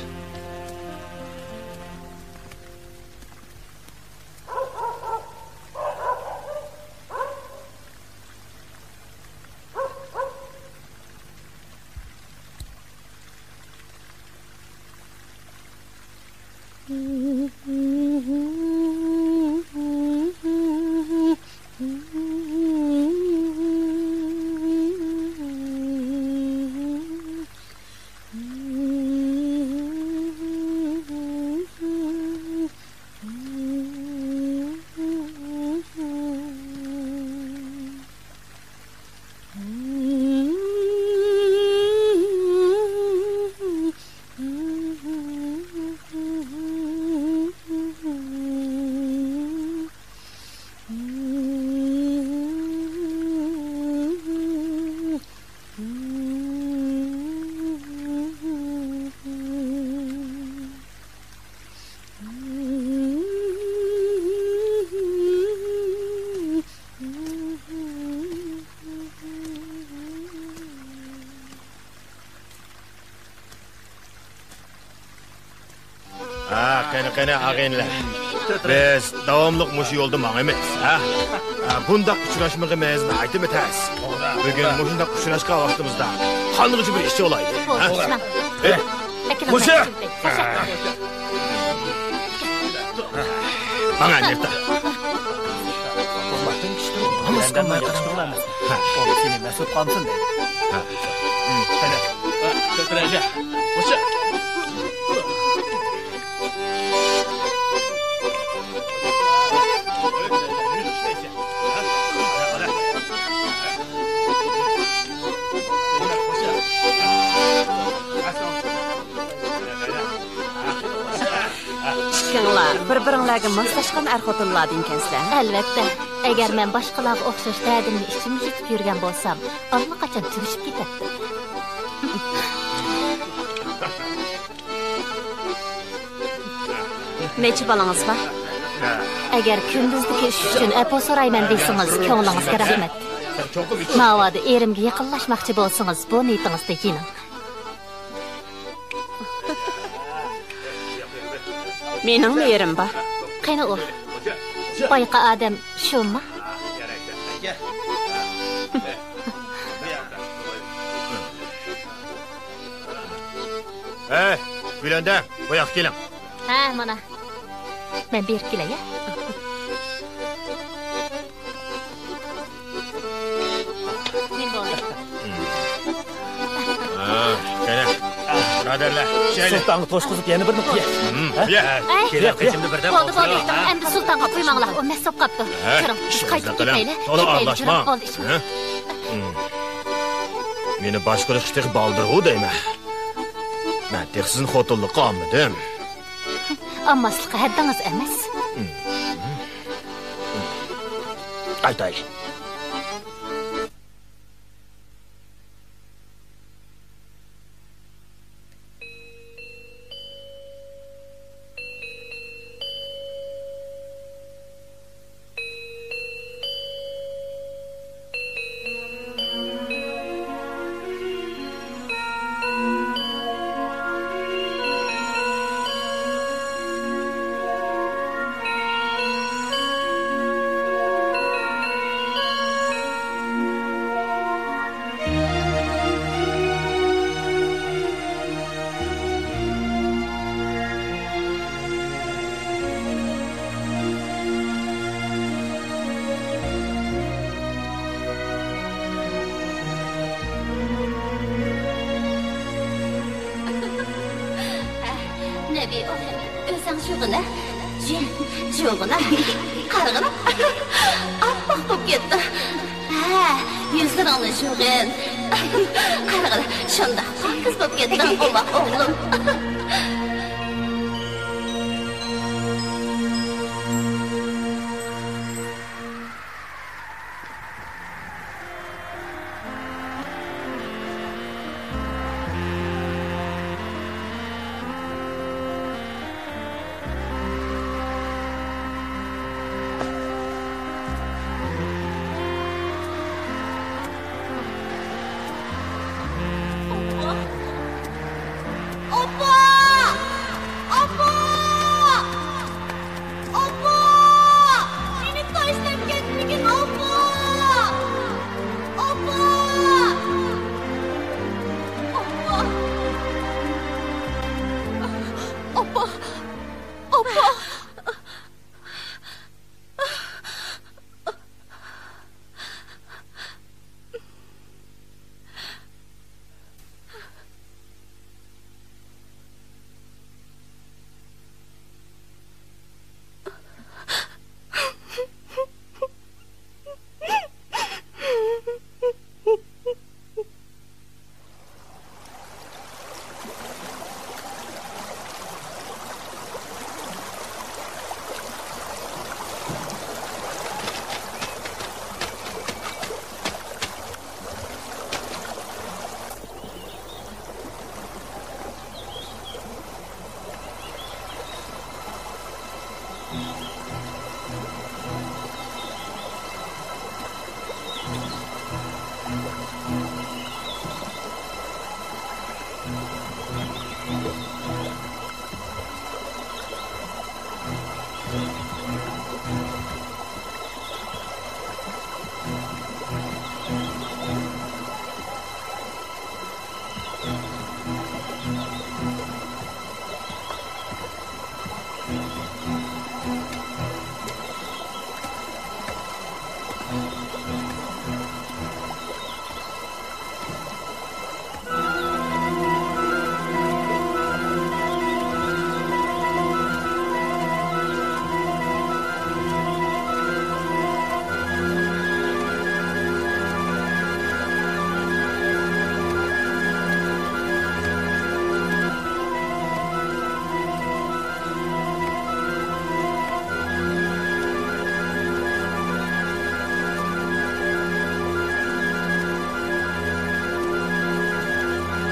ھە، قېنى، قېنى، ئاغىنىلەر. بىز داۋاملىق مۇشۇ يولدا ماڭىمىز، ھە؟ ھە، بۇنداق ئۇچراشمىغىنىمىز ناھايىتىمۇ تەس. بۈگۈن مۇشۇنداق ئۇچراشقان ۋاقتىمىزدا قانغىچە بىر ئىچىۋالايلى، ھە؟ بولدى، ماڭ. ئەكېلىڭ، مۇشۇ! ئەكېلىڭ، ئەكېلىڭ. ماڭا نېرتا. ناماز قىلماي قاراڭلار. ھە. ئۇ سېنى مەسئۇل قالمىسۇن دەيدۇ. ھە. قېنى. كۆتۈرەيلى. مۇشۇ. ئىككى ئىككىڭلار بىر-بىرىڭلارگە ماسلاشقان ئەر-خوتۇنلاردىن ئىكەنسىلەر. ئەلۋەتتە، ئەگەر مەن باشقىلارغا ئوخشاش دەردىمنى ئىچىمدە يۇتۇپ يۈرگەن بولسام، ئاللىقاچان تۈگىشىپ كېتەتتىم. نەچچە بالىڭىز بار؟ ئەگەر كۈندۈزدىكى ئىش ئۈچۈن ئەپۇ سورايمەن دېسىڭىز، كۆڭلىڭىزگە رەھمەت. ناۋادا ئېرىمگە يېقىنلاشماقچى بولسىڭىز، بۇ نىيىتىڭىزدە يېنىڭ. مېنىڭمۇ ئېرىم بار. قېنى ئۇ؟ بايىقى ئادەم شۇمۇ؟ ھەي، گۈلەندە، بۇ ياققا كېلىڭ. ھە، مانا. مەن بېرىپ كېلەي، ھە؟ نېمە بولدى؟ ھە، قېنى، بۇرادەرلەر، ئىچەيلى. سۇلتانغا توشقۇزۇپ يەنە بىرنى قۇياي. ھە؟ قۇياي. ئەي، قېنى، قېنى. بولدى، بولدى. ئەمدى سۇلتانغا قۇيماڭلار، ئۇ مەست بولۇپ قاپتۇ. ھە، كىرىڭ، بىز قايتىپ كېتەيلى. تولا ئارىلاشماڭ. بولدى، ئىش. ھە؟ مېنى باشقۇرۇش ئىشى بالدۇرغۇ دەيمەن. مەن تېخى سىزنى خوتۇنلۇققا ئالمىدىم. ئالماسلىقى ھەددىڭىز ئەمەس. ئايتاي. نەبى ئوغلۇم، ئۆزۈڭ جۇغىنا. جىن، جۇغىنا. قارىغىنا. ئاپئاق بولۇپ كەتتى. ھە، يۈزلىرىڭنى جۇغىن. قارىغىنا، شۇنداق پاكىز بولۇپ كەتتىڭ، ئوماق ئوغلۇم. ئاپا! ئاپا! ئاپا! مېنى تاشلاپ كەتمىگىن، ئاپا! ئاپا! ئاپا! ئاپا! ئاپا!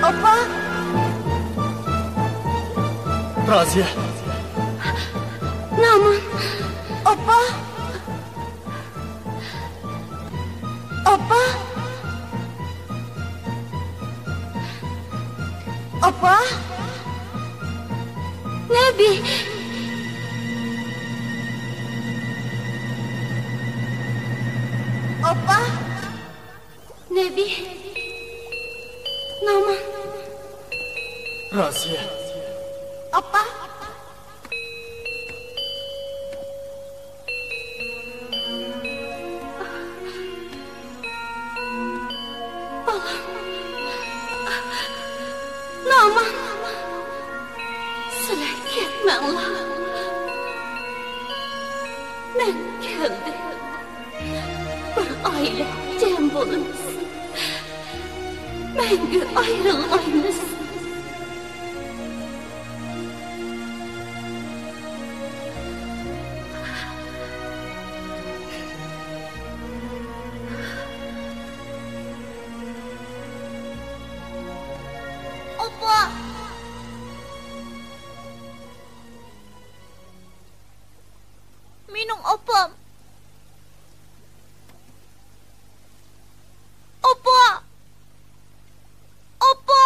ئاپا! رازىيە! نامان! ئاپا! ئاپا! ئاپا! نەبى! ئاپا! نەبى! نامان! رازىيە! ئاپا! بالام! نامان! سىلەر كەتمەڭلار! مەن كەلدىم! بىر ئائىلە جەم بولىمىز. مەڭگۈ ئايرىلمايمىز. ئاپا! مېنىڭ ئاپام. ئاپا! ئاپا!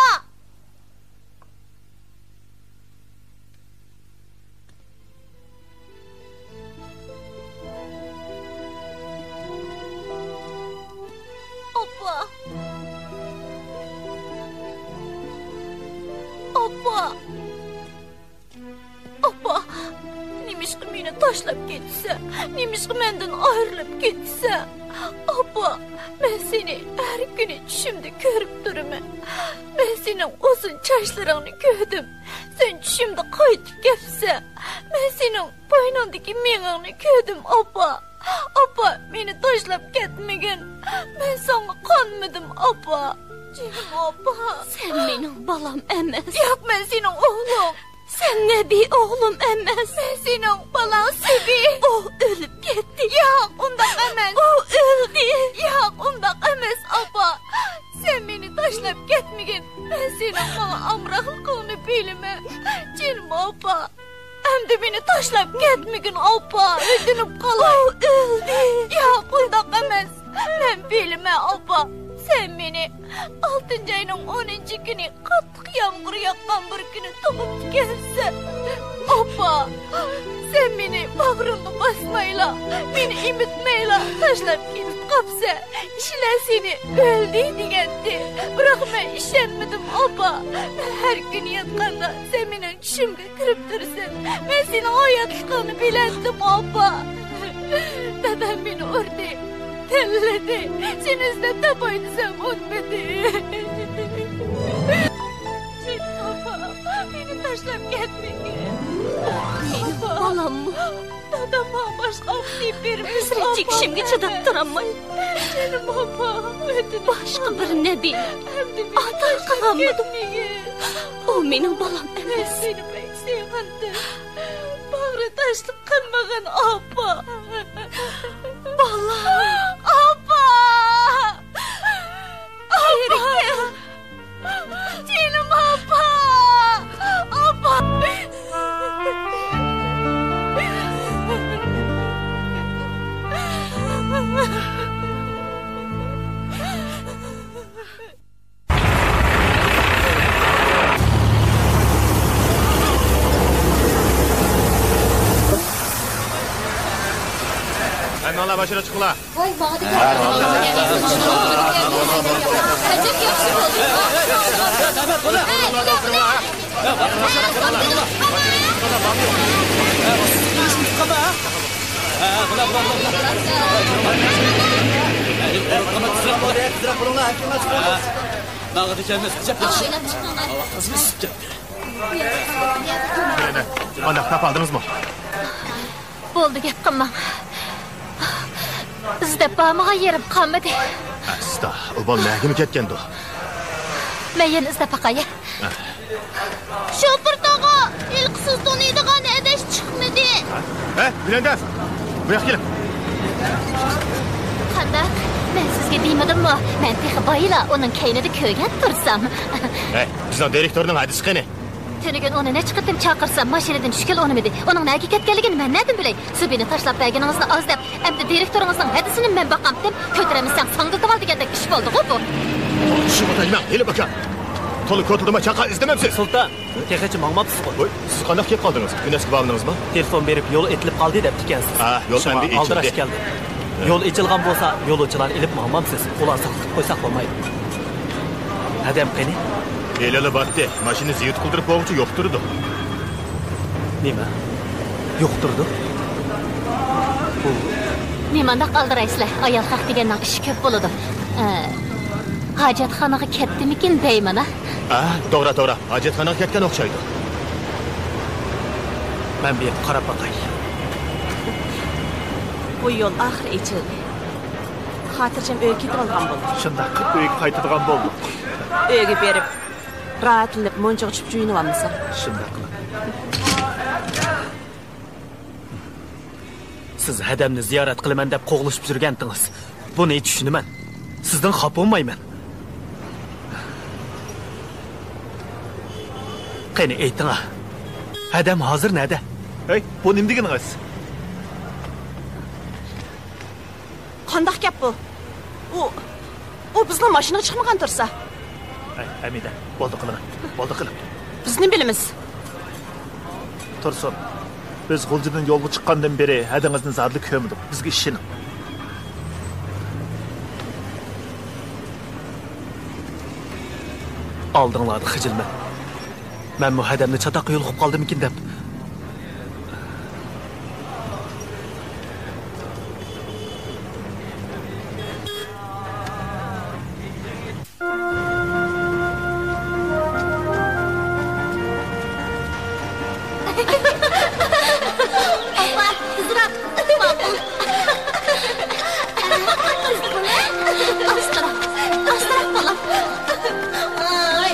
ئاپا! ئاپا! ئاپا، نېمىشقا مېنى تاشلاپ كېتىسەن؟ نېمىشقا مەندىن ئايرىلىپ كېتىسەن؟ ئاپا، مەن سېنى ھەر كۈنى چۈشۈمدە كۆرۈپ تۇرىمەن. مەن سېنىڭ ئۇزۇن چاچلىرىڭنى كۆردۈم. سەن چۈشۈمدە قايتىپ كەپسەن. مەن سېنىڭ بوينۇڭدىكى مېڭەڭنى كۆردۈم، ئاپا. ئاپا، مېنى تاشلاپ كەتمىگىن. مەن ساڭا قانمىدىم، ئاپا. جېنىم ئاپا. سەن مېنىڭ بالام ئەمەس. ياق، مەن سېنىڭ ئوغلۇڭ. سەن نەبى ئوغلۇم ئەمەس. مەن سېنىڭ بالاڭ سىبى. ئۇ ئۆلۈپ كەتتى. ياق، ئۇنداق ئەمەس. ئۇ ئۆلدى. ياق، ئۇنداق ئەمەس، ئاپا. سەن مېنى تاشلاپ كەتمىگىن. مەن سېنىڭ ماڭا ئامراقلىقىڭنى بىلىمەن. جېنىم ئاپا. ئەمدى مېنى تاشلاپ كەتمىگىن، ئاپا، ئۆتۈنۈپ قالاي. ئۇ ئۆلدى. ياق، ئۇنداق ئەمەس. مەن بىلىمەن، ئاپا. سەن مېنى ئالتىنچى ئاينىڭ ئونىنچى كۈنى قاتتىق يامغۇر ياغقان بىر كۈنى تۇغۇپتىكەنسەن. ئاپا، سەن مېنى باغرىڭغا باسمايلا، مېنى ئېمىتمەيلا تاشلاپ كېتىپ قاپسەن. كىشىلەر سېنى ئۆلدى دېگەنتى. بىراق مەن ئىشەنمىدىم، ئاپا. مەن ھەر كۈنى ياتقاندا سەن مېنىڭ چۈشۈمگە كىرىپ تۇرىسەن. مەن سېنىڭ ھاياتلىقىڭنى بىلەتتىم، ئاپا. دادام مېنى ئۇردى، تىللىدى. سېنى ئىزدەپ تاپاي دېسەم ئۇنىمىدى. ئاپا، مېنى تاشلاپ كەتمىگىن. مېنىڭ ئاپا. بالاممۇ؟ دادام ماڭا باشقا ئاپا تېپىپ بەرمىسۇن. ھەسرەت چېكىشىمگە چىداپ تۇرالماي. جېنىم ئاپا، ئۆتۈنۈپ باشقا بىر نەبى ئاتا قىلغانمىدۇ؟ ئۇ مېنىڭ بالام ئەمەس. سېنى بەك سېغىندىم. باغرى تاشلىق قىلمىغىن، ئاپا. بالام. ئاپا! ئاپا! جېنىم ئاپا! ئاپا! ھەممىڭلار باشقا چىقىڭلار. ۋاي، ماڭا دېگەن. ئەجەب ياخشى بولدى. ماڭا دېگەن ئەمەس، ئەجەب ياخشى. قىزنى ئىسسىپ كەتتى. قانداق، تاپالدىڭىزمۇ؟ بولدى، گەپ قىلماڭ. ئىزدەپ بارمىغان يېرىم قالمىدى. ئەستا، ئۇ بالا نەگىمۇ كەتكەندۇ؟ مەن يەنە ئىزدەپ باقاي. شوپۇر تاغا، ھېلىقى سىز تونۇيدىغان ئەدەش چىقمىدى. ھە، گۈلەندەم، بۇ ياققا كېلىڭ. قانداق؟ مەن سىزگە دېمىدىممۇ؟ مەن تېخى بايىلا ئۇنىڭ كەينىدە كۆرگەن تۇرسام. ھەي، بىزنىڭ دىرېكتورنىڭ ھەدىسى قېنى؟ تۈنۈگۈن ئۇنى نەچچە قېتىم چاقىرسام، ماشىنىدىن چۈشكىلى ئۇنىمىدى. ئۇنىڭ نەگە كەتكەنلىكىنى مەن نەدىن بىلەي؟ زۇبىنى تاشلاپ بەرگىنىڭىزنى ئاز دەپ، ئەمدى دىرېكتورىڭىزنىڭ ھەدىسىنى مەن باقامتىم. كۆتۈرەلمىسەڭ ساڭگىلىتىۋال دېگەندەك ئىش بولدىغۇ بۇ. شۇڭا دەيمەن، ھېلى باكا. تولا كوتۇرما چاقا ئىزدىمەمسىز؟ سۇلتان، تېخىچە ماڭماپسىزغۇ؟ ۋوي، سىز قانداق كېلىپ قالدىڭىز؟ يۇنەسكو بابىنىڭىزمۇ؟ تېلېفون بېرىپ، يول ئېتىلىپ قالدى دەپتىكەنسىز. ھە، يول شۇڭا ئەمدى ئالدىراش ئېچىلدى. كەلدىم. ھە. يول ئېچىلغان بولسا، يولۇچىلارنى ئېلىپ ماڭمامسىز؟ ئۇلار ساقلىتىپ قويساق بولمايدۇ. ھەدەم قېنى؟ ھېلىلا بارتتى. ماشىنا زىيۋىت قىلدۇرۇپ بولغۇچە يوقتۇرىدۇ. نېمە؟ يوقتۇرىدۇ؟ بۇ نېمانداق ئالدىرايسىلەر؟ ئايال خەق دېگەننىڭ ئىشى كۆپ بولىدۇ. ئە، ھاجەتخانىغا كەتتىمىكىن دەيمەن، ھە؟ ئە، توغرا، توغرا. ھاجەتخانىغا كەتكەن ئوخشايدۇ. مەن بېرىپ قاراپ باقاي. بۇ يول ئاخىرى ئېچىلدى. خاتىرجەم ئۆيگە كېتىۋالغان بولدۇق. شۇنداق، ئۆيگە قايتىدىغان بولدۇق. ئۆيگە بېرىپ، راھەتلىنىپ، مۇنچىغا چۈشۈپ جۇيۇنۇۋالمىساق. شۇنداق قىلىڭ. سىز ھەدەمنى زىيارەت قىلىمەن دەپ قوغلىشىپ يۈرگەنتىڭىز. بۇنى چۈشىنىمەن. سىزدىن خاپا بولمايمەن. قېنى ئېيتىڭا، ھەدەم ھازىر نەدە؟ ھەي، بۇ نېمە دېگىنىڭىز؟ قانداق گەپ بۇ؟ ئۇ، ئۇ بىزنىڭ ماشىنىغا چىقمىغان تۇرسا. ھەي، ھەمىدە، بولدى قىلىڭ، بولدى قىلىڭ. بىز نېمە بىلىمىز؟ تۇرسۇن، بىز غۇلجىدىن يولغا چىققاندىن بېرى ھەدىڭىزنى زادىلا كۆرمىدۇق. بىزگە ئىشىنىڭ. ئالدىڭلاردا خىجىلمەن. مەنمۇ ھەدەمنى چاتاققا يولۇقۇپ قالدىمىكىن دەپ. ئاپا، تېزراق. ماقۇل. ئاستىراق، ئاستىراق، بالام. ئاي. ئاي.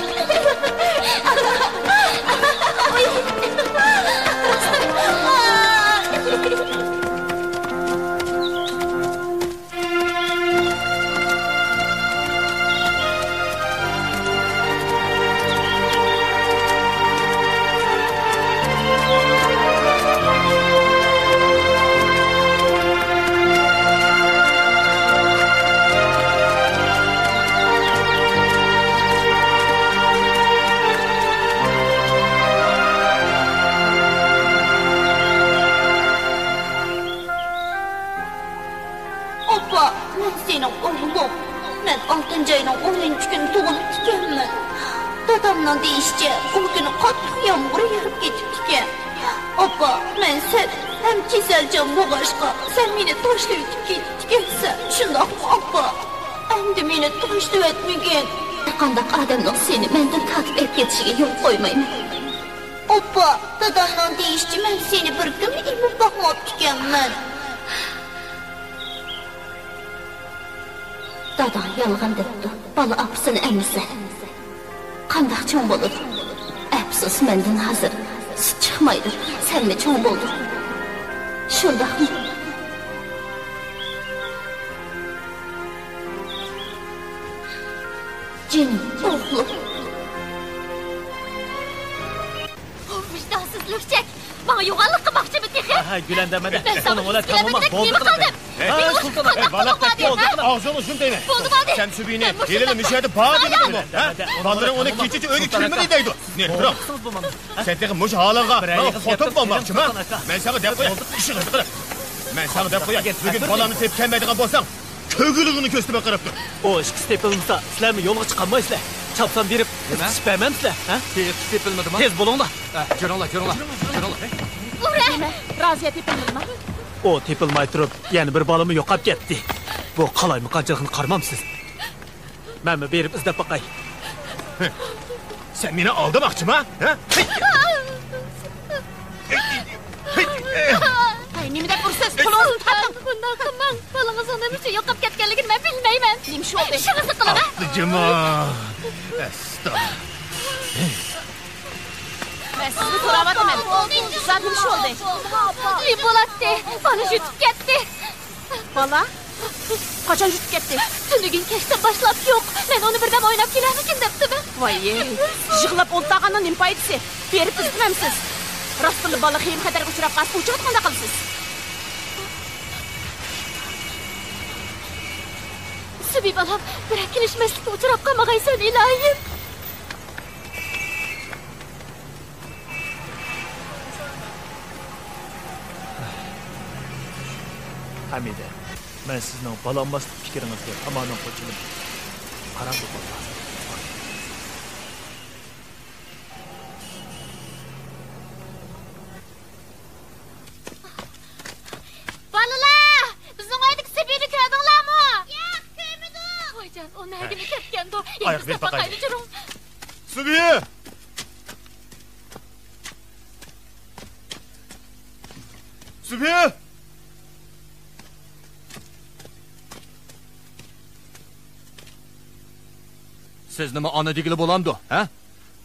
ئاپا، مەن سېنىڭ ئوغلۇڭ. مەن ئالتىنچى ئاينىڭ ئونىنچى كۈنى تۇغۇلۇپتىكەنمەن. دادامنىڭ دېيىشىچە، ئۇ كۈنى قاتتىق يامغۇر يېغىپ كېتىپتىكەن. ئاپا، مەن سەت ھەم كېسەلچان بولغاچقا، سەن مېنى تاشلىۋېتىپ كېتىپتىكەنسەن. شۇنداقمۇ، ئاپا؟ ئەمدى مېنى تاشلىۋەتمىگىن. ھەرقانداق ئادەمنىڭ سېنى مەندىن تارتىپ ئەپ كېتىشىگە يول قويمايمەن. ئاپا، دادامنىڭ دېيىشىچە، مەن سېنى بىر كۈنمۇ ئېمىپ باقماپتىكەنمەن. داداڭ يالغان دەپتۇ، بالا ئاپىسىنى ئەمىسە. قانداق چوڭ بولىدۇ؟ ئەپسۇس، مەندىن ھازىر سۈت چىقمايدۇ، سەنمۇ چوڭ بولدۇڭ. شۇنداقمۇ؟ جېنىم ئوغلۇم. ۋىجدانسىز لۈكچەك! ماڭا يوغانلىق قىلماقچىمۇ تېخى؟ ھە، ھە، گۈلەندە، مەن مەن ساڭا ئۇنىڭ بىلەن تېلېفوندەك تاماملاپ نېمە قىلدىم؟ ھە، ھە، سۇلتان ئاكا، ھە، بالىلار، بولدى، ئاغزىڭنى يۇم دەيمەن. بولدى، بولدى. سەمسۇبىنى ھېلىلا مۇشۇ يەردە بار دېمىدىمۇ؟ ھە؟ بالىلىرىڭ ئۇنى كېچىچە ئۆيگە كىرمىدى دەيدۇ. نېرى تۇرۇڭ. سەن تېخى مۇشۇ ھالىڭغا ماڭا خوتۇن بولماقچىما؟ مەن ساڭا دەپ قوياي، ئىشىڭنى قىلىپ. مەن ساڭا دەپ قوياي، بۈگۈن بالامنى تېپىپ كەلمەيدىغان بولساڭ، كۆگۈلىڭىنى كۆرسىتىمەن قاراپ تۇر. ئۇ ئىككىسى تېپىلمىسا، سىلەرمۇ يولغا چىقالمايسىلەر. چاپسان بېرىپ، نېمە؟ ئىزدىشىپ بەرمەمسىلەر، ھە؟ ھېچ تېپىلمىدىما؟ تېز بولۇڭلار. ھە، يۈرۈڭلار، يۈرۈڭلار، يۈرۈڭلار. ئۇرە! نېمە؟ رازىيە تېپىلمىدىما؟ ئۇ تېپىلماي تۇرۇپ، يەنە بىر بالىمۇ يوقاپ كەتتى. بۇ قالايمىقانچىلىقنى قارىمامسىز؟ مەنمۇ بېرىپ ئىزدەپ باقاي. سەن مېنى ئالدىماقچىما؟ ھە؟ ھەي، نېمە دەپ ئۇرىسىز؟ قولىڭىزنى تارتىڭ. بۇنداق قىلماڭ. بالىڭىزنىڭ نېمە ئۈچۈن يوقاپ كەتكەنلىكىنى مەن بىلمەيمەن. نېمە ئىش بولدى؟ ئىشىڭىزنى قىلىڭ. ئاپلىجىما. ئەستا. مەن سىزنى سوراۋاتىمەن. زادى نېمە ئىش بولدى؟ نېمە بولاتتى؟ بالا يۈتۈپ كەتتى. بالا؟ قاچان يۈرۈپ كەتتى؟ تۈنۈگۈن كەچتىن باشلاپ يوق. مەن ئۇنى بىردەم ئويناپ كېلەرمىكىن دەپتىمەن. ۋاي، يىغلاپ ئولتۇرغاننىڭ نېمە پايدىسى؟ بېرىپ ئىزدىمەمسىز؟ راستتىنلا بالا خېيىم خەتەرگە ئۇچراپ قالسا، ئۇ چاغدا قانداق قىلىسىز؟ سۈبى بالام، بىرەر كېلىشمەسلىككە ئۇچراپ قالمىغايسەن، ئىلاھىم. ھەمىدە، مەن سىزنىڭ بالانماسلىق پىكرىڭىزگە تامامەن قوشۇلىمەن. قاراڭغۇ بالىلار. بالىلار، بىزنىڭ ئۆيدىكى سۈبىنى كۆردۈڭلارمۇ؟ ياق، كۆرمىدۇق. ۋايجان، ئۇ نەگىلا كەتكەندۇ؟ ئاياق بېرىپ باقايلى. سۈبى! سۈبى! سىز نېمە ئانا دېگىلى بولامدۇ، ھە؟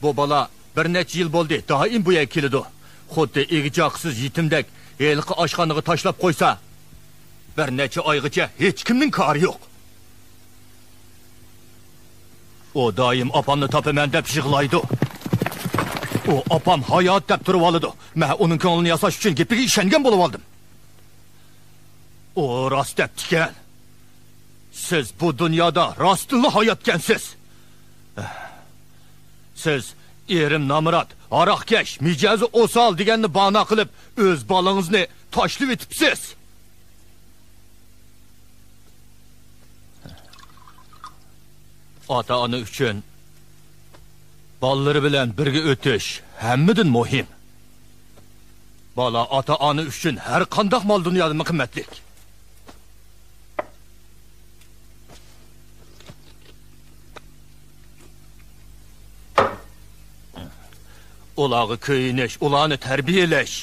بۇ بالا بىر نەچچە يىل بولدى، دائىم بۇ يەرگە كېلىدۇ. خۇددى ئىگە-چاقىسىز يېتىمدەك ھېلىقى ئاشخانىغا تاشلاپ قويسا، بىر نەچچە ئايغىچە ھېچكىمنىڭ كارى يوق. ئۇ دائىم ئاپامنى تاپىمەن دەپ يىغلايدۇ. ئۇ ئاپام ھايات دەپ تۇرۇۋالىدۇ. مەن ئۇنىڭ كۆڭلىنى ياساش ئۈچۈن گېپىگە ئىشەنگەن بولۇۋالدىم. ئۇ راست دەپتىكەن. سىز بۇ دۇنيادا راستتىنلا ھاياتكەنسىز. سىز ئېرىم نامرات، ھاراقكەش، مىجەزى ئوسال دېگەننى بانا قىلىپ، ئۆز بالىڭىزنى تاشلىۋېتىپسىز. ئاتا-ئانا ئۈچۈن بالىلىرى بىلەن بىرگە ئۆتۈش ھەممىدىن مۇھىم. بالا ئاتا-ئانا ئۈچۈن ھەر قانداق مال دۇنيادىنمۇ قىممەتلىك. ئۇلارغا كۆيۈنۈش، ئۇلارنى تەربىيەلەش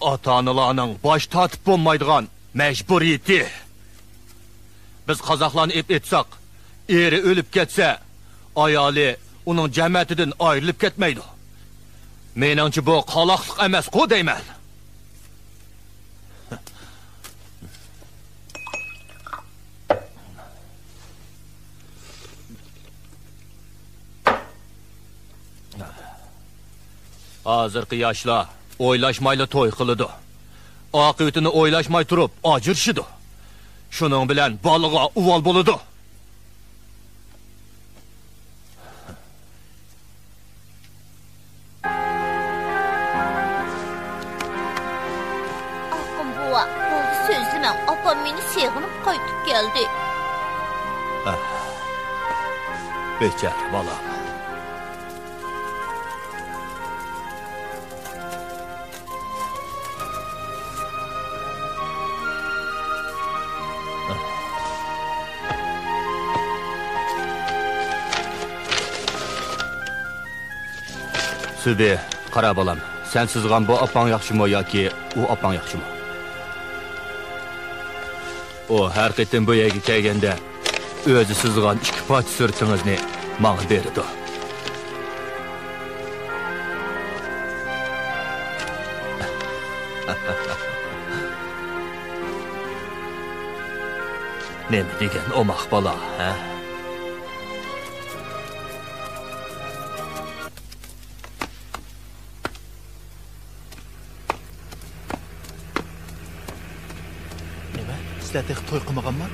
ئاتا-ئانىلارنىڭ باش تارتىپ بولمايدىغان مەجبۇرىيىتى. بىز قازاقلارنى ئېپ ئېيتساق، ئېرى ئۆلۈپ كەتسە، ئايالى ئۇنىڭ جەمەتىدىن ئايرىلىپ كەتمەيدۇ. مېنىڭچە، بۇ قالاقلىق ئەمەسقۇ دەيمەن. ھازىرقى ياشلار ئويلاشمايلا توي قىلىدۇ. ئاقىۋىتىنى ئويلاشماي تۇرۇپ ئاجرىشىدۇ. شۇنىڭ بىلەن بالىغا ئۇۋال بولىدۇ. ئاققۇم بوۋا، بولدى سۆزلىمەڭ، ئاپام مېنى سېغىنىپ قايتىپ كەلدى. ئاھ، بىچارە بالام. سۈبى، قارا بالام، سەن سىزغان بۇ ئاپاڭ ياخشىمۇ ياكى ئۇ ئاپاڭ ياخشىمۇ؟ ئۇ ھەر قېتىم بۇ يەرگە كەلگەندە، ئۆزى سىزغان ئىككى پارچە سۈرىتىڭىزنى ماڭا بېرىدۇ. نېمە دېگەن ئوماق بالا، ھە؟ نېمە؟ سىلەر تېخى توي قىلمىغانما؟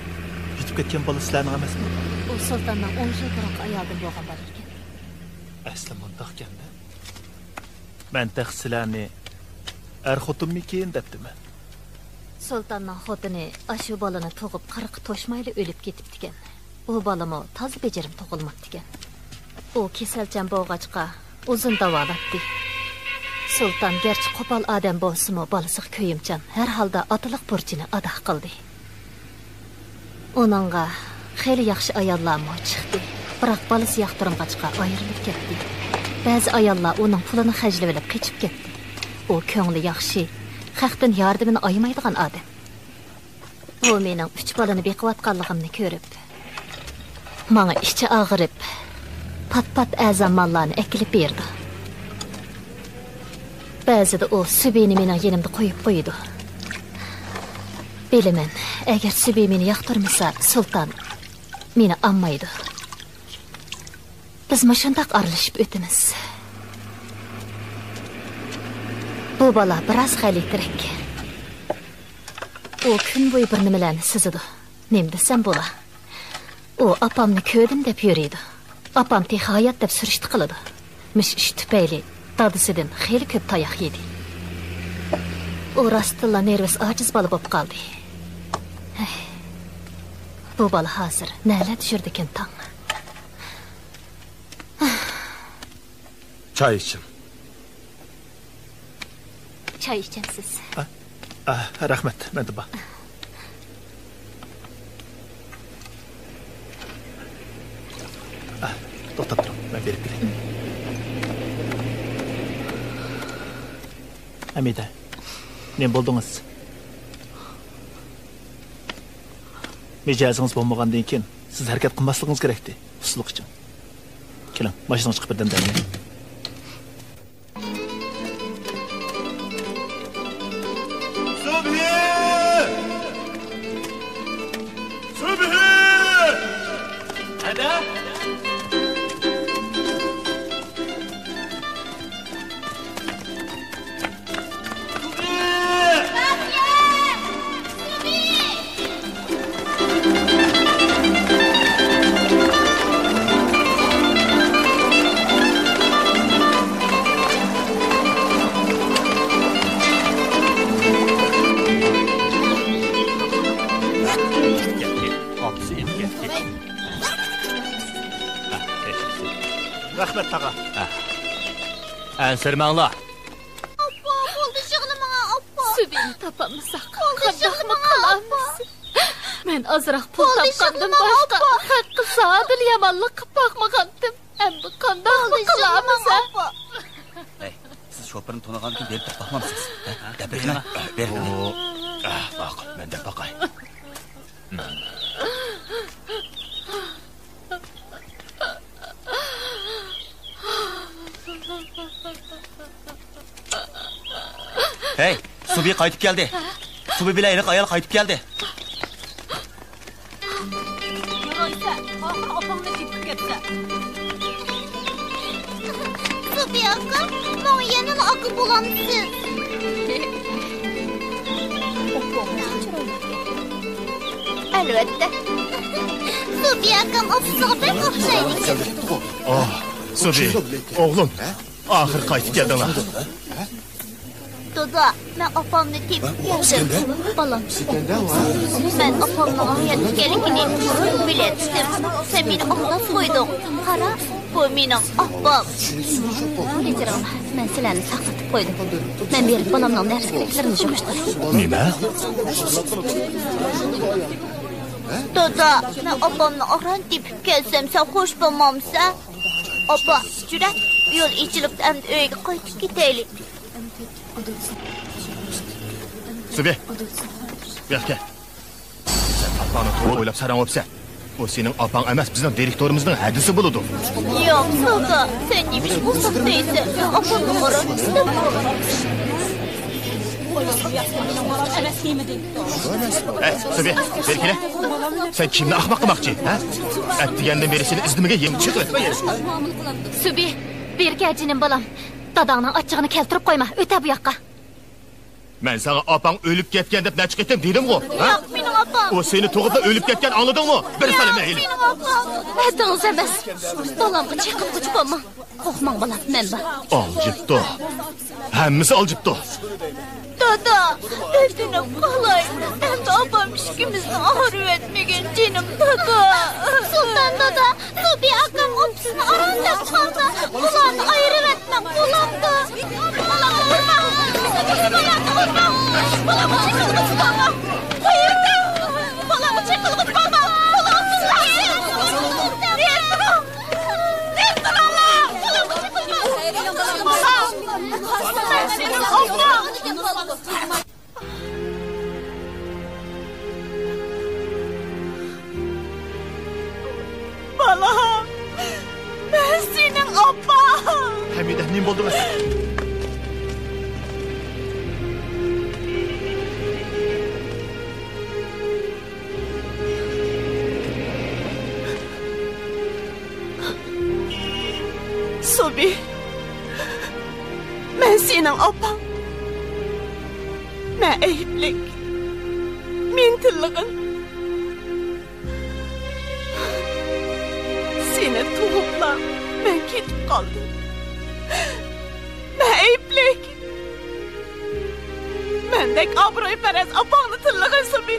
يېتىپ كەتكەن بالا سىلەرنىڭ ئەمەسمۇ؟ ئۇ سۇلتاننىڭ ئون يىل بۇرۇنقى ئايالىدىن بولغان بالا ئىكەن. ئەسلى مۇنداقكەن-دە. مەن تېخى سىلەرنى ئەر خوتۇنمىكىن دەپتىمەن. سۇلتاننىڭ خوتۇنى ئاشۇ بالىنى تۇغۇپ قىرىققا توشمايلا ئۆلۈپ كېتىپتىكەن. ئۇ بالىمۇ تازا بېجىرىم تۇغۇلماپتىكەن. ئۇ كېسەلچان بولغاچقا، ئۇزۇن داۋالاتتى. سۇلتان گەرچە قوپال ئادەم بولسىمۇ، بالىسىغا كۆيۈمچان، ھەر ھالدا ئاتىلىق بۇرچىنى ئادا قىلدى. ئۇنىڭغا خېلى ياخشى ئاياللارمۇ چىقتى، بىراق بالىسى ياقتۇرمىغاچقا ئايرىلىپ كەتتى. بەزى ئاياللار ئۇنىڭ پۇلىنى خەجلىۋېلىپ قېچىپ كەتتى. ئۇ كۆڭلى ياخشى، خەقتىن ياردىمىنى ئايىمايدىغان ئادەم. ئۇ مېنىڭ ئۈچ بالىنى بېقىۋاتقانلىقىمنى كۆرۈپ، ماڭا ئىچى ئاغرىپ، پات-پات ئەرزان ماللارنى ئەكېلىپ بېرىدۇ. بەزىدە ئۇ سۈبىنى مېنىڭ يېنىمدا قويۇپ قويىدۇ. بىلىمەن، ئەگەر سۈبى مېنى ياقتۇرمىسا، سۇلتان مېنى ئالمايدۇ. بىز مۇشۇنداق ئارىلىشىپ ئۆتىمىز. بۇ بالا بىراز غەلىتىرەك. ئۇ كۈن بويى بىر نېمىلەرنى سىزىدۇ. نېمە دېسەم بولا؟ ئۇ ئاپامنى كۆردۈم دەپ يۈرىدۇ. ئاپام تېخى ھايات دەپ سۈرۈشتە قىلىدۇ. مۇشۇ ئىش تۈپەيلى دادىسىدىن خېلى كۆپ تاياق يېدى. ئۇ راستتىنلا نېرۋىس ئاجىز بالا بولۇپ قالدى. ھەي، بۇ بالا ھازىر نەلەردە يۈرىدىكىن تاڭ؟ چاي ئىچىڭ. چاي ئىچەمسىز؟ ئا، ئا، رەھمەت، مەندە بار. ئا، توختاپ تۇرۇڭ، مەن بېرىپ كېلەي. ھەمىدە، نېمە بولدىڭىز؟ مىجەزىڭىز بولمىغاندىن كېيىن، سىز ھەرىكەت قىلماسلىقىڭىز كېرەكتى. ئۇسسۇلۇق ئىچىڭ. كېلىڭ، ماشىنىغا چىقىپ بىردەم دەم ئېلىڭ. سۈبھى! سۈبھى! ھەدە! ئاپىسى ئېلىپ كەتتى. رەھمەت، تاغا. ئەنسىرىمەڭلار. ئاپا، بولدى، يىغلىماڭ، ئاپا. سۈبىنى تاپالمىساق، بولدى، قانداقمۇ قىلامىز؟ مەن ئازراق پۇل تاپقاندىن باشقا، خەققە زادىلا يامانلىق قىلىپ باقمىغانتىم. ئەمدى قانداقمۇ قىلامىز، ھە؟ ھەي، سىز شوپۇرنى تونۇغاندىكىن بېرىپ باقمامسىز؟ ھە؟ دەپ بېقىڭ، بېرىڭ. ئۇ، ئە، ماقۇل، مەن دەپ باقاي. ھەي، سۇبى قايتىپ كەلدى. سۇبى بىلەن ھېلىقى ئايال قايتىپ كەلدى. يارايسە، ئاخىر ئاپاڭنى تېپىپ كەپسەن. سۇبى ئاكا، ماڭا يەنىلا ئاكا بولامسىز؟ ئەلۋەتتە. سۇبى ئاكام ئاپىسىغا بەك ئوخشايدىكەن. ئاھ، سۇبى، ئوغلۇم، ئاخىر قايتىپ كەلدىڭلار. دادا، مەن ئاپامنى تېپىپ كەلدىم. بالام، مەن ئاپامنىڭ ھايات ئىكەنلىكىنى بۇرۇن بىلەتتىم. سەن مېنى ئالداپ قويدۇڭ. قارا، بۇ مېنىڭ ئاپام. كېچىرىڭلار، مەن سىلەرنى ساقلىتىپ قويدۇم. مەن بېرىپ بالامنىڭ نەرسە-كېرەكلىرىنى يىغىشتۇراي. نېمە؟ دادا، مەن ئاپامنى ئاران تېپىپ كەلسەم، سەن خوش بولمامسەن؟ ئاپا، يۈرە، يول ئېچىلىپتۇ، ئەمدى ئۆيگە قايتىپ كېتەيلى. سۈبى، بۇياققا كەل. سەن ئاپاڭنى توغرا ئويلاپ ساراڭ بوپسەن. ئۇ سېنىڭ ئاپاڭ ئەمەس، بىزنىڭ دىرېكتورىمىزنىڭ ھەدىسى بولىدۇ. ياق، سودا، سەن نېمىشقا ئۇنداق دەيسەن؟ ئاپامنى قارا. ھەي، سۈبى، بېرى كېلە. سەن كىمنى ئەخمەق قىلماقچى، ھە؟ ئەتىگەندىن بېرى سېنى ئىزدىمىگەن يېڭى چىقىپ. سۈبى، بېرى كەل جېنىم بالام. داداڭنىڭ ئاچچىقىنى كەلتۈرۈپ قويما، ئۆتە بۇ ياققا. مەن ساڭا ئاپاڭ ئۆلۈپ كەتكەن دەپ نەچچە قېتىم دېدىمغۇ، ھە؟ ياق، مېنىڭ ئاپام. ئۇ سېنى تۇغۇپلا ئۆلۈپ كەتكەن، ئاڭلىدىڭمۇ؟ بىر سەلىمە ئېلى. مېنىڭ ئاپام. ھەددىڭىز ئەمەس. بالامغا چېقىلغۇچى بولماڭ. قورقماڭ بالام، مەن بار. ئالجىپتۇ. ھەممىسى ئالجىپتۇ. دادا، ئۆتۈنۈپ قالاي. ئەمدى ئاپام ئىككىمىزنى ئايرىۋەتمىگىن، جېنىم دادا. سۇلتان دادا، سۇبى ئاكام ئوپىسىنى ئاران دەپ قالدى. ئۇلارنى ئايرىۋەتمەڭ، بولامدۇ؟ بالامنى ئۇرماڭ! بالامنى ئۇرماڭ! بالامنى چېقىلغۇچى قىلماڭ! قويۇڭ! بالامنى چېقىلغۇچى قىلماڭ! بالامنى ئۇرماڭ! نېرى تۇرۇڭ! نېرى تۇرۇڭلار! بالامنى چېقىلماڭ! بالام! بالام، مەن سېنىڭ ئاپاڭ. ھەمىدە، نېمە بولدىڭىز؟ سوبى، مەن سېنىڭ ئاپاڭ. مەن ئەيىبلىك. مېنى تىللىغىن. سېنى تۇغۇپلا مەن كېتىپ قالدىم. مەن ئەيىبلىك. مەندەك ئابرۇيپەرەس ئاپاڭنى تىللىغىن، سوبى.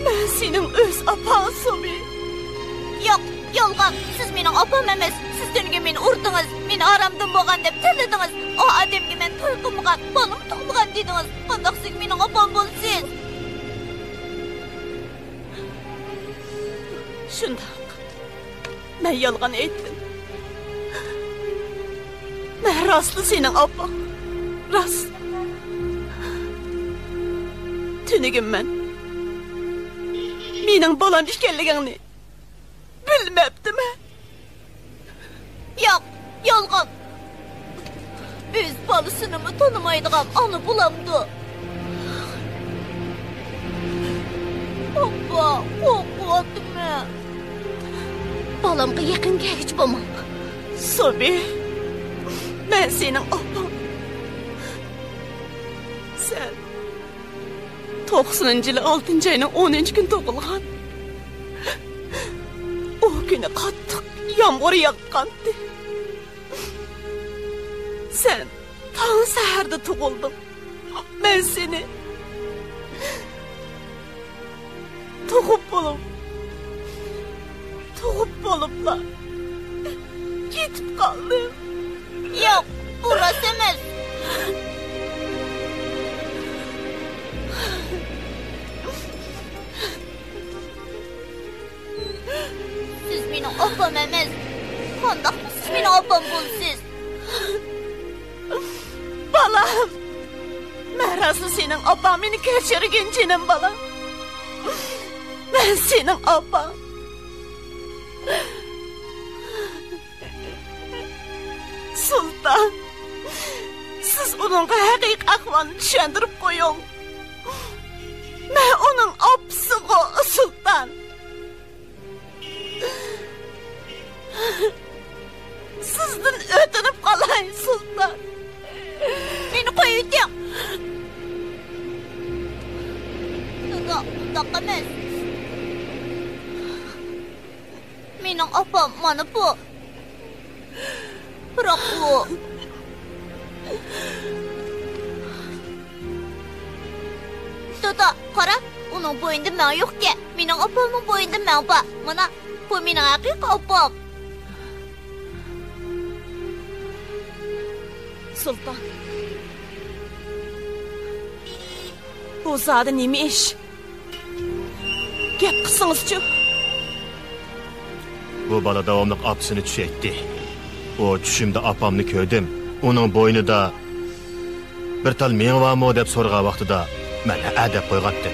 مەن سېنىڭ ئۆز ئاپاڭ، سوبى. ياق، يالغان. سىز مېنىڭ ئاپام ئەمەس. سىز تۈنۈگۈن مېنى ئۇردىڭىز، مېنى ئارامدىن بولغان دەپ تىللىدىڭىز. ئۇ ئادەمگە مەن توي قىلمىغان، بالىمۇ تۇغمىغان دېدىڭىز. قانداق سىز مېنىڭ ئاپام بولىسىز؟ شۇنداق. مەن يالغان ئېيتتىم. مەن راستلا سېنىڭ ئاپاڭ. راست. تۈنۈگۈن مەن مېنىڭ بالام ئىكەنلىكىڭنى بىلمەپتىمەن. ياق، يالغان. ئۆز بالىسىنىمۇ تونۇمايدىغان ئانا بولامدۇ؟ ئاپا، قورقۇۋاتىمەن. بالامغا يېقىن كەلگۈچى بولماڭ. سوبى، مەن سېنىڭ ئاپاڭ. سەن توقسىنىنچى يىلى ئالتىنچى ئاينىڭ ئونىنچى كۈنى تۇغۇلغان. ئۇ كۈنى قاتتىق يامغۇر ياغقانتى. سەن تاڭ سەھەردە تۇغۇلدۇڭ. مەن سېنى تۇغۇپ بولۇپ، تۇغۇپ بولۇپلا كېتىپ قالدىم. ياق، بۇ راست ئەمەس. سىز مېنىڭ ئاپام ئەمەس. قانداقمۇ سىز مېنىڭ ئاپام بولىسىز؟ بالام! مەن راستلا سېنىڭ ئاپاڭ، مېنى كەچۈرگىن، جېنىم بالام. مەن سېنىڭ ئاپاڭ. سۇلتان، سىز ئۇنىڭغا ھەقىقىي ئەھۋالنى چۈشەندۈرۈپ قويۇڭ. مەن ئۇنىڭ ئاپىسىغۇ، سۇلتان. سىزدىن ئۆتۈنۈپ قالاي، سۇلتان. مېنى قويۇۋېتىڭ. دادا، ئۇنداق ئەمەس. مېنىڭ ئاپام مانا بۇ. بىراق ئۇ. دادا، قارا، ئۇنىڭ بوينىدا مەڭ يوقكەن. مېنىڭ ئاپامنىڭ بوينىدا مەڭ بار. مانا، بۇ مېنىڭ ھەقىقىي ئاپام. سۇلتان. بۇ زادى نېمە ئىش؟ گەپ قىلسىڭىزچۇ؟ بۇ بالا داۋاملىق ئاپىسىنى چۈشەيتتى. ئۇ چۈشۈمدە ئاپامنى كۆردۈم. ئۇنىڭ بوينىدا بىر تال مېڭە بارمۇ دەپ سورىغان ۋاقتىدا مەن ھەئە دەپ قويغانتىم.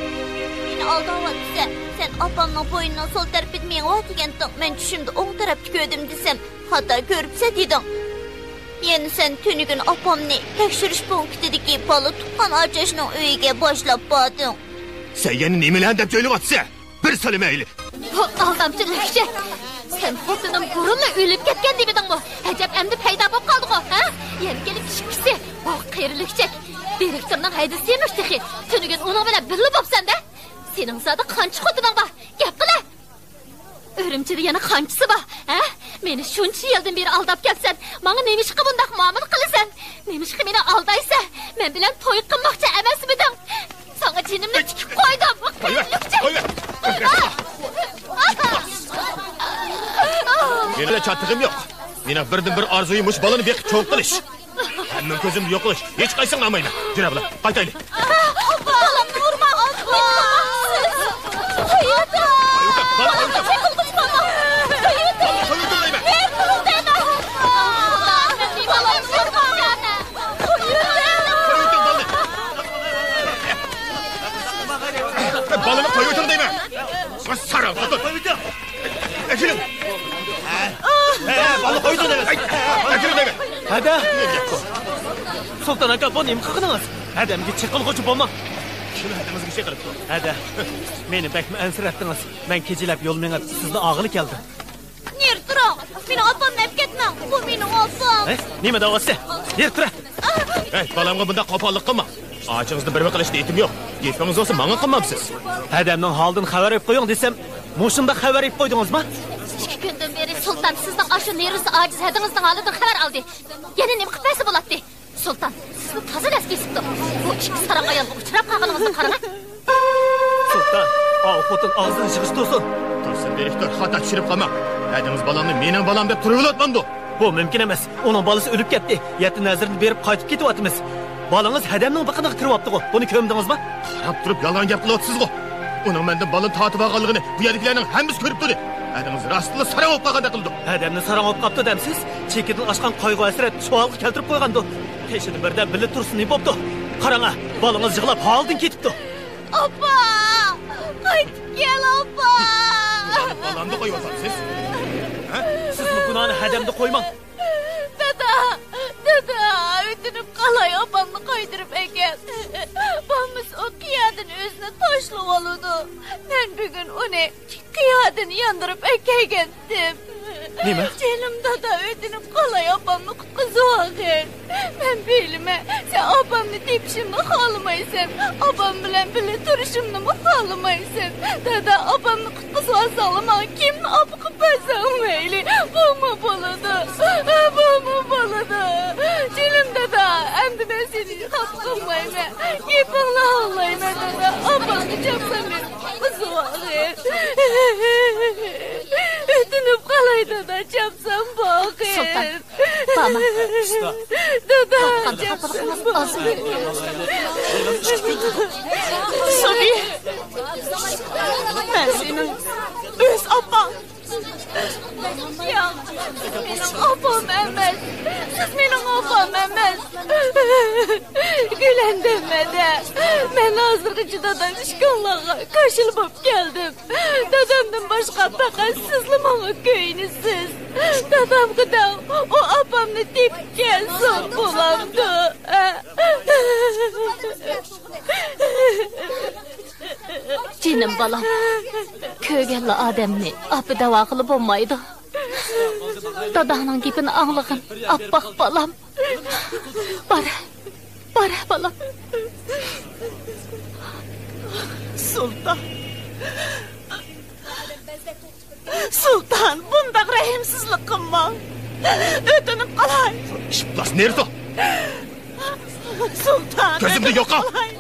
مېنى ئالداۋاتىسەن. سەن ئاپامنىڭ بوينىنىڭ سول تەرىپىدە مېڭە بار دېگەنتىڭ. مەن چۈشۈمدە ئوڭ تەرەپتە كۆردۈم دېسەم، خاتا كۆرۈپسەن دېدىڭ. يەنە سەن تۈنۈگۈن ئاپامنى تەكشۈرۈش پونكىتىدىكى بالا تۇغقان ئاچاشنىڭ ئۆيىگە باشلاپ باردىڭ. سەن يەنە نېمىلەرنى دەپ جۆيلۈۋاتىسەن؟ بىر سالىمەيلى. ۋاھ، ئالدامچى لۈكچەك! سەن خوتۇنۇم بۇرۇنلا ئۆلۈپ كەتكەن دېمىدىڭمۇ؟ ئەجەب ئەمدى پەيدا بولۇپ قالدىغۇ، ھە؟ يەنە كېلىپ ئىشىككىسى. ۋاھ، قېرى لۈكچەك! دىرېكتورنىڭ ھەدىسى يېمىش تېخى. تۈنۈگۈن ئۇنىڭ بىلەن بىللە بوپسەن-دە. سېنىڭ زادى قانچە خوتۇنۇڭ بار؟ گەپ قىلە! ئۈرۈمچىدە يەنە قانچىسى بار، ھە؟ مېنى شۇنچە يىلدىن بېرى ئالداپ كەلسەن، ماڭا نېمىشقا بۇنداق مۇئامىلە قىلىسەن؟ نېمىشقا مېنى ئالدايسەن؟ مەن بىلەن توي قىلماقچى ئەمەسمىدىڭ؟ ساڭا جېنىمنى تىكىپ قويدۇم. قويۇۋەر، قويۇۋەر. مېنىڭ چاتىقىم يوق. مېنىڭ بىردىن بىر ئارزۇيۇم مۇشۇ بالىنى بېقىپ چوڭ قىلىش. ھەممىڭ كۆزۈمدە يوقىلىش. ھېچقايسىڭنى ئالمايمەن. جۈرە بىلەن، قايتايلى. بالامنى ئۇرماڭ! بالامنى قويۇۋېتىڭ! بالامنى قويۇۋېتىڭ دەيمەن! قويۇۋېتىڭ بالىنى! بالىنى قويۇۋېتىڭ دەيمەن! ساراڭ خوتۇن! قويۇۋېتىڭ! ئەكېلىڭ! ھە، بالىنى قويۇۋېتىڭ دەيمەن! ئەكېلىڭ دەيمەن! ھەدە! سۇلتان ئاكا، بۇ نېمە قىلغىنىڭىز؟ ھەدەمگە چېقىلغۇچى بولماڭ. كىم ھەدىڭىزگە چېقىلىپتۇ؟ ھەدە، مېنى بەكمۇ ئەنسىرەتتىڭىز. مەن كېچىلەپ يول مېڭىپ، سىزنى ئاغىلى كەلدىم. نېرى تۇرۇڭ! مېنىڭ ئاپامنى ئەپ كەتمەڭ! بۇ مېنىڭ ئاپام! ھەي، نېمە دەۋاتسى؟ نېرى تۇرە! ھەي، بالامغا بۇنداق قوپاللىق قىلما! ئاچىڭىزنى بىر قىلىش نىيىتىم يوق. گېپىڭىز بولسا ماڭا قىلمامسىز؟ ھەدەمنىڭ ھالىدىن خەۋەر ئېلىپ قويۇڭ دېسەم، مۇشۇنداق خەۋەر ئېلىپ قويدىڭىزمۇ؟ ئىككى كۈندىن بېرى سۇلتان سىزنىڭ ئاشۇ نېرۋىسى ئاجىز ھەدىڭىزنىڭ ھالىدىن خەۋەر ئالدى. يەنە نېمە قىلىپ بەرسە بولاتتى؟ سۇلتان، سىزنى تازا دەس كېسىپتۇ. بۇ ئىككى ساراڭ ئايالغا ئۇچراپ قالغىنىڭىزنى قاراڭ. سۇلتان، ئاۋۇ خوتۇن ئاغزىنى يىغىشتۇرسۇن. تۇرسۇن دىرېكتور، خاتا چۈشىنىپ قالماڭ. ھەدىڭىز بالامنى مېنىڭ بالام دەپ تۇرۇۋېلىۋاتمامدۇ؟ بۇ مۇمكىن ئەمەس. ئۇنىڭ بالىسى ئۆلۈپ كەتتى. يەتتە نەزىرىنى بېرىپ قايتىپ كېتىۋاتىمىز. بالىڭىز ھەدەمنىڭ بېقىنىغا كىرىۋاپتىغۇ. بۇنى كۆردىڭىزمۇ؟ قاراپ تۇرۇپ يالغان گەپ قىلىۋاتىسىزغۇ. ئۇنىڭ مەندىن بالىنى تارتىپ ئالغانلىقىنى بۇ يەردىكىلەرنىڭ ھەممىسى كۆرۈپ تۇردى. ھەدىڭىز راستلا ساراڭ بولۇپ قالغاندەك قىلىدۇ. ھەدەمنى ساراڭ بولۇپ قاپتۇ دەمسىز؟ چېكىدىن ئاشقان قايغۇ-ھەسرەت شۇ ھالغا كەلتۈرۈپ قويغاندۇ. قېشىدا بىردەم بىللە تۇرسۇن نېمە بوپتۇ؟ قاراڭا، بالىڭىز يىغلاپ ھالىدىن كېتىپتۇ. ئاپا! قايتىپ كەل، ئاپا! بالامنى قويۇۋاتامسىز؟ ھە؟ سىزمۇ گۇناھنى ھەدەمدە قويماڭ. دادا! دادا! ئۆتۈنۈپ قالاي، ئاپامنى قايتۇرۇپ ئەكەل. بولمىسا ئۇ قىيادىن ئۆزىنى تاشلىۋالىدۇ. مەن بۈگۈن ئۇنى قىيادىن ياندۇرۇپ ئەكەلگەنتىم. نېمە؟ جېنىم دادا، ئۆتۈنۈپ قالاي، ئاپامنى قۇتقۇزۇۋالغىن. مەن بىلىمەن، سەن ئاپامنى تېپىشىمنى خالىمايسەن، ئاپام بىلەن بىللە تۇرۇشۇمنىمۇ خالىمايسەن. دادا، ئاپامنى قۇتقۇزۇۋالساڭلا، ماڭا كىمنى ئاپا قىلىپ بەرسەڭ مەيلى، بۇمۇ بولىدۇ، بۇمۇ بولىدۇ. جېنىم دادا، ئەمدى مەن سېنى خاپا قىلمايمەن، گېپىڭنى ئاڭلايمەن دادا، ئاپامنى چاپسان مېنى قۇتقۇزۇۋالغىن. ئۆتۈنۈپ قالاي دادا، چاپسان باققىن. سۇلتان. بارما. دادا، قاتقان خاپىلىقىڭىز ئازمۇ؟ سوبى، مەن سېنىڭ ئۆز ئاپاڭ. ياق، سىز مېنىڭ ئاپام ئەمەس. سىز مېنىڭ ئاپام ئەمەس. گۈلەندەم ھەدە، مەن ھازىرغىچە دادام ئىككىڭلارغا كاشىلا بولۇپ كەلدىم. دادامدىن باشقا پەقەت سىزلا ماڭا كۆيۈنىسىز. دادامغا دەڭ، ئۇ ئاپامنى تېپىپ كەلسۇن، بولامدۇ؟ جېنىم بالام، كۆرگەنلا ئادەمنى ئاپا دەۋاغىلى بولمايدۇ. داداڭنىڭ گېپىنى ئاڭلىغىن، ئاپئاق بالام. بار، بار، بالام. سۇلتان. سۇلتان، بۇنداق رەھىمسىزلىك قىلماڭ. ئۆتۈنۈپ قالاي. ئىپلاس نېرىسۇ؟ سۇلتان، كۆزۈمدىن يوقال. ئۆتۈنۈپ قالاي.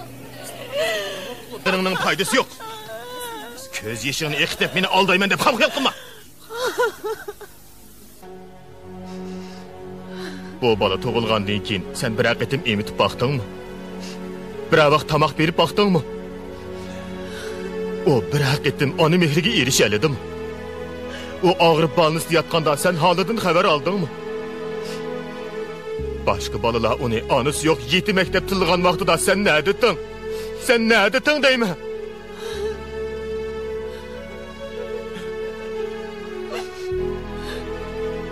سىرىڭنىڭ پايدىسى يوق. كۆز يېشىڭنى ئېقىتىپ، مېنى ئالدايمەن دەپ خام خىيال قىلما. بۇ بالا تۇغۇلغاندىن كېيىن سەن بىرەر قېتىم ئېمىتىپ باقتىڭمۇ؟ بىرەر ۋاق تاماق بېرىپ باقتىڭمۇ؟ ئۇ بىرەر قېتىم ئانا مېھرىگە ئېرىشەلىدىمۇ؟ ئۇ ئاغرىپ بالنىستا ياتقاندا سەن ھالىدىن خەۋەر ئالدىڭمۇ؟ باشقا بالىلار ئۇنى ئانىسى يوق يېتىمەك دەپ تىللىغان ۋاقتىدا سەن نەدىتىڭ؟ سەن نەدىتىڭ دەيمەن؟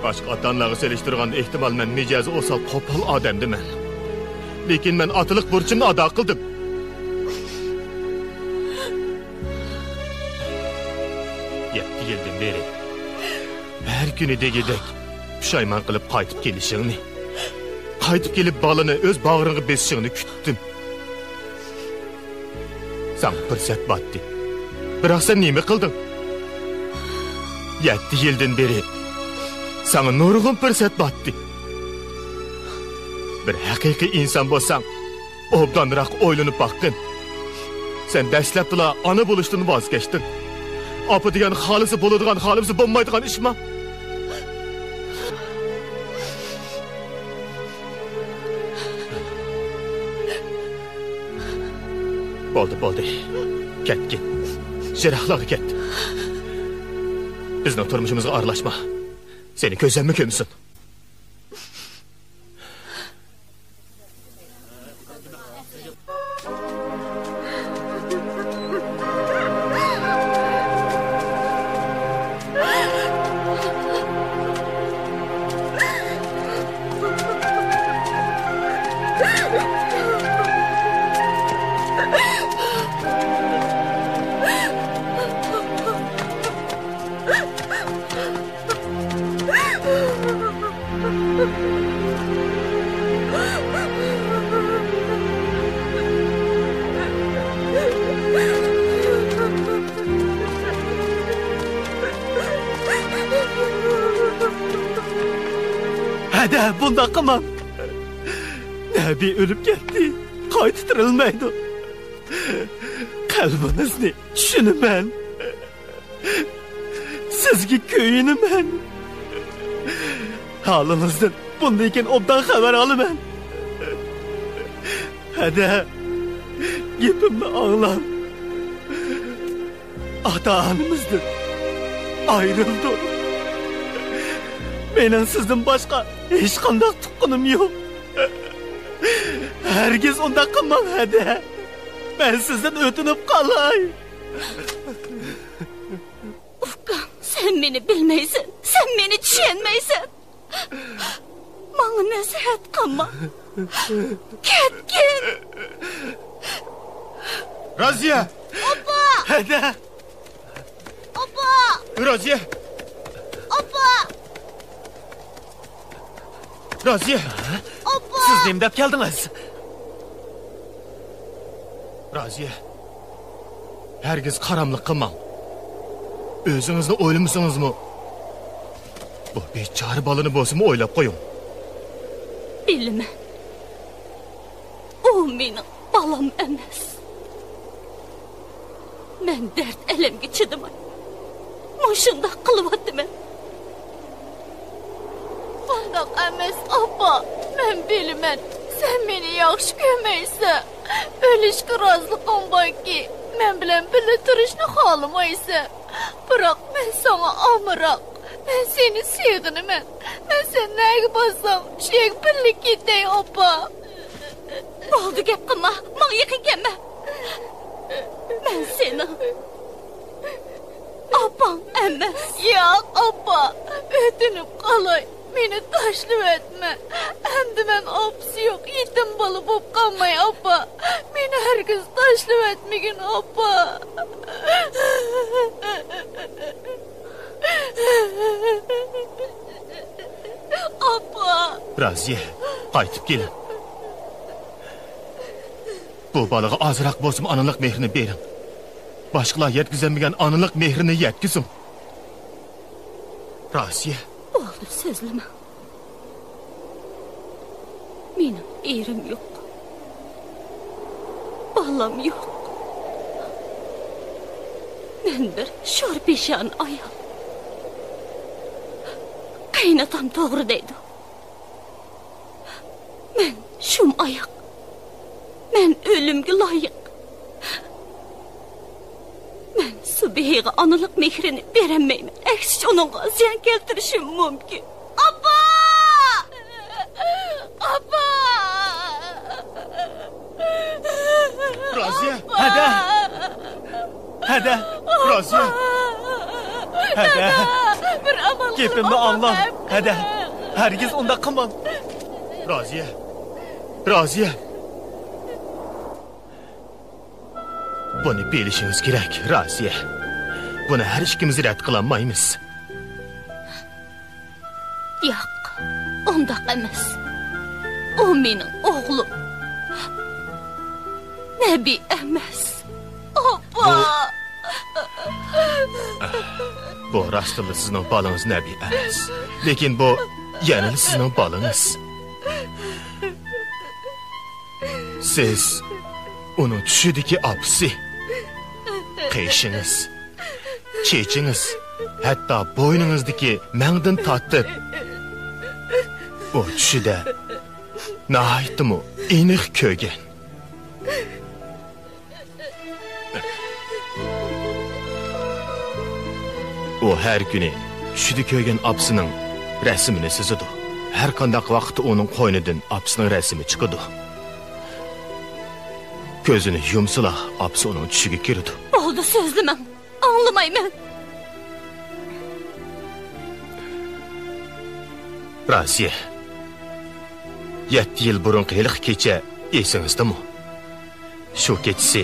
باشقا ئاتا-ئانىلارغا سېلىشتۇرغاندا، ئېھتىمال، مەن مىجەزى ئوسال، قوپال ئادەمدىمەن. لېكىن مەن ئاتىلىق بۇرچۇمنى ئادا قىلدىم. يەتتە يىلدىن بېرى ھەر كۈنى دېگۈدەك پۇشايمان قىلىپ قايتىپ كېلىشىڭنى، قايتىپ كېلىپ بالىنى ئۆز باغرىڭغا بېسىشىڭنى كۈتتۈم. ساڭا پۇرسەت باتتى. بىراق سەن نېمە قىلدىڭ؟ يەتتە يىلدىن بېرى ساڭا نۇرغۇن پۇرسەت باتتى. بىر ھەقىقىي ئىنسان بولساڭ، ئوبدانراق ئويلىنىپ باققىن. سەن دەسلەپتىلا ئانا بولۇشتىن ۋاز كەچتىڭ. ئاپا دېگەن خالىسا بولىدىغان، خالىمىسا بولمايدىغان ئىشما؟ بولدى، بولدى. كەتكىن. يىراقلارغا كەت. بىزنىڭ تۇرمۇشىمىزغا ئارىلاشما. سېنى كۆزەممۇ كۆمسۇن. ھەدە، بۇنداق قىلماڭ. نەبى ئۆلۈپ كەتتى. قايتا تىرىلمەيدۇ. قەلبىڭىزنى چۈشىنىمەن. سىزگە كۆيۈنىمەن. ھالىڭىزدىن بۇندىن كېيىن ئوبدان خەۋەر ئالىمەن. ھەدە، گېپىمنى ئاڭلاڭ. ئاتا-ئانىمىزدىن ئايرىلدۇق. مېنىڭ سىزدىن باشقا ھېچقانداق تۇغقىنىم يوق. ھەرگىز ئۇنداق قىلماڭ، ھەدە. مەن سىزدىن ئۆتۈنۈپ قالاي. ئۇكام، سەن مېنى بىلمەيسەن، سەن مېنى چۈشەنمەيسەن. ماڭا نەسىھەت قىلما. كەتكىن. رازىيە! ئاپا! ھەدە! ئاپا! رازىيە! ئاپا! رازىيە! ئاپا! سىز نېمە دەپ كەلدىڭىز؟ رازىيە! ھەرگىز قاراملىق قىلماڭ. ئۆزىڭىزنى ئويلىمىسىڭىزمۇ، بۇ بىچارە بالىنى بولسىمۇ ئويلاپ قويۇڭ. بىلىمەن. ئۇ مېنىڭ بالام ئەمەس. مەن دەرد-ئەلەمگە چىدىماي، مۇشۇنداق قىلىۋاتىمەن. ئۇنداق ئەمەس، ئاپا. مەن بىلىمەن، سەن مېنى ياخشى كۆرمەيسەن. ئۆلۈشكە رازىلىقىڭ باركى، مەن بىلەن بىللە تۇرۇشنى خالىمايسەن. بىراق، مەن ساڭا ئامراق. مەن سېنى سېغىنىمەن. مەن سەن نەگە بارساڭ، شۇ يەرگە بىللە كېتەي، ئاپا. بولدى، گەپ قىلما. ماڭا يېقىن كەلمە. مەن سېنىڭ ئاپاڭ ئەمەس. ياق، ئاپا، ئۆتۈنۈپ قالاي. مېنى تاشلىۋەتمە. ئەمدى مەن ئاپىسى يوق يېتىم بالا بولۇپ قالماي، ئاپا. مېنى ھەرگىز تاشلىۋەتمىگىن، ئاپا. ئاپا! رازىيە، قايتىپ كېلىڭ. بۇ بالىغا ئازراق بولسىمۇ ئانىلىق مېھرىنى بېرىڭ. باشقىلار يەتكۈزەلمىگەن ئانىلىق مېھرىنى يەتكۈزۈڭ. رازىيە. بولدى، سۆزلىمەڭ. مېنىڭ ئېرىم يوق. بالام يوق. مەن بىر شور پېشانە ئايال. قېيىنئاتام توغرا دەيدۇ. مەن شۇم ئاياق. مەن ئۆلۈمگە لايىق. مەن سۈبھىگە ئانىلىق مېھرىنى بېرەلمەيمەن. ئەكسىچە ئۇنىڭغا زىيان كەلتۈرۈشۈم مۇمكىن. ئاپا! ئاپا! رازىيە! ھەدە! ھەدە! رازىيە! ھەدە! بىر ئامال قىلىپ، گېپىمنى ئاڭلاڭ. ھەدە! ھەرگىز ئۇنداق قىلماڭ. رازىيە! رازىيە! بۇنى بىلىشىڭىز كېرەك، رازىيە. بۇنى ھەر ئىككىمىز رەت قىلالمايمىز. ياق، ئۇنداق ئەمەس. ئۇ مېنىڭ ئوغلۇم. نەبى ئەمەس. ئاپا! بۇ راستتىنلا سىزنىڭ بالىڭىز نەبى ئەمەس. لېكىن بۇ يەنىلا سىزنىڭ بالىڭىز. سىز ئۇنىڭ چۈشىدىكى ئاپىسى. قېشىڭىز، چېچىڭىز، ھەتتا بوينىڭىزدىكى مەڭدىن تارتىپ، ئۇ چۈشىدە ناھايىتىمۇ ئېنىق كۆرگەن. ئۇ ھەر كۈنى چۈشىدە كۆرگەن ئاپىسىنىڭ رەسىمىنى سىزىدۇ. ھەر قانداق ۋاقىتتا ئۇنىڭ قوينىدىن ئاپىسىنىڭ رەسىمى چىقىدۇ. كۆزىنى يۇمسىلا، ئاپىسى ئۇنىڭ چۈشىگە كىرىدۇ. بولدى، سۆزلىمەڭ. ئاڭلىمايمەن. رازىيە، يەتتە يىل بۇرۇنقى ھېلىقى كېچە ئېسىڭىزدىمۇ؟ شۇ كېچىسى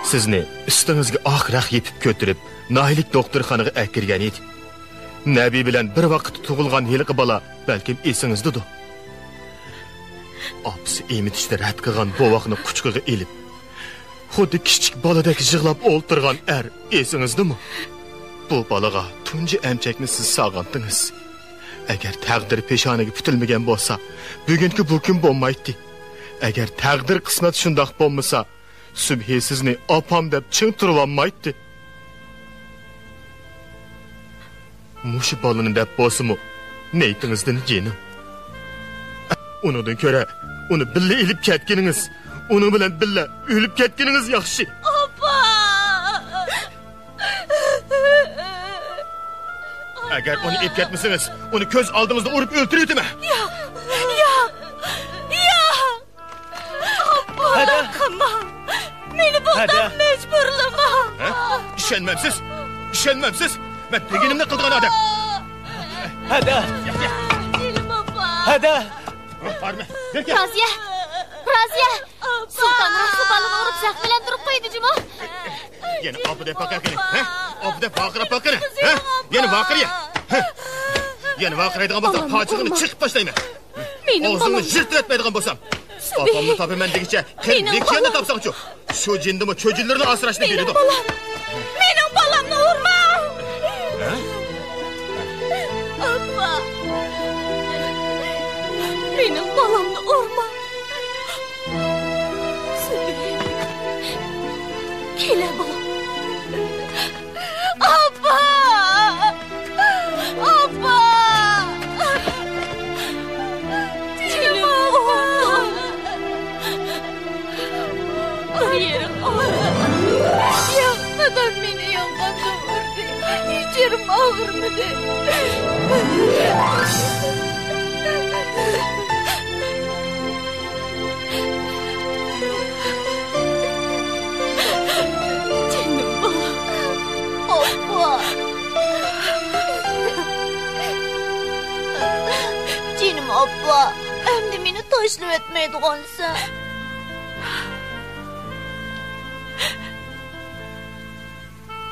سىزنى ئۈستىڭىزگە ئاق رەخ يېپىپ كۆتۈرۈپ، ناھىيىلىك دوختۇرخانىغا ئەكىرگەن ئىدى. نەبى بىلەن بىر ۋاقىتتا تۇغۇلغان ھېلىقى بالا بەلكىم ئېسىڭىزدىدۇ. ئاپىسى ئېمىتىشنى رەت قىلغان بوۋاقنى قۇچىقىغا ئېلىپ، خۇددى كىچىك بالىدەك يىغلاپ ئولتۇرغان ئەر ئېسىڭىزدىمۇ؟ بۇ بالىغا تۇنجى ئەمچەكنى سىز سالغانتىڭىز. ئەگەر تەقدىر پېشانىگە پۈتۈلمىگەن بولسا، بۈگۈنكى بۇ كۈن بولمايتتى. ئەگەر تەقدىر قىسمەت شۇنداق بولمىسا، سۈبھى سىزنى ئاپام دەپ چىڭ تۇرۇۋالمايتتى. مۇشۇ بالىنى دەپ بولسىمۇ، نىيىتىڭىزدىن يېنىڭ. ئۇنىڭدىن كۆرە، ئۇنى بىللە ئېلىپ كەتكىنىڭىز، ئۇنىڭ بىلەن بىللە ئۆلۈپ كەتكىنىڭىز ياخشى. ئاپا! ئەگەر ئۇنى ئېلىپ كەتمىسىڭىز، ئۇنى كۆز ئالدىڭىزدا ئۇرۇپ ئۆلتۈرۈۋېتىمەن. ياق! ياق! ياق! ئاپا! ھەدە! قىلما! مېنى بۇنداق ھەدە! مەجبۇرلىما! ھە؟ ئىشەنمەمسىز؟ ئىشەنمەمسىز؟ مەن دېگىنىمنى قىلىدىغان ئادەم. ھەدە! جېنىم ئاپا! ھەدە! بارما! رازىيە! رازىيە! سۇلتان راستلا بالىنى ئۇرۇپ زەخىملەندۈرۈپ قويدى جۇمۇ! يەنە ئاپا دەپ باققىنى، ھە؟ ئاپا دەپ ۋارقىراپ باققىنى، ھە؟ يەنە ۋارقىرا! ھە؟ يەنە ۋارقىرايدىغان بولساڭ، پاچىقىڭنى چېقىپ تاشلايمەن. مېنىڭ ئاغزىڭنى يىرتىۋەتمەيدىغان بولسام. ئاپامنى تاپىمەن دېگۈچە، قېنى نېكىيەننى تاپساڭچۇ؟ شۇ جىندىمۇ چۆجىلىرىنى ئاسراشنى بىلىدۇ. مېنىڭ بالام. مېنىڭ بالامنى ئۇرماڭ! ھە؟ ئاپا! مېنىڭ بالامنى ئۇرماڭ! كېلە، بالام. ئاپا! ئاپا! جېنىم ئوغلۇم! بىر يېرىڭ ئاغرىدى. ياق، دادام مېنى يالغاندىن ئۇردى. ھېچ يېرىم ئاغرىمىدى. جېنىم بالام. ئاپا. جېنىم ئاپا، ئەمدى مېنى تاشلىۋەتمەيدىغانسەن.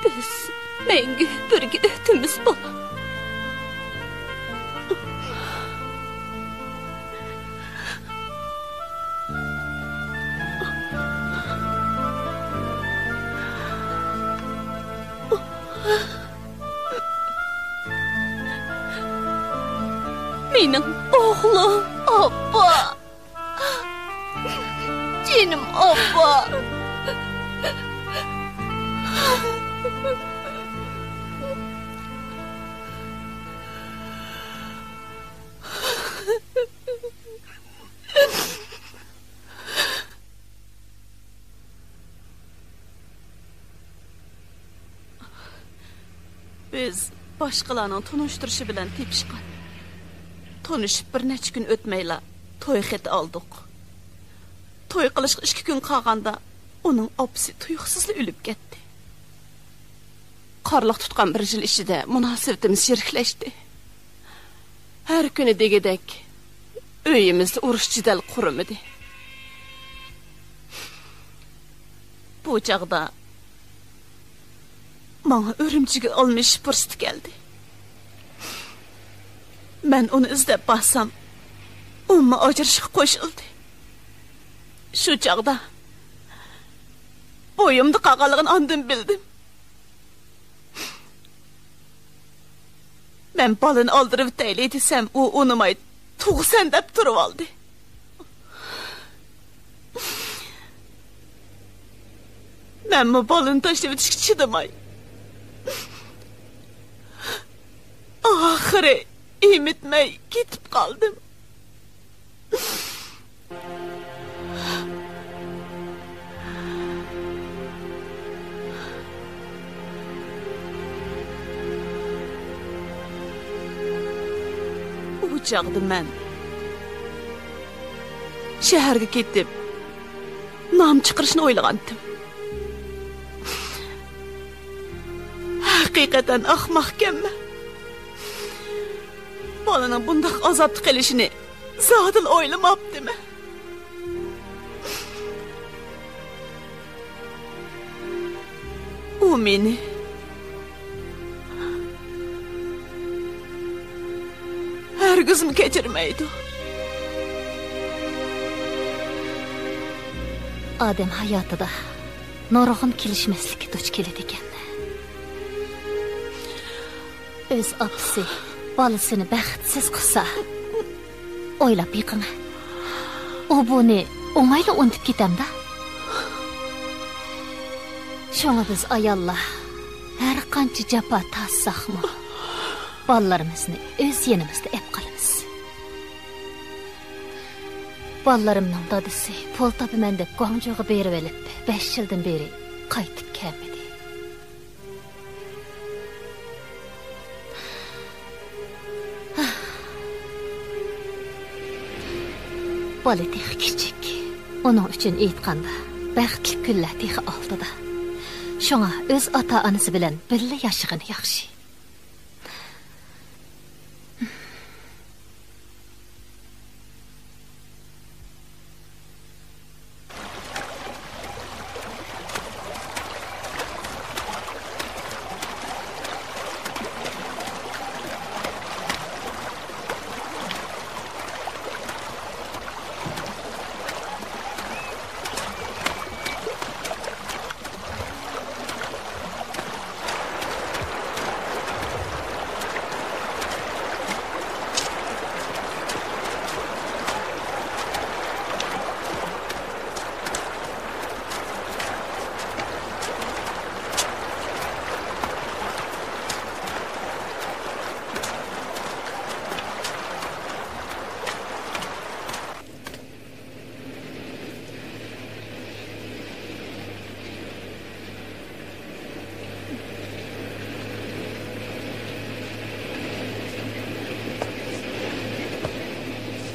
بىز مەڭگۈ بىرگە ئۆتىمىز، بالام. مېنىڭ ئوغلۇم. ئاپا. جېنىم ئاپا. بىز باشقىلارنىڭ تونۇشتۇرۇشى بىلەن تېپىشقان. تونۇشۇپ بىر نەچچە كۈن ئۆتمەيلا توي خېتى ئالدۇق. توي قىلىشقا ئىككى كۈن قالغاندا ئۇنىڭ ئاپىسى تۇيۇقسىزلا ئۆلۈپ كەتتى. قارلىق تۇتقان بىر يىل ئىچىدە مۇناسىۋىتىمىز يىرىكلەشتى. ھەر كۈنى دېگۈدەك ئۆيىمىزدە ئۇرۇش جېدەل قۇرۇمىدى. بۇ چاغدا ماڭا ئۈرۈمچىگە ئالمىشىش پۇرسىتى كەلدى. مەن ئۇنى ئىزدەپ بارسام، ئۇمۇ ئاجرىشىشقا قوشۇلدى. شۇ چاغدا بويۇمدا قالغانلىقىنى ئاندىن بىلدىم. مەن بالىنى ئالدۇرۇۋېتەيلى دېسەم، ئۇ ئۇنىماي، تۇغىسەن دەپ تۇرۇۋالدى. مەنمۇ بالىنى تاشلىۋېتىشكە چىدىماي، ئاخىرى ئېمىتمەي كېتىپ قالدىم. ئۇ چاغدا مەن شەھەرگە كېتىپ، نام چىقىرىشنى ئويلىغانتىم. ھەقىقەتەن ئەخمەقكەنمەن. بالىنىڭ بۇنداق ئازابتا قېلىشىنى زادىلا ئويلىماپتىمەن. ئۇ مېنى ھەرگىزمۇ كەچۈرمەيدۇ. ئادەم ھاياتىدا نۇرغۇن كېلىشمەسلىككە دۇچ كېلىدىكەن. ئۆز ئاپىسى بالىسىنى بەختسىز قىلسا، ئويلاپ بېقىڭ. ئۇ بۇنى ئوڭايلا ئۇنتۇپ كېتەمدا. شۇڭا بىز ئاياللار ھەر قانچە جاپا تارتساقمۇ، بالىلىرىمىزنى ئۆز يېنىمىزدا ئەپ قالىمىز. بالىلىرىمنىڭ دادىسى پۇل تاپىمەن دەپ گۇاڭجۇغا بېرىۋېلىپ، بەش يىلدىن بېرى قايتىپ كەلمىدى. بالا تېخى كىچىك. ئۇنىڭ ئۈچۈن ئېيتقاندا، بەختلىك كۈنلەر تېخى ئالدىدا. شۇڭا ئۆز ئاتا-ئانىسى بىلەن بىللە ياشىغىنى ياخشى.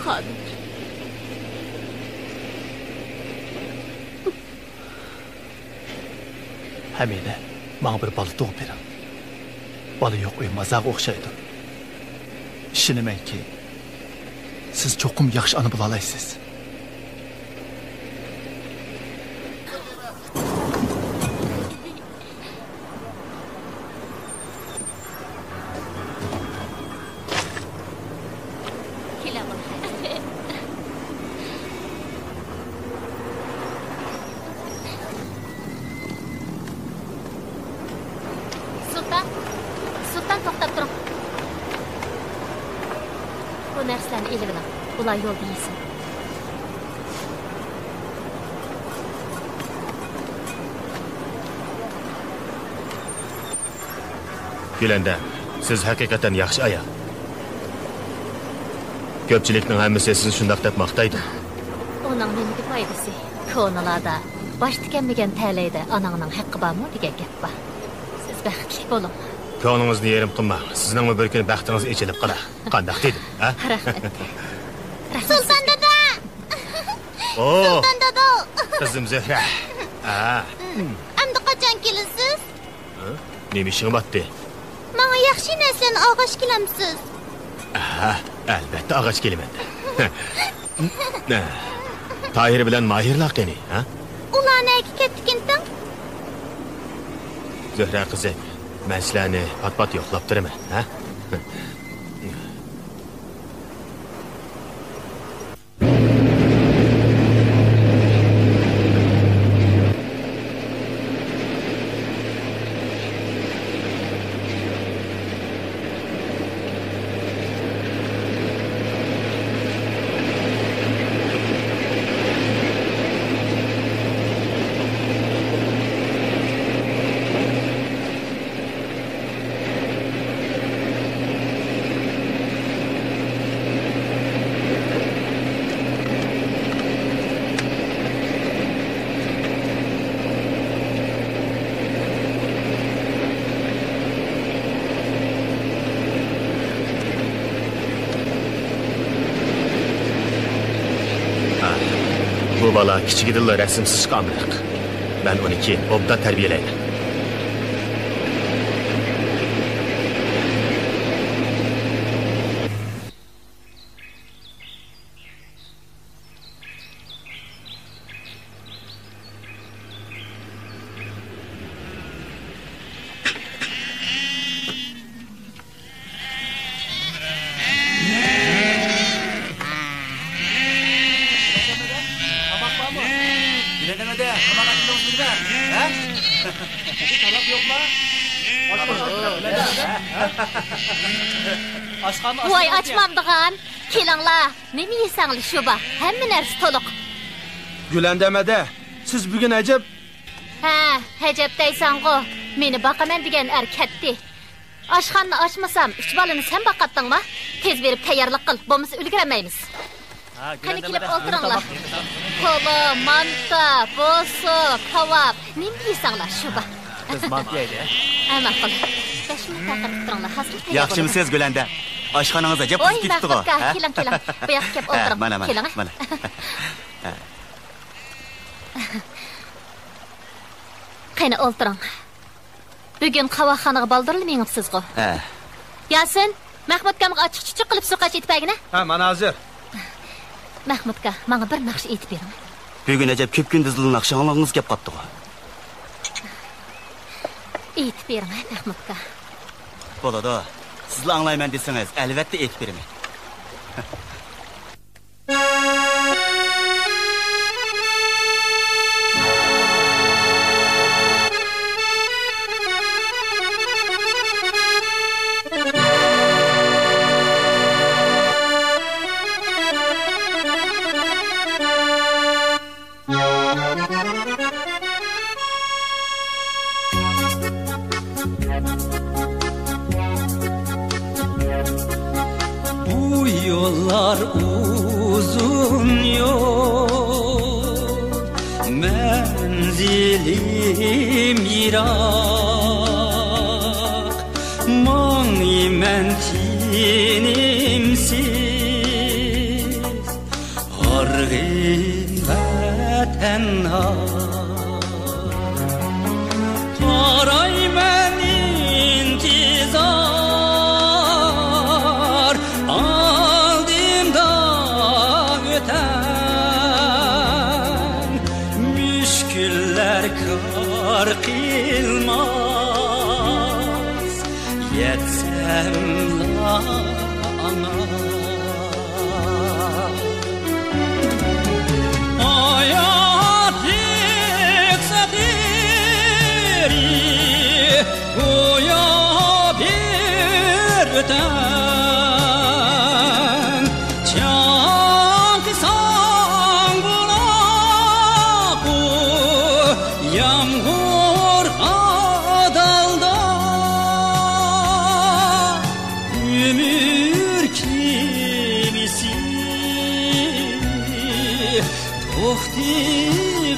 قادىر. ھەمىدە، ماڭا بىر بالا تۇغۇپ بېرىڭ. بالا يوق ئۆي مازارغا ئوخشايدۇ. ئىشىنىمەنكى، سىز چوقۇم ياخشى ئانا بولالايسىز. سۇلتان، سۇلتان، توختاپ تۇرۇڭ. بۇ نەرسىلەرنى ئېلىۋېلىڭ. بۇلار يولدا يېسۇن. گۈلەندەم، سىز ھەقىقەتەن ياخشى ئايال. كۆپچىلىكنىڭ ھەممىسى سىزنى شۇنداق دەپ ماختايدۇ. ئۇنىڭ نېمىگە پايدىسى؟ كونىلاردا، «باش تىكەنمىگەن تەلەيدە ئاناڭنىڭ ھەققى بارمۇ؟» دېگەن گەپ بار. سىز بەختلىك بولۇڭ. كۆڭلىڭىزنى يېرىم قىلماڭ. سىزنىڭمۇ بىر كۈنى بەختىڭىز ئېچىلىپ قالار. قانداق دېدىم، ھە؟ رەھمەت. سۇلتان دادا! ئو! سۇلتان دادا! قىزىم زۆھرە. ھە. ئەمدى قاچان كېلىسىز؟ ھە؟ نېمە ئىشىڭ باتتى؟ ماڭا ياخشى نەرسىلەرنى ئالغاچ كېلەمسىز؟ ھە، ئەلۋەتتە ئالغاچ كېلىمەن. تاھىر بىلەن ماھىرلار قېنى، ھە؟ ئۇلار نەگە كەتتىكىنتىڭ؟ زۆھرە قىزىم، مەن سىلەرنى پات-پات يوقلاپ تۇرىمەن، ھە؟ ھا، بۇ بالا كىچىكىدىنلا رەسىم سىزىشقا ئامراق. مەن ئۇنى كېيىن ئوبدان تەربىيەلەيمەن. تاماق بارمۇ؟ بىلەلمىدى. تاماق ئەتىدىڭىز بىلمە. ھە؟ تاماق يوقما؟ ئاش، ئاش، ئاش. بىلەلمىدى. ئاشخانا ۋاي، ئاچمامدىغان. كېلىڭلار، نېمە يېسەڭلار شۇ بار. ھەممە نەرسە تولۇق. گۈلەندەم ھەدە، سىز بۈگۈن ئەجەب. ھە، ئەجەب دەيسەنغۇ. مېنى باقىمەن دېگەن ئەر كەتتى. ئاشخانىنى ئاچمىسام، ئۈچ بالىنى سەن باقاتتىڭما؟ تېز بېرىپ تەييارلىق قىل، بولمىسا ئۈلگۈرەلمەيمىز. قېنى، كېلىپ ئولتۇرۇڭلار. تولا، مانتا، بوسۇ، كاۋاپ، نېمە دېسەڭلار شۇ بار. بىز مانتا يەيلى. ھە، ماقۇل. بەش مىنۇت تاقەت تۇرۇڭلار، ھازىر تەييار بولىدۇ. ياخشىمۇسىز، گۈلەندە؟ ئاشخانىڭىز ئەجەب قىزىپ كېتىپتىغۇ، ھە؟ كېلىڭ، كېلىڭ. بۇ ياققا كېلىپ ئولتۇرۇڭ. مانا، مانا، كېلىڭ. مانا. قېنى، ئولتۇرۇڭ. بۈگۈن قاۋاقخانىغا بالدۇرلا مېڭىپسىزغۇ؟ ھە. ياسىن، مەخمۇتكامغا ئاچچىق-چۈچۈك قىلىپ سۇ قاچا ئېتىپ بەرگىنە. ھە، مانا ھازىر. مەخمۇتكا، ماڭا بىر ناخشا ئېيتىپ بېرىڭ. بۈگۈن ئەجەب كۆپ كۈندۈزلا ناخشا ئاڭلىغۇڭىز كەپ قاپتىغۇ. ئېيتىپ بېرىڭ، مەخمۇتكا. بولىدۇ. سىزلا ئاڭلايمەن دېسىڭىز، ئەلۋەتتە ئېيتىپ بېرىمەن. بۇ يوللار ئۇزۇن يول، مەنزىلىم يىراق، ماڭىمەن تىنىمسىز. ھارغىن ۋە تەنھا قارايمەن ئىنتىزار، ئالدىمدا ئۆتەر مۈشكۈللەر كار قىلماس، يەتسەملا ئاڭا. ھاياتلىق سەھىرى گويا بىر ئۆتەم چاڭقىساڭ بۇلاققۇ يامغۇرغا دالدا. ئۆمۈر كېمىسى توختىغان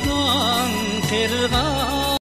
قىرغا.